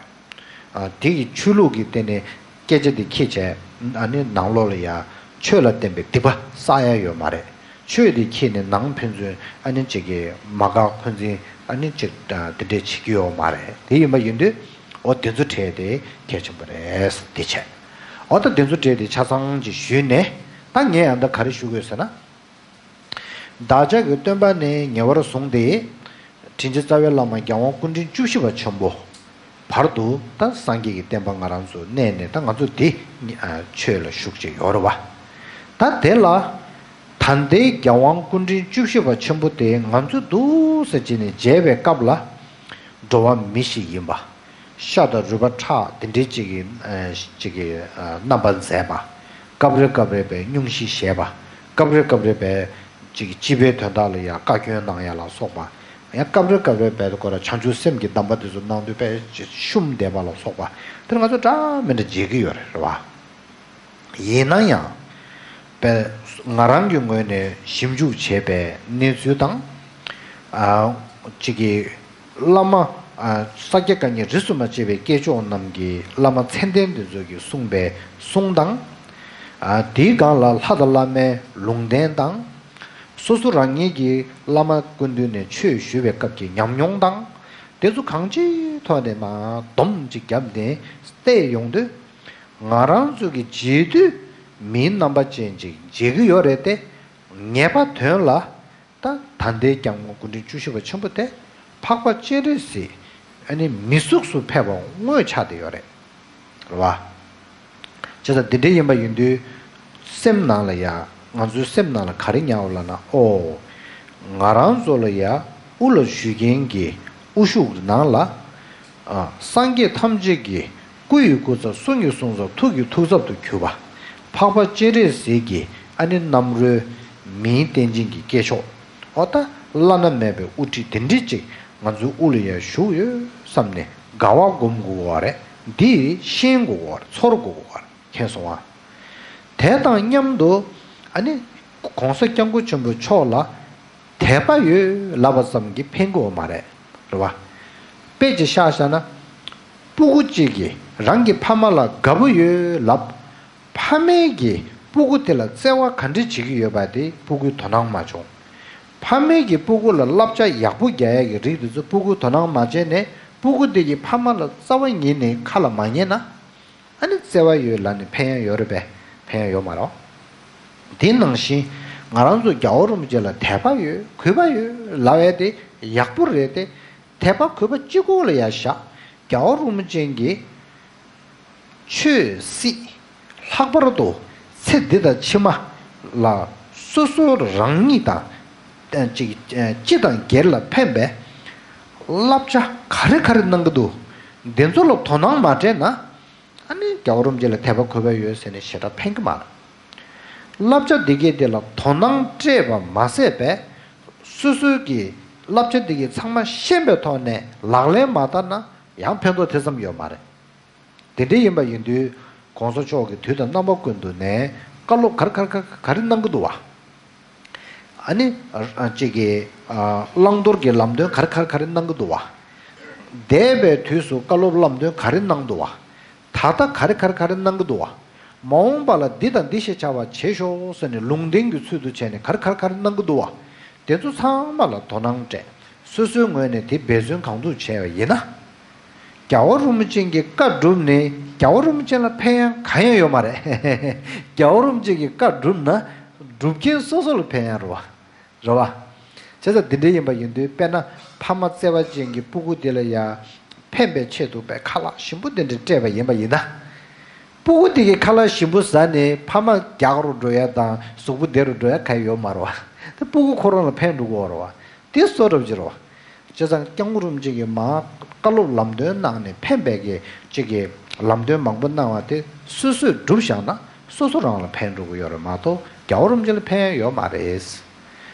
ཨ་དེ་གི་ཆོས་ལུགས་ཀྱི་སྟེང་ནས་སྐད་ཆ་དེ་ཁྱེར་བྱས། ཨ་ནི་ནང་ལོགས་ལ་ཡ་ཆོས་ལ་བརྟེན་པའི་སྡིག་པ་བསགས་ཡ་ཡོད་མ་རེད། ཆོས་དེ་ཁྱེར་ནས་ནང་ཕན་ཚུན་ཨ་ནི་གཅིག་གི་མ་དགའ་འཁོན་འཛིན་ཨ་ནི་གཅིག་ཨ་དེ་འདྲས་བྱེད་ཀྱི་ཡོད་མ་རེད། དེ་ཡིན་པ་ཡིན་དུས་འོ་དེ་ཚོ་གྲས་དེ་གལ་ཆེན་པོ་རེད། དེ་བྱས། འོ་ད་དེ་ཚོ་གྲས་དེ་ཆ་ཚང་ཅིག་ཞུས་ནས། ད་ངས་ཡང་ད་ག་རེ་ཞུ་དགོས་ཟེར་ན། བདག་ཅག་གི་སྟོན་པ་ནས་ཉེ་བར་བཟུང་སྟེ། དྲིན་ཅན་རྩ་བའི་བླ་མ་རྒྱལ་དབང་སྐུ་ཕྲེང་བཅུ་བཞི་པ་ཆེན་པོ་བར་དུ་ད་སངས་རྒྱས་ཀྱི་བསྟན་པ་ང་རང་ཚོ་གནས་ནས། ད་ང་ཚོ་འདི་ཨ་ཆོས་ལ་ཞུགས་བྱས་ཡོད་རེད་བ། ད་དེ་ལ་ད་ལྟའི་རྒྱལ་དབང་སྐུ་ཕྲེང་བཅུ་བཞི་པ་ཆེན་པོ་དེ་ང་ཚོས་འདུག་ཟེར་བྱས་ནས་མཇལ་བའི་སྐབས་ལ། འགྲོ་བ་མི་ཞིག་ཡིན་པ། ཤ་དང་རུས་པ་ཁྲག་དེ་འདྲའི་ཅིག་གི་ཨ་ཅིག་གི་ཨ་རྣམ་པར་མཛེས་པ། སྐབས་རེ་སྐབས་རེ་བའི་སྙུང་གཞི་བཞེས་པ། སྐབས་རེ་སྐབས་རེ་བའི་ཅིག་སྤྱི་པའི་དོན་དག་ལ་ཡང་བཀའ་བཀྱོན་གནང་ཡ་ལ་སོགས་པ། ཡང་སྐབས་རེ་སྐབས་རེ་བའི་ཁོ་ར་བྱང་ཆུབ་སེམས་ཀྱི་གདམས་པ་དེ་ཚོ་གནང་དུས་བའི་ཤུམ་བསྡད་པ་ལ་སོགས་པ། དེར་ང་ཚོ་འདྲ་མི་འདྲ་མཇལ་གྱི་ཡོད་རེད། རེད་བ། ཡིན་ན་ཡང་། པའི་ང་རང་གི་ངོས་ནས་ཞིབ་འཇུག་བྱས་པའི་གནས་ཚུལ་དང་། ཨ་གཅིག་གི་བླ་མ་ཨ་ས་སྐྱ་བཀའ་རྙིང་རིས་སུ་མ་ཆད་པའི་སྐྱེས་མཆོག་རྣམས་ཀྱི་བླ་མ་མཚན་ལྡན་དེ་ཚོ་གིས་གསུངས་པའི་གསུང་དང་། ཨ་དེའི་སྒང་ལ་ལྷ་དང་བླ་མའི་ལུང་བསྟན་དང་། སོ་སོ་རང་ཉིད་ཀྱིས་བླ་མ་སྐུ་མདུན་ནས་ཆོས་ཞུ་བའི་སྐབས་ཀྱི་ཉམས་མྱོང་དང་། དེ་ཚོ་གང་ཅིའི་ཐོག་ནས་མར་སྡོམ་ཅིག་བརྒྱབ་ནས་བལྟས་ཡོང་དུས། ང་རང་ཚོ་གི་མཇལ་དུས་མིའི་རྣམ་པ་ཅན་ཅིག་མཇལ་གྱི་ཡོད་རེད་དེ། ངེས་པ་དོན་ལ་ད་ད་ལྟའི་སྐྱབས་མགོན་སྐུ་ཕྲེང་བཅུ་བཞི་པ་ཆེན་པོ་དེ་འཕགས་པ་སྤྱན་རས་གཟིགས་ཨ་ནི་མི་གཟུགས་སུ་ཕེབས་པ་དངོས་ཆགས་བསྡད་ཡོད་རེད། རེད་བ། བྱས་ཙང་འདི་འདྲ་ཡིན་པ་ཡིན་དུས། སེམས་ནང་ལ་ཡ། ང་ཚོའི་སེམས་ནང་ལ་ག་རེ་ཉར་ཡོད་ལབ་ན། ཨོ། ང་རང་ཚོ་ལ་ཡ་དབུ་ལ་བཞུགས་མཁན་གྱི་དབུ་བཞུགས་ནང་ལ། ཨ་སངས་རྒྱས་ཐམས་ཅད་ཀྱི་སྐུ་ཡི་སྐུ་ཚབ། གསུང་གི་གསུང་ཚབ། ཐུགས་ཀྱི་ཐུགས་ཚབ་ཏུ་གྱུར་པ། འཕགས་པ་སྤྱན་རས་གཟིགས་ཀྱི་ཨ་ནི་རྣམ་རོལ་མིའི་རྟེན་ཅན་གྱི་སྐྱེས་མཆོག། ཨོ་ད་བླ་ན་མེད་པའི་དབུ་ཁྲིད་དེ་འདྲ་ཅིག་ང་ཚོའི་དབུ་ལ་ཡ་བཞུགས་ཡོད་བསམ་ནས་དགའ་བ་སྒོམ་དགོས་པ་རེད། འདི་ཤེས་དགོས་པ་རེད། ཚོར་དགོས་པ་རེད། མཁྱེན་སོང་ང་། དེ་དང་མཉམ་དུ་ཨ་ནི་༸གོང་ས་༸སྐྱབས་མགོན་ཆེན་པོ་མཆོག་ལ་དད་པ་ཡོད་ལབ་པ་ཙམ་གྱིས་ཕན་གྱི་ཡོད་མ་རེད། རེད་བ། དཔེ་ཅིག་བཞག་བཞག་ན། སྤུ་གུ་གཅིག་གིས་རང་གི་ཕ་མ་ལ་དགའ་པོ་ཡོད་ལབ། ཕ་མས་ཀྱིས་སྤུ་གུ་དེ་ལ་བརྩེ་བ་ག་འདྲ་བྱེད་ཀྱི་ཡོད་པ་དེ་སྤུ་གུས་དོ་སྣང་མ་བྱུང་། ཕ་མས་ཀྱིས་སྤུ་གུ་ལ་བསླབ་བྱ་ཡག་པོ་རྒྱག་ཡ་གི་རིགས་དེ་ཚོ་སྤུ་གུས་དོ་སྣང་མ་བྱས་ནས། སྤུ་གུ་དེ་གིས་ཕ་མ་ལ་རྩ་བ་ཉིད་ནས་ཁ་ལ་མ་ཉན་ན། ཨ་ནི་བརྩེ་བ་ཡོད་ལབ་ནས་ཕན་ཡ་ཡོད་རེད་པས། ཕན་ཡ་ཡོད་མ་རེད། དེ་ནང་བཞིན་ ང་རང་ཚོ་རྒྱལ་བ་རིན་པོ་ཆེ་ལ་དད་པ་ཡོད་གུས་པ་ཡོད་ལབ་ཡས་དེ་ཡག་པོ་རེད་དེ། དད་པ་གུས་པ་གཅིག་པོ་ལ་ཡ་བཞག་རྒྱལ་བ་རིན་པོ་ཆེ་གི་ཆོས་སྲིད་ལྷག་པར་དུ་ཚེ་འདི་དང་ཕྱི་མ་ལ་སོ་སོ་རང་ཉིད་དང་ཅིག་སྤྱི་དང་སྒེར་ལ་ཕན་པའི་བསླབ་བྱ་ག་རེ་ག་རེ་གནང་གི་འདུག་འདི་ཚོ་ལ་དོ་སྣང་མ་སྤྲད་ན། ཨ་ནི་རྒྱལ་བ་རིན་པོ་ཆེ་ལ་དད་པ་གུས་པ་ཡོད་ཟེར་ནས་ཞེ་དྲག་ཕན་གི་མ་རེད། བསླབ་བྱ་འདི་གས་དེ་ལ་དོ་སྣང་སྤྲད་པ་མ་ཟད་པས་སོ་སོའི་གི་བསླབ་བྱ་འདི་གས་ཚང་མ་ཤེས་པའི་ཐོག་ནས་ལག་ལེན་མ་བསྟར་ན་ཡང་ཕན་ཐོགས་དེ་ཙམ་ཡོད་མ་རེད། དེ་འདྲ་ཡིན་པ་ཡིན་དུས་གོང་ས་མཆོག་གིས་དུས་དང་རྣམ་པ་ཀུན་ཏུ་ནས་བཀའ་སློབ་ག་རེ་ག་རེ་ག་རེ་ག་རེ་གནང་གི་འདུག་བ། ཨ་ནི་ཨ་གཅིག་གིས་ཨ་བླང་དོར་གྱི་ལམ་སྟོན་ག་རེ་ག་རེ་ག་རེ་གནང་གི་འདུག་བ། འདས་པའི་དུས་སུ་བཀའ་སློབ་ལམ་སྟོན་ག་རེ་གནང་འདུག་བ། ད་ལྟ་ག་རེ་ག་རེ་ག་རེ་གནང་གི་འདུག་བ། མ་འོངས་པ་ལ་འདི་དང་འདི་ཞེས་བྱ་བ་བྱེད་ཤོག་ཟེར་ནས་ལུང་བསྟན་གྱི་ཚུལ་དུ་བྱས་ནས་ག་རེ་ག་རེ་ག་རེ་གནང་གི་འདུག་བ། དེ་ཚོ་ཚང་མ་ལ་དོ་སྣང་སྤྲད། སོ་སོའི་ངོས་ནས་དེ་འབད་བརྩོན་གང་ཐུབ་བྱས་པ་ཡིན་ན། རྒྱལ་བ་རིན་པོ་ཆེ་གི་བཀའ་བསྒྲུབས་ནས་རྒྱལ་བ་རིན་པོ་ཆེ་ལ་ཕན་ཡག་གང་ཡང་ཡོད་མ་རེད། རྒྱལ་བ་རིན་པོ་ཆེ་གི་བཀའ་བསྒྲུབས་ན་སྒྲུབ་མཁན་སོ་སོ་ལ་ཕན་ཡག་རེད་བ། རེད་བ། བྱས་ཙང་འདི་འདྲ་ཡིན་པ་ཡིན་དུས་དཔེར་ན་ཕ་མ་བརྩེ་བ་ཅན་གྱི་སྤུ་གུ་དེ་ལ་ཡང་ཕན་པའི་ཆེད་དུ་དཔེ་ཁ་ལག་ཞིམ་པོ་དེ་འདྲ་སྤྲད་པ་ཡིན་པ་ཡིན་ན། སྤུ་གུ་དེ་གིས་ཁ་ལག་ཞིམ་པོ་ཟ་ནས་ཕ་མ་རྒྱག་རུ་འགྲོ་ཡ་དང་གཟུགས་པོ་བདེ་རུ་འགྲོ་ཡ་ག་ཡོད་མ་རེད་བ། དེ་སྤུ་གུ་ཁོ་རང་ལ་ཕན་འགྲོ་གི་ཡོད་རེད་བ། དེ་གསོ་གྲབས་ཅིག་རེད་བ། བྱས་ཙང་སྐྱབས་མགོན་རིན་པོ་ཆེ་གིས་མར་བཀའ་སློབ་ལམ་སྟོན་གནང་ནས་ཕན་པའི་གི་ཅིག་གི་ལམ་སྟོན་མང་པོ་གནང་བ་དེ་སོ་སོས་བསྒྲུབས་བཞག་ན་སོ་སོ་རང་ལ་ཕན་འགྲོ་གི་ཡོད་རེད་མ་གཏོགས་རྒྱལ་བ་རིན་པོ་ཆེ་ལ་ཕན་ཡ་ཡོད་མ་རེད།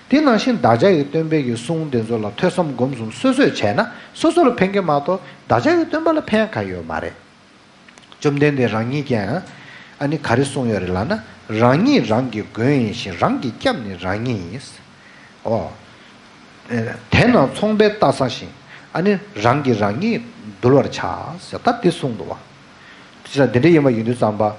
དེ་ནང་བཞིན་བདག་ཅག་གི་སྟོན་པའི་གི་གསུང་དེ་ཚོ་ལ་ཐོས་བསམ་སྒོམ་གསུམ་སོ་སོས་བྱས་ན་སོ་སོ་ལ་ཕན་གི་མ་གཏོགས་བདག་ཅག་གི་སྟོན་པ་ལ་ཕན་ཡ་ག་ཡོད་མ་རེད། བཅོམ་ལྡན་འདས་རང་ཉིད་ཀྱང་ཨ་ནི་ག་རེ་གསུངས་ཡོད་རེད་ལབ་ན། རང་ཉིད་རང་གི་མགོན་ཡིན་ཞིང་། རང་གི་སྐྱབས་ནི་རང་ཉིད་ཡིན། ཨོ། དེས་ན་ཚོང་པའི་རྟ་ཟ་ཞིང་། ཨ་ནི་རང་གིས་རང་ཉིད་འདུལ་བར་བྱ། ཟེར་ད་འདི་གསུངས་འདུག་བ། དེ་ལ་འདི་འདྲ་ཡིན་པ་ཡིན་དུས་ཙམ་པ།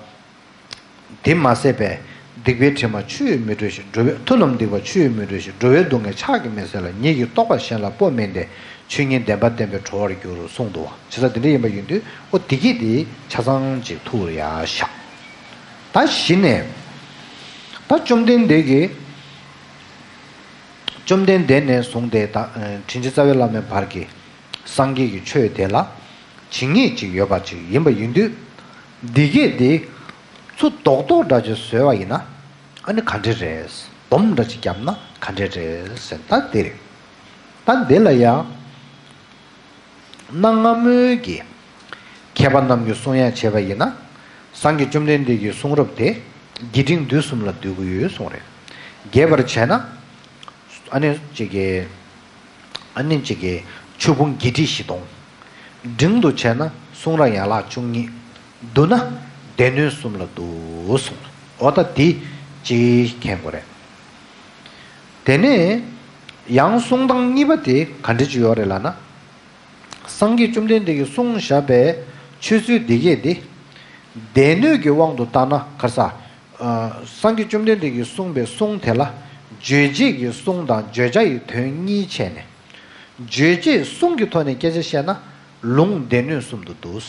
དེ་མ་ཟད་པས། སྡིག་པའི་དྲི་མ་ཆུ་ཡིས་མི་འགྲོ་ཞིང་། འགྲོ་བའི་མཐུ་རྣམས་སྡིག་པ་ཆུ་ཡིས་མི་འགྲོ་ཞིང་། འགྲོ་བའི་སྡུག་བསྔལ་ཕྱག་གིས་མི་སེལ་ལ། ཉིད་ཀྱིས་རྟོགས་པར་གཞན་ལ་སྤོ་མིན་ཏེ། ཆོས་ཉིད་བདེན་པ་བསྟན་པས་གྲོལ་བར་འགྱུར། གསུངས་འདུག་བ། བྱས་ཙང་དེ་འདྲ་ཡིན་པ་ཡིན་དུས་ཨོ་དེ་གིས་དེ་ཆ་ཚང་ཅིག་ཐུགས་ལ་ཡར་བཞག་ད་གཞི་ནས་ད་བཅོམ་ལྡན་འདས་ཀྱིས་བཅོམ་ལྡན་འདས་ནས་བཟུང་སྟེ་ད་ཨ་དྲིན་ཅན་རྩ་བའི་བླ་མའི་བར་གྱི་སངས་རྒྱས་ཀྱི་ཆོས་དེ་ལ་ཇི་སྙེད་ཅིག་ཡོད་པ་ཅིག་ཡིན་པ་ཡིན་དུས། འདི་གས་དེ་ཚུར་རྡོག་རྡོག་འདྲ་ཅིག་བཟོས་པ་ཡིན་ན་ཨ་ནི་ག་འདྲ་རེད། སྡོམ་འདྲ་ཅིག་བརྒྱབ་ན་ག་འདྲ་རེད་ཟེར་ད་དེ་རེད། ད་འདི་ལ་ཡང་གནའ་སྔ་མོའི་གི་མཁས་པ་རྣམས་ཀྱིས་གསུང་ཡག་བྱས་པ་ཡིན་ན། སངས་རྒྱས་བཅོམ་ལྡན་འདས་ཀྱི་གསུང་རབ་དེ་རྒྱས་འབྲིང་བསྡུས་གསུམ་ལ་འདུས་ཀྱི་ཡོད་གསུངས་རེད། རྒྱས་པར་བྱས་ན། ཨ་ནི་གཅིག་གི་ཨ་ནི་གཅིག་གི་ཆོས་ཕུང་བརྒྱད་ཁྲི་བཞི་སྟོང་། འབྲིང་དུ་བྱས་ན་གསུང་རབ་ཡན་ལག་བཅུ་གཉིས། བསྡུ་ན་སྡེ་སྣོད་གསུམ་ལ་འདུ་གསུངས། འོ་ད་དེ་གཅིག་མཁྱེན་དགོས་རེད། དེ་ནས་ཡང་གསུང་སྟངས་གཉིས་པ་དེ་ག་འདྲ་ཅིག་ཡོད་རེད་ལབ་ན། སངས་རྒྱས་བཅོམ་ལྡན་འདས་ཀྱིས་གསུངས་བཞག་པའི་ཆོས་ཚུལ་འདི་གས་དེ། སྡེ་སྣོད་ཀྱི་དབང་དུ་བཏང་ན་ག་ས། ཨ་སངས་རྒྱས་བཅོམ་ལྡན་འདས་ཀྱིས་གསུངས་པའི་གསུང་དེ་ལ་རྗོད་བྱེད་ཀྱི་གསུང་དང་བརྗོད་བྱ་ཡི་དོན་གཉིས་བྱས་ནས། རྗོད་བྱེད་གསུང་གི་ཐོག་ནས་སྐད་ཆ་བཤད་ན་ལུང་སྡེ་སྣོད་གསུམ་དུ་འདུ།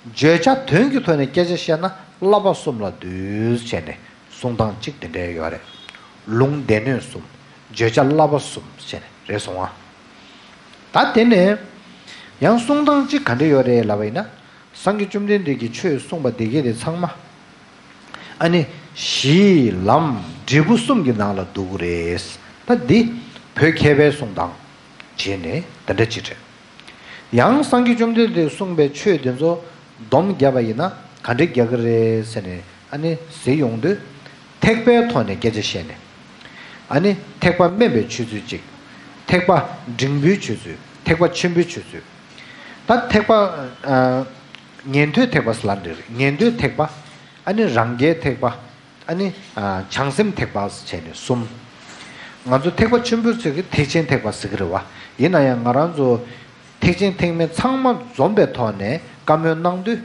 བརྗོད་བྱ་དོན་གྱི་ཐོག་ནས་སྐད་ཆ་བཤད་ན་བསླབ་པ་གསུམ་ལ་འདུས་བྱས་ནས་གསུང་སྟངས་གཅིག་དེ་འདྲ་ཡོད་རེད། ལུང་སྡེ་སྣོད་གསུམ། བརྗོད་བྱ་བསླབ་པ་གསུམ་བྱས་ནས་རེད་སོང་ང་། ད་དེ་ནས་ཡང་གསུང་སྟངས་གཅིག་ག་འདྲ་ཡོད་རེད་ལབ་པ་ཡིན་ན། སངས་རྒྱས་བཅོམ་ལྡན་འདས་ཀྱིས་ཆོས་གསུངས་པ་དེ་གས་དེ་ཚང་མ། ཨ་ནི་གཞི་ལམ་འབྲས་བུ་གསུམ་གྱི་ནང་ལ་འདུ་གི་རེད། ད་འདི་བོད་མཁས་པའི་གསུང་སྟངས་བྱས་ནས་དེ་འདྲ་ཅིག་རེད། ཡང་སངས་རྒྱས་བཅོམ་ལྡན་འདས་གསུངས་པའི་ཆོས་དེ་ཚོ་སྡོམ་བརྒྱབ་པ་ཡིན་ན་ག་འདྲས་རྒྱག་གི་རེད་ཟེར་ནས་ཨ་ནི་ཟེར་ཡོང་དུས། ཐེག་པའི་ཐོག་ནས་སྐད་ཆ་བཤད་ནས། ཨ་ནི་ཐེག་པ་དམན་པའི་ཆོས་ཚུལ་གཅིག་ཐེག་པ་འབྲིང་པོའི་ཆོས་ཚུལ། ཐེག་པ་ཆེན་པོའི་ཆོས་ཚུལ། ད་ཐེག་པ་ཨ་ཉན་ཐོས་ཐེག་པ་ཟེར་ལབ་འདྲ་རེད། ཉན་ཐོས་ཐེག་པ། ཨ་ནི་རང་རྒྱལ་ཐེག་པ། ཨ་ནི་ཨ་བྱང་སེམས་ཐེག་པ་བྱས་ནས་གསུམ། ང་ཚོ་ཐེག་པ་ཆེན་པོའི་ཚུལ་གྱི་ཐེག་ཆེན་ཐེག་པ་ཟེར་གྱི་རེད་བ། ཡིན་ན་ཡང་ང་རང་ཚོ་ཐེག་ཆེན་ཐེག་དམན་ཚང་མ་འཛོམས་པའི་ཐོག་ནས་བཀའ་མོལ་གནང་དུས།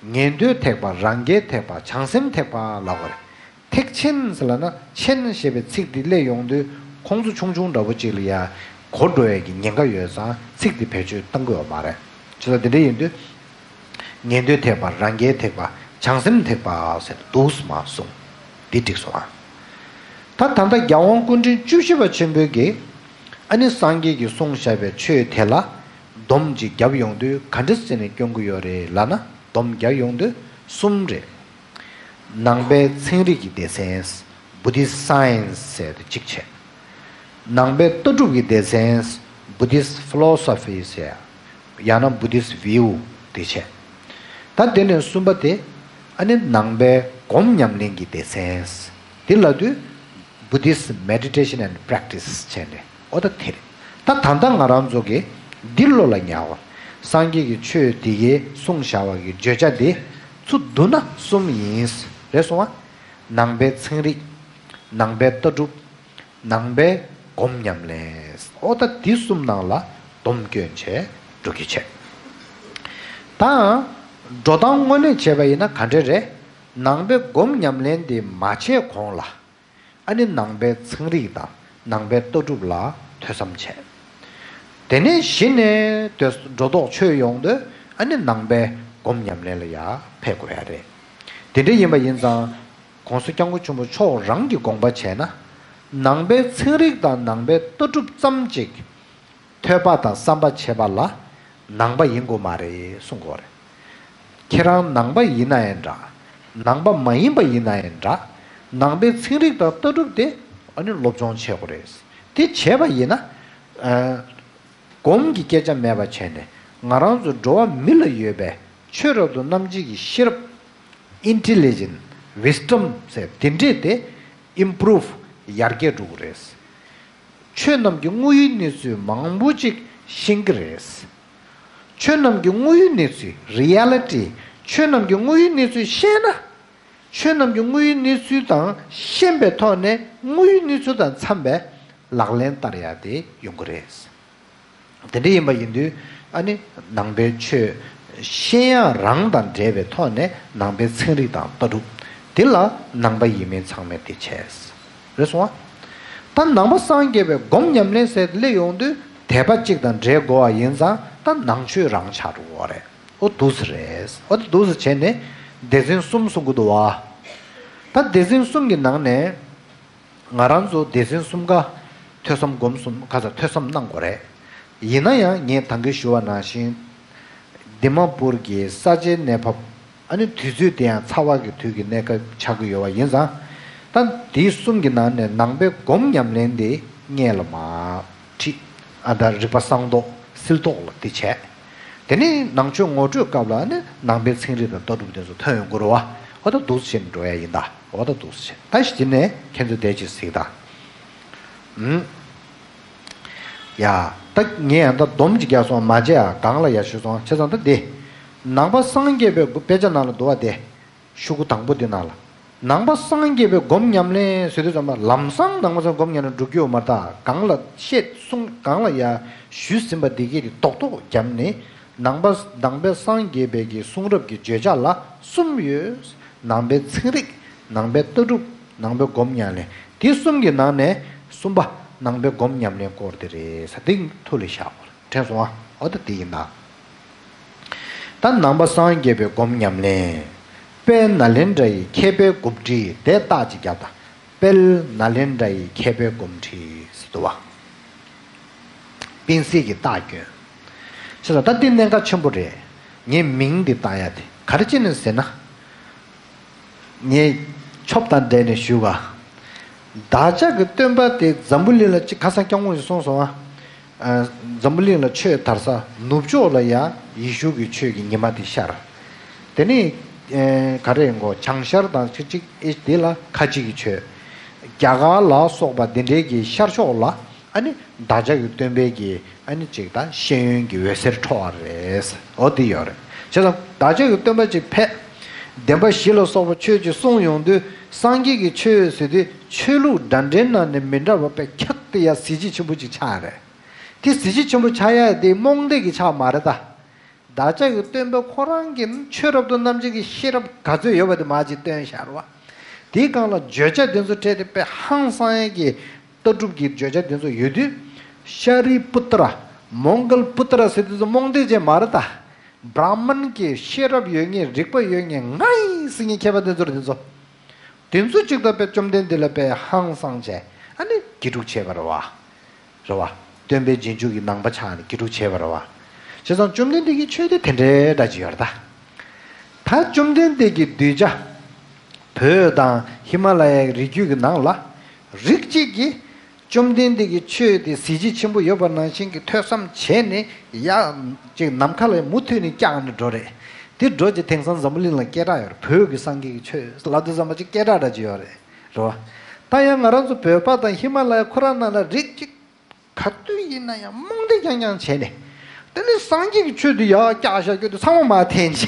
ཉན་ཐོས་ཐེག་པ། རང་རྒྱལ་ཐེག་པ། བྱང་སེམས་ཐེག་པ་ལབ་དགོས་རེད། ཐེག་ཆེན་ཟེར་ལབ་ན་ཆེན་ཞེས་པའི་ཚིག་འདི་སླེབས་ཡོང་དུས་ཁོང་ཚོ་ཆུང་ཆུང་འདྲ་པོ་ཅིག་ལ་ཡ་གོ་འགྲོ་ཡས་ཀྱི་ཉེན་ཁ་ཡོད་ཙང་ཚིག་འདི་བེད་སྤྱོད་གཏང་གི་ཡོད་མ་རེད། བྱས་ཙང་འདི་འདྲ་ཡིན་དུས། ཉན་ཐོས་ཐེག་པ། རང་རྒྱལ་ཐེག་པ། བྱང་སེམས་ཐེག་པ་ཟེར་འདུག་སེ་མར་གསུངས། འདི་འགྲིག་སོང་ཨ། ད་ད་ལྟ་རྒྱལ་དབང་སྐུ་ཕྲེང་བཅུ་བཞི་པ་ཆེན་པོའི་གི་ཨ་ནི་སངས་རྒྱས་ཀྱིས་གསུངས་བཞག་པའི་ཆོས་དེ་ལ་སྡོམ་ཅིག་བརྒྱབ་ཡོང་དུས་ག་འདྲ་བྱས་ནས་སྐྱོང་གི་ཡོད་རེད་ལབ་ན། སྡོམ་བརྒྱབ་ཡོང་དུས་གསུམ་རེད། ནང་པའི་ཚན་རིག་གི་སྡེ་ཚན། Buddhist Science ཟེར་དེ་གཅིག་བྱས། ནང་པའི་ལྟ་གྲུབ་ཀྱི་སྡེ་ཚན། Buddhist Philosophy ཟེར། ཡང་ན་Buddhist View དེ་བྱས། ད་དེ་ནས་གསུམ་པ་དེ་ཨ་ནི་ནང་པའི་སྒོམ་ཉམས་ལེན་གྱི་སྡེ་ཚན། དེ་ལབ་དུས་Buddhist Meditation and Practice བྱས་ནས། ཨོ་ད་དེ་རེད། ད་ད་ལྟ་ང་རང་ཚོ་གི་འདི་བློ་ལ་ཉར་བ། སངས་རྒྱས་ཀྱི་ཆོས་དེ་གའི་གསུངས་བཞག་པ་གི་བརྗོད་བྱ་དེ་ཚུར་བསྡུ་ན་གསུམ་ཡིན། རེད་སོང་ང་། ནང་པའི་ཚན་རིག་ནང་པའི་ལྟ་གྲུབ། ནང་པའི་སྒོམ་ཉམས་ལེན། ཨོ་ད་འདི་གསུམ་ནང་ལ་སྡོམ་སྐྱོན་བྱས་འགྲོ་གི་བྱས། ད་འགྲོ་སྟངས་དངོས་གནས་བྱས་པ་ཡིན་ན་ག་འདྲ་རེད། ནང་པའི་སྒོམ་ཉམས་ལེན་དེ་མ་བྱས་གོང་ལ། ཨ་ནི་ནང་པའི་ཚན་རིག་དང་ནང་པའི་ལྟ་གྲུབ་ལ་ཐོས་བསམ་བྱས། དེ་ནས་གཞི་ནས་འགྲོ་ལྡོག་ཆོད་ཡོང་དུས་ཨ་ནི་ནང་པའི་སྒོམ་ཉམས་ལེན་ལ་ཡར་ཕེབས་དགོས་ཡ་རེད། དེ་འདྲ་ཡིན་པ་ཡིན་ཙང་། ༸གོང་ས་༸སྐྱབས་མགོན་ཆེན་པོ་མཆོག་རང་གི་དགོངས་པ་བྱས་ན། ནང་པའི་ཚན་རིག་དང་ནང་པའི་ལྟ་གྲུབ་ཙམ་ཅིག་ཐོས་པ་དང་བསམ་པ་བྱེད་པ་ལ་ནང་པ་ཡིན་དགོས་མ་རེད་གསུང་གི་ཡོད་རེད། ཁྱེད་རང་ནང་པ་ཡིན་ན་ཡང་འདྲ། ནང་པ་མ་ཡིན་པ་ཡིན་ན་ཡང་འདྲ། ནང་པའི་ཚན་རིག་དང་ལྟ་གྲུབ་དེ་ཨ་ནི་སློབ་སྦྱོང་བྱེད་དགོས་རེད། དེ་བྱས་པ་ཡིན་ན། ཨ། སྒོམ་གྱི་སྐད་ཆ་མེད་པ་བྱས་ནས་ང་རང་ཚོ་འགྲོ་བ་མི་ལ་ཡོད་པའི་ཆོས་རབ་ཏུ་རྣམ་འབྱེད་ཀྱི་ཤེས་རབ། Intelligence, wisdom ཟེར་དེ་འདྲས་དེ་improve ཡར་རྒྱས་འགྲོ་གི་རེད། ཆོས་རྣམས་ཀྱི་དངོས་ཡུལ་གནས་ཚུལ་མང་པོ་ཅིག་ཤེས་ཀྱི་རེད། ཆོས་རྣམས་ཀྱི་དངོས་ཡུལ་གནས་ཚུལ། Reality། ཆོས་རྣམས་ཀྱི་དངོས་ཡུལ་གནས་ཚུལ་ཤེས་ན། ཆོས་རྣམས་ཀྱི་དངོས་ཡུལ་གནས་ཚུལ་དང་ཤེས་པའི་ཐོག་ནས་དངོས་ཡུལ་གནས་ཚུལ་དང་འཚམས་པའི་ལག་ལེན་བསྟར་ཡ་དེ་ཡོང་གི་རེད། དེ་འདྲ་ཡིན་པ་ཡིན་དུས་ཨ་ནི་ནང་པའི་ཆོས་ཤེས་ཡ་རང་དང་འབྲེལ་བའི་ཐོག་ནས་ནང་པའི་ཚན་རིག་དང་ལྟ་གྲུབ། དེ་ལ་ནང་པ་ཡིན་མིན་ཚང་མས་དེ་བྱས། རེད་སོང་ང་། ད་ནང་པ་སངས་རྒྱས་པའི་སྒོམ་ཉམས་ལེན་ཟེར་སླེབས་ཡོང་དུས་དད་པ་གཅིག་དང་འབྲེལ་དགོས་པ་ཡིན་ཙང་ད་ནང་ཆོས་རང་ཆགས་འགྲོ་གི་རེད། ཨོ་འདུག་སེ་རེད། ཨོ་འདུག་སེ་བྱས་ནས་སྡེ་ཚན་གསུམ་གསུང་གི་འདུག་བ། ད་སྡེ་ཚན་གསུམ་གྱི་ནང་ནས་ང་རང་ཚོ་སྡེ་ཚན་གསུམ་ཀ་ཐོས་བསམ་སྒོམ་གསུམ་ཁ་ཚ་ཐོས་བསམ་གནང་དགོས་རེད། ཡིན་ན་ཡང་ངས་ད་གིན་ཞུ་བ་ནང་བཞིན། འདི་མ་པུར་གྱི་ས་ཆའི་གནས་བབ། ཨ་ནི་དུས་ཚོད་དེ་ཡང་ཚ་བ་གི་དུས་ཀྱི་གནས་སྐབས་ཆགས་ཀྱི་ཡོད་པ་ཡིན་ཙང་། ད་འདི་གསུམ་གྱི་ནང་ནས་ནང་པའི་སྒོམ་ཉམས་ལེན་དེ་སྔོན་ལ་མར་ཁྲིད། ཨ་ད་རིག་པ་གསང་རྟོགས་སིལ་ཏོག་ལ་དེ་བྱས། དེ་ནས་ནང་ཆོས་ངོ་སྤྲོད་སྐབས་ལ་ནི་ནང་པའི་ཚན་རིག་དང་ལྟ་གྲུབ་དེ་ཚོ་ཐོན་ཡོང་གི་རེད་བ། འོ་ད་འདུག་སེ་བྱས་ནས་འགྲོ་ཡ་ཡིན་ད། འོ་ད་འདུག་སེ་བྱས། ད་གཞི་ནས་ཁྱེད་ཚོ་བསྡད་ཅིག་གཟིགས་དང་། ཨུམ། ཡ། ད་ངས་ཡང་ད་སྡོམ་ཅིག་རྒྱག་སོང་མ་བྱས་ཡ་གང་ལ་ཡ་ཞུས་སོང་བྱས་ཙང་ད་འདི། ནང་པ་སངས་རྒྱས་པའི་དཔེ་ཆ་ནང་ལ་འདུག་བ་དེ། ཤོག་གུ་དང་པོ་འདི་ནང་ལ། ནང་པ་སངས་རྒྱས་པའི་སྒོམ་ཉམས་ལེན་ཟེར་དུས་ཙམ་པ་ལམ་སང་ནང་པ་སངས་སྒོམ་ཉམས་ལེན་འགྲོ་རྒྱུ་ཡོད་མ་རེད་ད། གང་ལ་བཤད་གསུང་གང་ལ་ཡ་ཞུས་ཟིན་པ་འདི་གས་དེ་རྡོག་རྡོག་བརྒྱབ་ནས། ནང་པ་ནང་པའི་སངས་རྒྱས་པའི་གི་གསུང་རབ་ཀྱི་བརྗོད་བྱ་ལ་གསུམ་ཡོད། ནང་པའི་ཚན་རིག་ནང་པའི་ལྟ་གྲུབ། ནང་པའི་སྒོམ་ཉམས་ལེན། དེ་གསུམ་གྱི་ནང་ནས་གསུམ་པ་ནང་པའི་སྒོམ་ཉམས་ལེན་སྐོར་དེ་རེད་ས། དེ་ཐུགས་ལ་བཞག་དགོས་རེད། དྲན་སོང་ཨ། འོ་ད་དེ་ཡིན་ད། ད་ནང་པ་སངས་རྒྱས་པའི་སྒོམ་ཉམས་ལེན། དཔལ་ནཱ་ལེནྡྲ་ཡི་མཁས་པའི་སྒོམ་ཁྲིད་དེ་རྟགས་ཅིག་བརྒྱབ་དང་། དཔལ་ནཱ་ལེནྡྲ་ཡི་མཁས་པའི་སྒོམ་ཁྲིད་ཟེར་འདུག་བ། པཎ་གསལ་གྱི་རྟགས་སྐྱོན། ཞེས་སོགས་ད་འདི་གནད་འགག་ཆེན་པོ་རེད། ངས་མིང་འདི་བཏགས་ཡ་དེ་ག་རེ་བྱས་ནས་ཟེར་ན། ངས་ཆོབ་དང་འབྲེལ་ནས་ཞུ་ག། བདག་ཅག་གི་སྟོན་པ་དེ་འཛམ་བུ་གླིང་ལ་གཅིག་ཁ་སང་སྐྱབས་མགོན་གྱིས་གསུངས་སོང་ཨ། ཨ། འཛམ་བུ་གླིང་ལ་ཆོས་དར་ས་ནུབ་ཕྱོགས་ལ་ཡང་ཡེ་ཤུ་གི་ཆོས་ཀྱི་ཉི་མ་དེ་ཤར། དེ་ནས་ཨེ་ག་རེ་ཡིན་གོ། བྱང་ཤར་དང་ཅིག་ཅིག་ཨེ་དེ་ལ་ཁ་ཅིག་གི་ཆོས། རྒྱ་གར་ལ་སོགས་པ་འདི་འདྲའི་གི་ཤར་ཕྱོགས་ལ་ཨ་ནི་བདག་ཅག་གི་སྟོན་པའི་གི་ཨ་ནི་ཅིག་ད་ཤེས་ཡོན་གྱི་འོད་ཟེར་འཕྲོ་བ་རེད། འོ་དེ་ཡོད་རེད། བྱས་ཙང་བདག་ཅག་གི་སྟོན་པ་ཅིག་ཕེབས། བདེན་པ་བཞི་ལ་སོགས་པ་ཆོས་ཅིག་གསུངས་ཡོང་དུས་སངས་རྒྱས་ཀྱི་ཆོས་ཟེར་དུས་ཆོས་ལུགས་འདྲ་འདྲའི་ནང་ནས་མི་འདྲ་བ་དཔེ་ཁྱད་དུ་ཡ་གཟི་བརྗིད་ཆེན་པོ་ཅིག་ཆགས་རེད། དེ་གཟི་བརྗིད་ཆེན་པོ་ཆགས་ཡ་དེ་རྨོངས་དད་ཀྱི་ཆགས་མ་རེད་ད། བདག་ཅག་གི་སྟོན་པ་ཁོ་རང་གི་ཆོས་རབ་ཏུ་རྣམ་འབྱེད་ཀྱི་ཤེས་རབ་ག་ཚོད་ཡོད་པ་དེ་མར་ཅིག་བཏོན་བཞག་རེད་བ། དེའི་སྒང་ལ་བརྗོད་བྱ་དེ་ཚོ་སྤྲད་དེ་དཔེ་ཧང་སང་ཡས་ཀྱི་ལྟ་གྲུབ་ཀྱི་བརྗོད་བྱ་དེ་ཚོ་ཡོད་དུས། ཤཱ་རི་པུ་ཏྲ། མོང་གལ་པུ་ཏྲ་ཟེར་དེ་ཚོ་རྨོངས་དད་ཅན་མ་རེད་ད། བྲ་མན་གྱི་ཤེས་རབ་ཡོད་མཁན་རིག་པ་ཡོད་མཁན་ང་ཡིན་ཟེར་མཁན་མཁས་པ་དེ་ཚོ་རེད་དེ་ཚོ། དེ་ཚོ་གཅིག་ཏུ་དཔེ་བཅོམ་ལྡན་འདས་ལ་དཔེ་ཧང་སངས་བྱས་ཨ་ནི་དགེ་ཕྲུག་བྱས་པ་རེད་བ། རེད་བ། སྟོན་པའི་རྗེས་འཇུག་གི་ནང་པ་ཆགས་ནས་དགེ་ཕྲུག་བྱས་པ་རེད་བ། བྱས་ཙང་བཅོམ་ལྡན་འདས་ཀྱི་ཆོས་དེ་དེ་འདྲའི་འདྲ་ཅིག་ཡོད་རེད་ད། ད་བཅོམ་ལྡན་འདས་ཀྱི་གདུལ་བྱ། བོད་དང་ཧི་མ་ལ་ཡའི་རི་རྒྱུད་ཀྱི་ནང་ལ། རིགས་གཅིག་གིས། བཅོམ་ལྡན་འདས་ཀྱི་ཆོས་དེ་གཟི་བརྗིད་ཆེན་པོ་ཡོད་པ་ནང་བཞིན་གྱི་ཐོས་བསམ་བྱས་ནས་ཡ། ཅིག་ནམ་མཁའ་ལ་མུ་མཐུད་ནས་བཀྱགས་ནས་འགྲོ་རེད། དེ་འགྲོ་རྗེས་དེང་སང་འཛམ་བུ་གླིང་ལ་སྐད་གྲགས་ཡོད་རེད། བོད་ཀྱི་སངས་རྒྱས་ཀྱི་ཆོས་ལབ་དུས་ཙམ་པ་ཅིག་སྐད་གྲགས་འདྲ་ཅིག་ཡོད་རེད། རེད་བ། ད་ཡང་ང་རང་ཚོ་བོད་པ་དང་ཧི་མ་ལ་ཡ་ཁོ་རང་ནང་ལ་རིགས་གཅིག་ག་དུས་ཡིན་ན་ཡང་རྨོངས་དད་རྐྱང་རྐྱང་བྱས་ནས། དེ་ནི་སངས་རྒྱས་ཀྱི་ཆོས་དེ་ཡར་བཀྱགས་བཞག་རྒྱུ་དེ་ཚང་མ་མར་འཐེན་བྱས།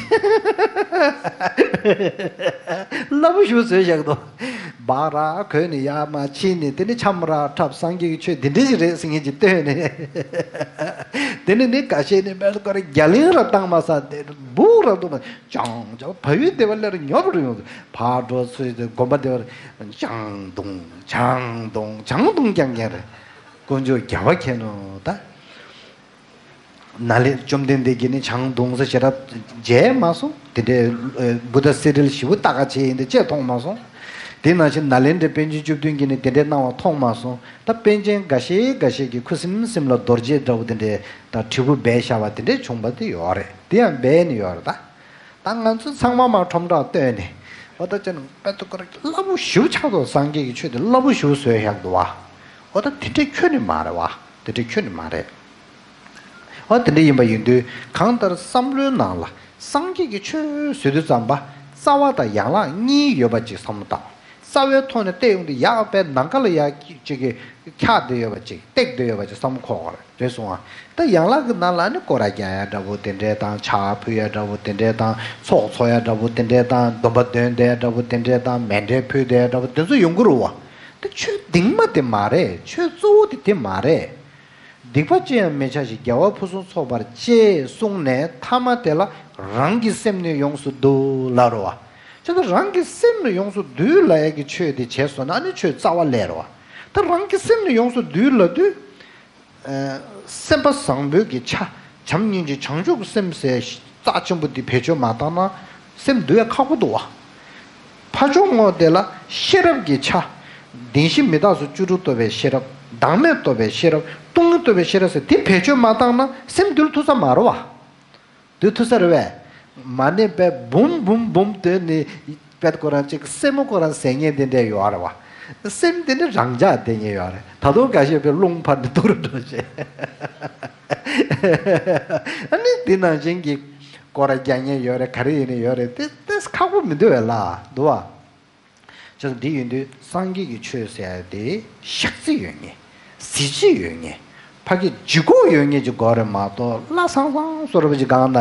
སླ་པོ་ཞིག་བཟོས་བཞག་འདུག་སྦག་ར་གོན་ནས་ཡར་མར་ཕྱིན་ནས་དེ་ནི་འཆམ་ར་འཁྲབ། སངས་རྒྱས་ཀྱི་ཆོས་འདི་འདྲ་ཞིག་རེད་ཟེར་མཁན་ཅིག་བཏོན་ནས། དེ་ནི་ནི་ཁ་ཤས་ནི་དཔེར་ན་ཁོ་རང་རྒྱ་གླིང་ར་བཏང་མ་ས་དེ་སྦུག་ར་འདུག་མ། ཅང་ཅང་བལ་ཡུལ་སྡེ་བ་སླེབས་ཉོབ་རུ་ཡོང་དུས་ཕར་འགྲོ་ཚུར་དེ་དགོན་པ་སྡེ་བ་ཅང་དུང་ཅང་དུང་ཅང་དུང་རྐྱང་རྐྱང་རེད། དཀོན་མཆོག་རྒྱལ་བ་མཁྱེན་ནོ་ད། ནཱ་ལེན་བཅོམ་ལྡན་འདས་ཀྱིས་ནི་ཆང་བརྡུངས་ས་ཞེ་དྲག་མཇལ་མ་སོང་། དེ་འདྲའི་ཨ་བུདྡྷ་གསེར་བྲིས་ཞེ་པོ་ལྟ་ག་བྱས་ཡིན་དེ་ཅིག་མཐོང་མ་སོང་། དེ་ནང་བཞིན་ནཱ་ལེནྡྲའི་པཎ་ཆེན་བཅུ་བདུན་གྱིས་ནི་དེ་འདྲའི་གནང་བ་མཐོང་མ་སོང་། ད་པཎ་ཆེན་འགའ་ཤས་འགའ་ཤས་ཀྱིས་ཁུ་སིམ་སིམ་ལ་རྡོ་རྗེ་འདྲ་བོ་དེ་འདྲའི་ད་དྲིལ་བུ་སྦས་བཞག་པ་དེ་འདྲའི་བྱུང་བ་དེ་ཡོད་རེད། དེ་ཡང་སྦས་ནི་ཡོད་རེད་ད། ད་ང་ཚོ་ཚང་མ་མར་ཁྲོམ་བསྒྲགས་བཏོན་ནས་འོ་ད་ཅན་དཔེ་ཏོ་ཀོ་ར་སླ་པོ་ཞེ་པོ་ཆགས་འདུག་སངས་རྒྱས་ཀྱི་ཆོས་དེ་སླ་པོ་ཞེ་པོ་བཟོས་བཞག་འདུག་བ། འོ་ད་དེ་འདྲས་ཁྱོན་ནས་མ་རེད་བ། དེ་འདྲས་ཁྱོན་ནས་མ་རེད། འོ་དེ་འདྲས་ཡིན་པ་ཡིན་དུས་གང་ལྟར་བསམ་བློའི་ནང་ལ་སངས་རྒྱས་ཀྱི་ཆོས་ཟེར་དུས་ཙམ་པ་རྩ་བ་དང་ཡན་ལག་གཉིས་ཡོད་པ་ཅིག་བསམ་བློ་བཏང་། རྩ་བའི་ཐོག་ནས་བལྟས་ཡོང་དུས་ཡག་པའི་ནམ་མཁའ་ལ་ཡག་ཅིག་གི་འཁྱག་བསྡད་ཡོད་པ་ཅིག་བཏེགས་བསྡད་ཡོད་པ་ཅིག་བསམ་བློ་འཁོར་བ་རེད། རེད་སོང་ཨ། ད་ཡན་ལག་གི་ནང་ལ་ནི་སྐོར་ར་རྒྱག་ཡ་འདྲ་བོ་དེ་འདྲས་དང་། ཕྱག་ཕུལ་ཡ་འདྲ་བོ་དེ་འདྲས་དང་། ཚོགས་འཚོགས་ཡ་འདྲ་བོ་དེ་འདྲས་དང་། སྡོམ་པ་འདོན་བསྡད་ཡ་འདྲ་བོ་དེ་འདྲས་དང་། མཎྜལ་ཕུལ་བསྡད་ཡ་འདྲ་བོ་དེ་ཚོ་ཡོང་གི་རེད་བ། ད་ཆོས་གདིང་མ་དེ་མ་རེད། ཆོས་གཙོ་བོ་དེ་དེ་མ་རེད། སྡིག་པ་ཅི་ཡང་མི་བྱ་ཞིང་། དགེ་བ་ཕུན་སུམ་ཚོགས་པར་སྤྱད་གསུངས་ནས་ཐ་མ་དེ་ལ་རང་གི་སེམས་ནི་ཡོངས་སུ་འདུལ་ལབ་རེད་བ། ཅི་ལྟར་རང་གི་སེམས་ནི་ཡོངས་སུ་འདུལ་ལབ་ཡ་གི་ཆོས་དེ་བྱས་སོང་ན་ཨ་ནི་ཆོས་རྩ་བ་ལས་རེད་བ། ད་རང་གི་སེམས་ནི་ཡོངས་སུ་འདུལ་ལབ་དུས། ཨ། སེམས་པ་བཟང་པོའི་གི་ཆ། བྱམས་སྙིང་རྗེ་བྱང་ཆུབ་སེམས་ཟེར་རྩ་ཆེན་པོ་འདི་བེད་སྤྱོད་མ་བཏང་ན་སེམས་འདུལ་ཡ་ཁག་པོ་འདུག་བ། ཕ་ཆུང་ངོ་དེ་ལ་ཤེས་རབ་ཀྱི་ཆ། བདེན་བཞི་མི་རྟག་སོགས་བཅུ་དྲུག་རྟོགས་པའི་ཤེས་རབ། བདག་མེད་རྟོགས་པའི་ཤེས་རབ། སྟོང་ཉིད་རྟོགས་པའི་ཤེས་རབ་ཟེར་འདི་བེད་སྤྱོད་མ་བཏང་ན་སེམས་འདུལ་ཐུབ་ས་མ་རེད་བ། འདུལ་ཐུབ་ས་རེད་བས། མ་ཎི་དཔེ་འབུམ་འབུམ་འབུམ་འདོན་ནས་དཔེ་ཁོ་རང་གཅིག་སེན་མོ་ཁོ་རང་ཟད་མཁན་དེ་འདྲས་ཡོད་རེད་བ། སེམས་དེ་ནི་རང་འཇགས་བསྡད་མཁན་ཡོད་རེད། ད་དུང་འགའ་ཤས་དཔེ་རླུང་འཕར་ནས་སྡུག་རུ་འགྲོ་བྱས། ཨ་ནི་འདི་ནང་བཞིན་གྱི་སྐོར་ར་རྒྱག་མཁན་ཡོད་རེད། ག་རེ་ཡིན་ནི་ཡོད་རེད། དེ་དེ་ཁག་པོ་མི་འདུག་བས་ལ་འདུག་བ། བྱས་ཙང་འདི་ཡིན་དུས་སངས་རྒྱས་ཀྱི་ཆོས་ཟེར་ཡ་དེ་གཤག་རྩི་ཡོད་མཁན། གཟི་བརྗིད་ཡོད་མཁན། ཕ་གི་ལྗིད་ཁོག་ཡོད་མཁན་ཅིག་དགོས་རེད་མ་གཏོགས་ལྷ་སང་སང་བཟོ་འདྲ་པོ་ཅིག་སྒང་ན་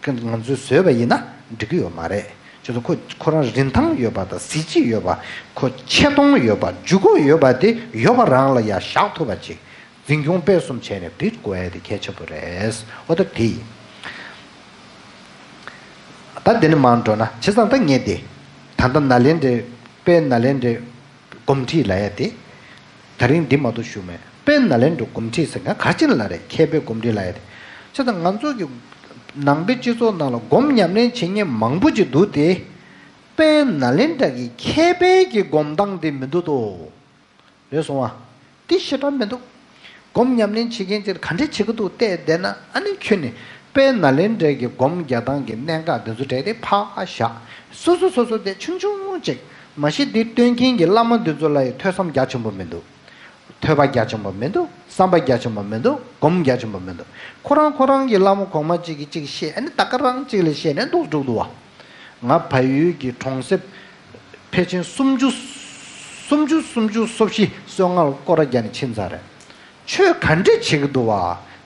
ང་ཚོས་བཟོས་པ་ཡིན་ན་འགྲིག་གི་ཡོད་མ་རེད། བྱས་ཙང་ཁོ་ཁོ་རང་རིན་ཐང་ཡོད་པ་དང་གཟི་བརྗིད་ཡོད་པ། ཁོ་ཆེ་མཐོང་ཡོད་པ། ལྗིད་ཁོག་ཡོད་པ་དེ་ཡོད་པ་རང་ལ་ཡ་བཞག་ཐུབ་པ་ཅིག་འཛིན་སྐྱོང་སྤེལ་གསུམ་བྱས་ནས་འགྲིག་དགོས་ཡ་དེ་གལ་ཆེན་པོ་རེད། འོ་ད་དེ་ཡིན། ད་འདི་ནས་མར་འགྲོ་ན་བྱས་ཙང་ད་ངས་དེ། ད་ལྟ་ནཱ་ལེནྡྲའི། དཔལ་ནཱ་ལེནྡྲའི་སྒོམ་ཁྲིད་ལབ་ཡ་དེ། ད་རིང་འདི་མ་གཏོགས་ཞུ་མེད། དཔལ་ནཱ་ལེནྡྲའི་སྒོམ་ཁྲིད་ཟེར་མཁན་ག་ཅི་ལ་རེད། མཁས་པའི་སྒོམ་ཁྲིད་ལབ་ཡ་དེ། བྱས་ཙང་ང་ཚོ་གི་ནང་པའི་སྤྱི་ཚོགས་ནང་ལ་སྒོམ་ཉམས་ལེན་བྱེད་མཁན་མང་པོ་ཅིག་འདུག་སྟེ། དཔལ་ནཱ་ལེནྡྲ་གི་མཁས་པའི་གི་སྒོམ་སྟངས་དེ་མི་འདུག་ཏོ། རེད་སོང་བ། དེ་ཞེ་དྲག་མི་འདུག་སྒོམ་ཉམས་ལེན་བྱེད་མཁན་ཅིག་ག་འདྲས་བྱེད་ཀྱི་འདུག་བལྟས་བསྡད་ན་ཨ་ནི་ཁྱོན་ནས་དཔལ་ནཱ་ལེནྡྲའི་གི་སྒོམ་རྒྱག་སྟངས་ཀྱི་གནད་འགག་འདི་ཚོ་གྲས་དེ་ཕར་བཞག་སོ་སོ་སོ་སོ་དེ་ཆུང་ཆུང་ཅིག་མ་གཞི་འདི་སྟོན་མཁན་གྱི་བླ་མ་འདི་ཚོ་ལ་ཡང་ཐོས་བསམ་རྒྱ་ཆེན་པོ་མི་འདུག་ཐོས་པ་རྒྱ་ཆེན་པོ་མི་འདུག་བསམ་པ་རྒྱ་ཆེན་པོ་མི་འདུག་སྒོམ་རྒྱ་ཆེན་པོ་མི་འདུག་ཁོ་རང་ཁོ་རང་གི་བླ་མ་གོང་མ་གཅིག་གིས་གཅིག་བཤད། ཨ་ནི་ད་ག་རང་གཅིག་ལ་བཤད་ནས་འདུག་འགྲོ་འདུག་བ། ང་བལ་ཡུལ་གྱི་གྲོང་གསེབ་ཕལ་ཆེར་སུམ་ཅུ། སུམ་ཅུ་སུམ་ཅུ་སོ་བཞི་སོ་ལྔ་ལ་སྐོར་ར་རྒྱག་ནས་ཕྱིན་ཚར་རེད། ཆོས་ག་འདྲས་བྱེད་ཀྱི་འདུག་བ།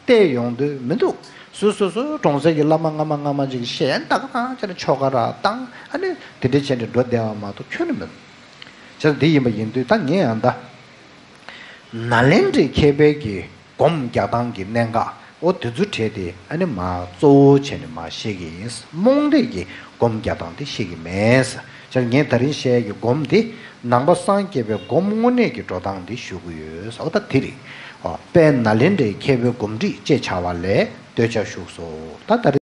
བལྟས་ཡོང་དུས་མི་འདུག་སོ་སོ་སོ་གྲོང་གསེབ་ཀྱི་བླ་མ་སྔ་མ་སྔ་མ་ཅིག་བཤད། ཨ་ནི་ད་ག་རང་བྱས་ནས་ཆོ་ག་ར་བཏང་། ཨ་ནི་དེ་འདྲས་བྱས་ནས་འགྲོ་བསྡད་པ་མ་གཏོགས་ཁྱོན་ནས་མི་འདུག་བྱས་ཙང་འདི་ཡིན་པ་ཡིན་དུས་ད་ངས་ཡང་ད། ནཱ་ལེནྡྲའི་མཁས་པའི་གི་སྒོམ་རྒྱག་སྟངས་ཀྱི་གནད་འགག་འོ་དེ་ཚོ་གྲས་དེ་ཨ་ནི་མར་གཙོ་བོ་བྱས་ནས་མར་བཤད་ཀྱི་ཡིན། རྨོངས་དད་ཀྱི་སྒོམ་རྒྱག་སྟངས་དེ་བཤད་ཀྱི་མེད། བྱས་ཙང་ངས་ད་རིང་བཤད་ཀྱི་སྒོམ་དེ་ནང་པ་སངས་རྒྱས་པའི་སྒོམ་དངོས་གནས་ཀྱི་འགྲོ་སྟངས་དེ་ཞུ་གི་ཡོད། འོ་ད་དེ་རེད། འོ་དཔལ་ནཱ་ལེནྡྲའི་མཁས་པའི་སྒོམ་ཁྲིད་ཅེས་བྱ་བ་ལས་བསྟོད་ཆ་ཞུས་སོ། ད་ད་རེས།